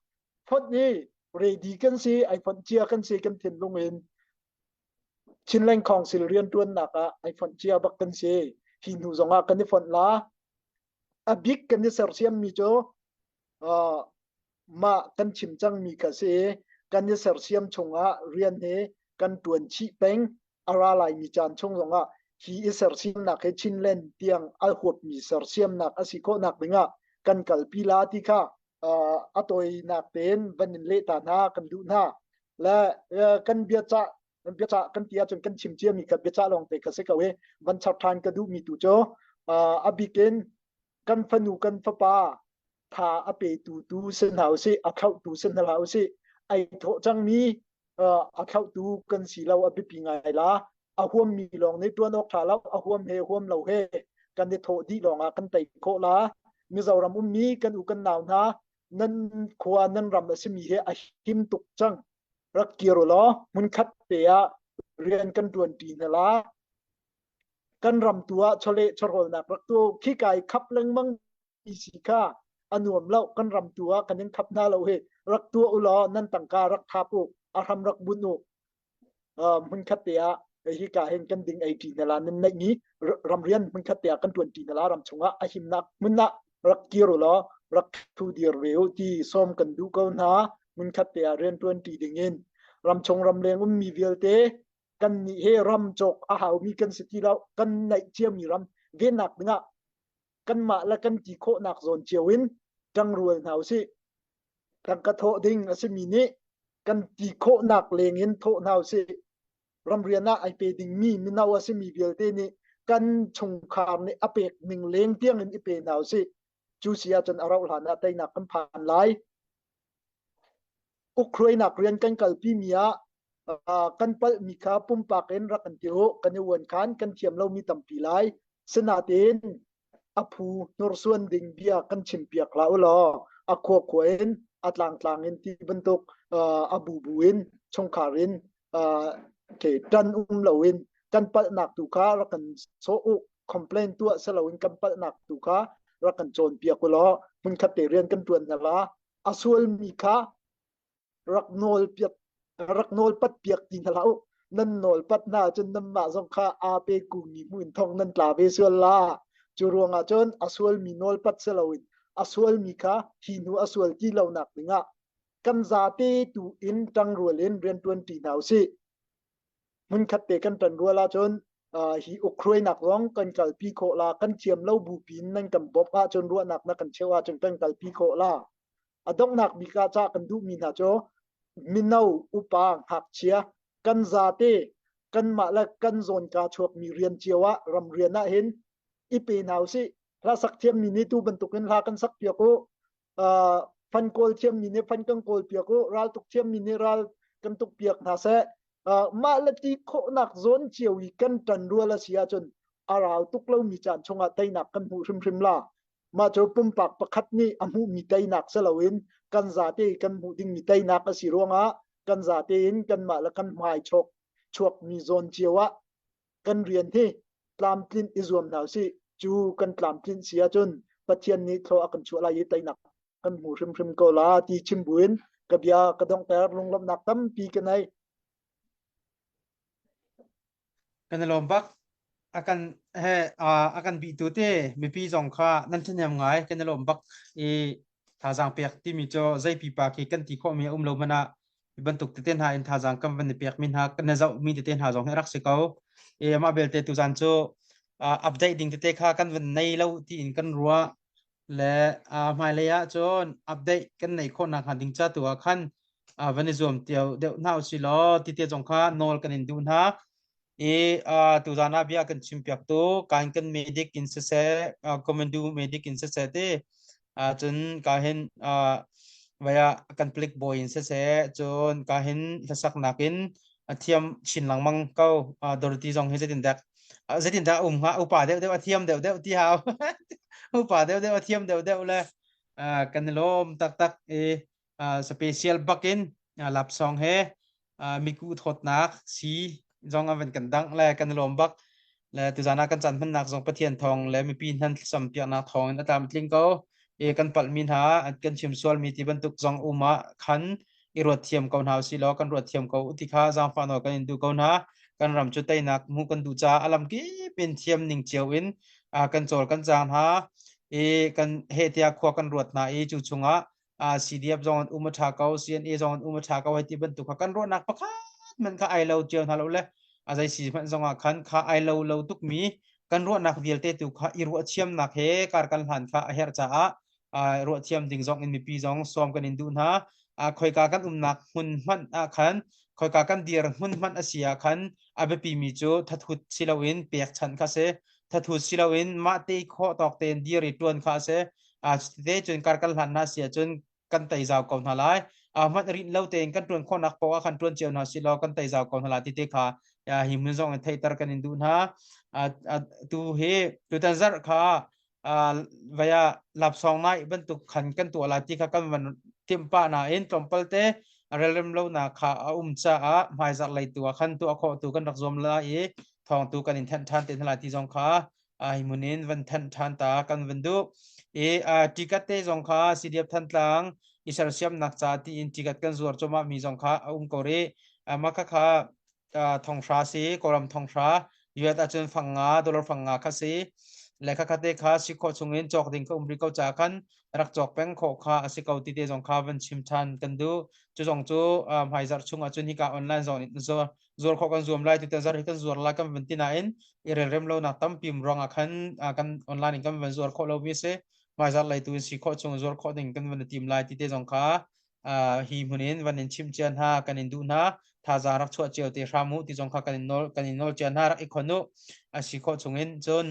Fonh hi ready kan si ai fonh cia kan si kan thinlung in Chinland Council rianṭuannak ah ai fonh cia bak kan si. Hi hnu zongah kan i fonh la. A bik kan i sersiammi cu uh, mah kan chim cangmi kha si. Kan i sersiam chungah rian hi kan ṭuan chih peng. A ra laimi caan chung zongah hi i sersiamnak hi Chinland tiang a huapmi sersiamnak a si khawhnak dingah kan kalpi la ti kha uh, a tawinak tein van in leh ta hna kan duh hna. Le uh, kan biacah biacah kan ti ahcun kan chim ciami kha biacah lawng te kha si ko i van char ṭhan ka duhmi tu cu uh, a bik in kan fanu kan fapa tha a petu tu si hna usih a thlauhtu si hna hlah usih ai thawh cangmi uh, a thlauhtu kan si lo a biapi ngai la a huammi lawng nih ṭuan awk ṭha lo a huam he huam lo he kan i thawh dih lawngah kan tei khawh la Mizoram ummi kan u kan nau hna nan khua nan ram a simi he a him tuk cang rak kir u law hmunkhat te ah rian kan ṭuan ṭi hna la kan ram tu ah chawleh chawhrawlnak rak tu khi kai khap lengmang mi si kha a nuam lo kan ram tu ah kan in khap hna lo hi rak tuah u law nan tangka rak thap u a hram rak bunh u hmunkhat te ah hika hin kan ding ei ṭi hna la nan neihmi ramrian hmunkhat te ah kan ṭuan ṭi hna la ram chungah a himnak hmun ah rak kir u law rak thu dir ve u ti sawm kan duh ko hna hmunkhat te ah rian ṭuan ṭi ding in ramchung ramleng ummi vialte kan nih he ram cawk a haumi kan si ti lo kan neih ciami ram vennak dingah kanmah le kan ti khawhnak zawn cio in ṭangrual hna usih tangka thawh ding a simi nih kan ti khawhnak leng in thawh hna usih ramrian ah ai pe dingmi mino a simi vialte nih kan chungkhar nih a pek ning leng tiang in i pe hna usih cu si ahcun a rauh hlan ah teinak kan phan lai Ukhruainak rian kan kalpimi ah kan palhmi kha pumpak in rak kan ti u. Kan i uan khan kan thiam lomi tampi lai. Sinain a phu hnursuan ding bia kan chimpiak hlah u law a khuakhua in a tlangtlang in ti bantuk a bubu in chungkhar in ke ṭan um loin kan palhnak tu kha rak kan sawh u complain tuah si loin kan palhnak tu kha rak kan cawnpiak u law hmunkhat te rian kan ṭuan hna la a sualmi kha rak nawl piak rak nawl pat piak ti hna hlah u nan nawl pat hna cun nanmah zong kha aa pe kumi hmu in thong nan tla ve sual la cu ruangah cun a sualmi nawl pat si loin a sualmi kha hi hnu a sual ti lonak dingah kan zate tu in ṭangrual in rianṭuan ṭi hna usih hmunkhat te kan ṭan rual ahcun hi ukhruainak zong kan kalpi khawh la kan thiam lo bu pin nan kan bawmh ahcun ruahnak na kan cheuh ahcun kan kalpi khawh la a donghnak bik ah cah kan duhmi hna cu mino upa ngakchia kan zate kanmah le kan zawnka chuakmi rian cio ah ram rian ah hin i pe hna usih hla sak thiammi nih tu bantukin hla kan sak piak u fan kawl thiammi nih fan kan kawl piak u raltuk thiammi nih ral kan tuk piak hna seh mah le ti khawhnak zawn cio i kan ṭan rual a si ahcun a rau tuk lomi caan chungah teinak kan hmuh hrimhrim la mah cu pumpak pakhat nih a hmuhmi teinak si loin kan zate kan hmuh dingmi teinak a si ruangah kan zate in kanmah le kan hmai chawk chuakmi zawn cio ah kan rian hi tlamtlinh i zuam hna usih cu kan tlamtlinh si ahcun Pathian nih thlaw a kan chuah lai i teinak kan hmu hrimhrim ko la ti chim buin ka bia ka donghter lunglawmhnak tampi ka nei. Kan i lawm bak. A kan he a kan bihtu te mipi zong kha nan ṭhahnem ngai kan i lawm bak i thazaang pek timi cu zei pipa khi kan ti khawhmi a um lo hmanh ah hi bantuk tete hna in thazaang kan van i pekmi hna kan i zohmi tete hna zong hi a rak si ko. I amah belte tuzaan cu update ding tete kha kan van nei lo tiin kan ruah le hmailei ah cun update kan neih khawh nakhnga ding ca tu ah khan van i zuam cio deuh hna usih law ti te zong kha nawl kan in duh hna. I tuzaan ah bia kan chimpiak tu kan kan medic in siseh commando medic in siseh ti cun ka hin vaya kan plik bawi in siseh cun ka hin hlasaknak in a thiam chin lengmang ko. Dorothy zong hi zeitin dek zeitin dah um hnga upa deuh deuh a thiam deuh deuh ti hau upa deuh deuh a thiam deuh deuh le kan i lawm taktak i special bakin lapsong he miku thawtnak si zong an van kan dangh le kan i lawm bak le tuzan ah kan caan hmannak zong Pathian thawng le mipi hnan thlacam piaknak thawng in a tlam tling ko i kan palhmi hna kan chim sualmi ti bantuk zong um ah khan i ruat thiam ko hna usih law kan ruat thiam ko ti kha zaangfah nawl kan in duh ko hna. Kan ram cu teinak hmuh kan duh caah a lam kip in thiam ning cio in kan cawl kan caang hna i kan heh tiah khua kan ruat hna i cu chungah CDF zong an um a ṭha ko, CNA zong an um a ṭha ko hei ti bantuk kha kan ruahnak pakhat hmanh kha ai lo cio hna lo le a zei si hmanh zongah khan kha ai lo lo tukmi kan ruahnak vialte tu kha i ruah thiamnak he kar kan hlan kha a herh caah ruahthiam ding zong in mipi zong sawm kan in duh hna. Khoika kan umnak hmun hmanh ah khan khoika kan dir hmun hmanh a si ah khan a biapi mi cu thathut si loin pekchanh kha si. Thathut si loin mah te khawh tawk tein dir i tuan kha si. Te cun kar kan hlan hna si ahcun kan tei zau ko hna lai. Hmanh rinh lo tein kan tuan khawhnak poah khan tuan cio hna si law kan tei zau ko hna lai ti te kha hi hmun zong in theihter kan in duh hna. Tu hi tutan zarh kha vaya lapsawng nai bantuk khan kan tuah lai ti kha kan van timh pah nain tlawmpal te relrem lo na kha a um caah hmaizarh lei tu ah khan tuah khawh tu kan rak zuam lai i thawng tu kan in thanh ṭhan te hna lai ti zong kha hi mun in van thanh ṭhan ta kan van duh i ticket te zong kha CDF Thantlang i sersiamnak ca tiin ticket kan zuar cuahmah mi zong kha a um ko rih. Mah kha kha thonghra si Kawlram thonghra US ahcun 500 dollar 500 kha si le kha khate kha si khawh chungin cawk ding ka um rih ko ca khan rak cawk peng khawh kha a si ko ti te zong kha van chim than kan duh. Cu zong cu hmaizarh chung ahcun hika online zong in zuar khawh kan zuam lai. Tutan zarh hi kan zuar lai kan van ti nain i relrem lonak tampi um ruangah khan kan online in kan van zuar khawh lomi a si. Hmaizarh lei tu in si khawh chung zuar khawh ding kan van tim lai ti te zong kha hi hmun in van in chimh cia hna kan in duh hna. Thazaang rak chuah cio te hram u ti zong kha kan in nawl kan in nawl cia hna. Rak i khon u a si khawh chung in. Cun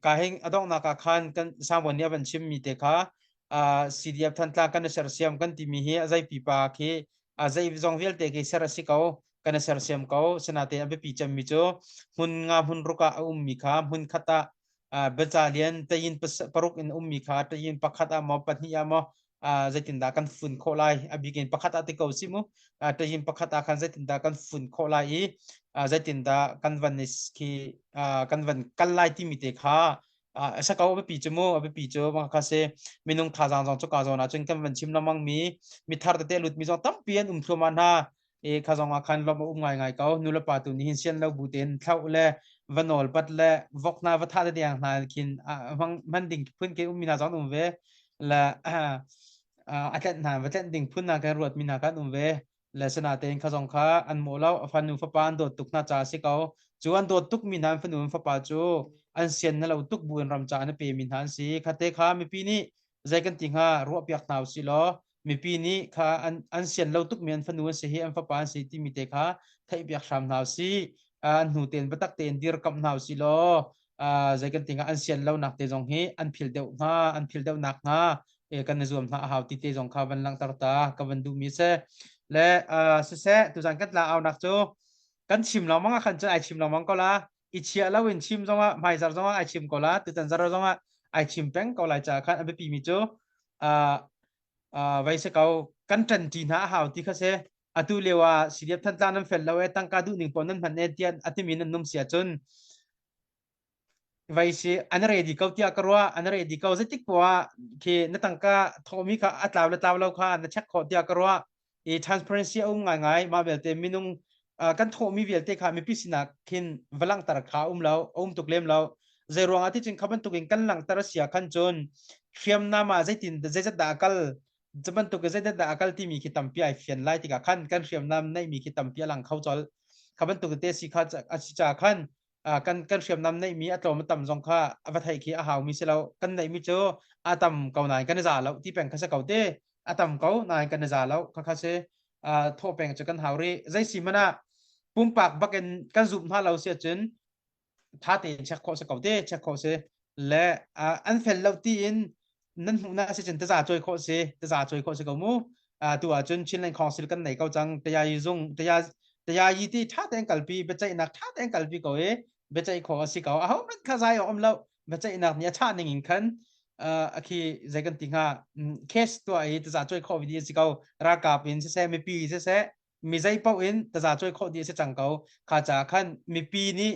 ka hing a donghnak ah khan kan Sangbawn nih a van chim mi te kha CDF Thantlang kan i sersiam kan timi hi a zei pipa khi a zei zong vialte khi ser a si ko kan i sersiam ko. Sinain a biapi cemmi cu hmun nga hmun ruk ah a ummi kha hmun khat ah battalion tayin paruk in ummi kha tayin pakhat ah maw pahnih ah maw zeitindah kan fun khawh lai? A bik in pakhat ah ti ko si mu. Tayin pakhat ah khan zeitindah kan fun khawh lai i zeitindah kan van khi kan van kal lai timi te kha a sa ko. A biapi cu mu a biapi cu mah kha si. Minung thazaang zong cu ka zawn ah cun kan van chim lengmang mi mi thar tete lut mi zong tampi an um thluahmah hna e kha zong ah khan lawmh a um ngaingai ko. Nu le pa tu nih hin sian lo bu tein thlauh le va nawl pat le vok hna va thah te tiang hna khin hmang hman ding phun ke ummi hna zong um ve le a tlenh hna va tlenh ding phun hna kan ruat mi hna kan um ve le sinatein kha zong kha an mawh lo. A fanu fapa an dawt tuk hna ca a si ko. Cu an dawt tuk mi hna an fanu an fapa cu an sian na lo tuk bu in ram ca an pe mi hna an si. Khate kha mipi nih zei kan ti hnga ruah piak hna usih law mipi nih kha an an sian lo tukmi an fanu an si hi an fapa an si timi te kha theih piak hram hna usih. An hnu tein biatak tein dirkamh hna usih law zei kan ti hnga an sian lonak te zong hi an phil deuh hnga an phil deuh nak hnga kan i zuam hna a hau ti te zong kha van langhter ta ka van duhmi si. Le siseh tuzan kan tla aunak cu kan chim lengmang ah khan cun ai chim lengmang ko la. I chia lo in chim zongah hmaizar zongah ai chim ko la tutan zar zongah ai chim peng ko lai caah khan a biapi mi cu vai se ko kan ṭanṭi hna a hau ti kha si. Atu lio ah CDF Thantlang nan fel lo e tangka duh ning pawl nan hman e tiah a timi nan num si ahcun vai si an ready ko tiah ka ruah. An ready ko zeitik poah khi na tangka thawhmi kha a tlau le tlau lo kha na check khawh tiah ka ruah. I transparency a um ngaingai. Mah belte minung. Kan thawhmi vialte kha mipi sinah khin va langhter kha um lo, a um tuk lem lo. Zei ruangah ti cun kha bantukin kan langhter a si ah khan cun hriamnam ah zeitin zeizat dah a kal, cu bantuk in zeidat dah a kal timi khi tampi ai fian lai tikah khan kan hriamnam neihmi khi tampi a lang kho colh. Kha bantuk te si kha a si caah khan kan kan hriamnam neihmi a tlawm a tam zong kha a va theih khi a haumi si lo. Kan neihmi cu a tam ko nain kan i za lo ti peng kha si ko te. A tam ko nain kan i za lo kha kha si. Thawh peng cu kan hau rih. Zei si hmanh ah pumpak bakin kan zumh hna lo si ahcun tha tein check khawh si ko te, check khawh si le an fel lo tiin nan hmuh na si cun taza cawi khawh si, taza cawi khawh si ko mu. Tu ahcun Chinland Council kan nei ko cang. Tayayi zung taya tayayi ti tha tein kalpi, biaceihnak tha tein kalpi ko i biaceih khawh a si ko. Aho hmanh kha zai awk um lo. Biaceihnak nih a chah ning in khan akhi zei kan ti hnga, case tuah i taza cawi khawh vi a si ko. Ralkap in siseh, mipi siseh, mi zei paoh in taza cawi khawh dih a si cang ko. Kha caah khan mipi nih.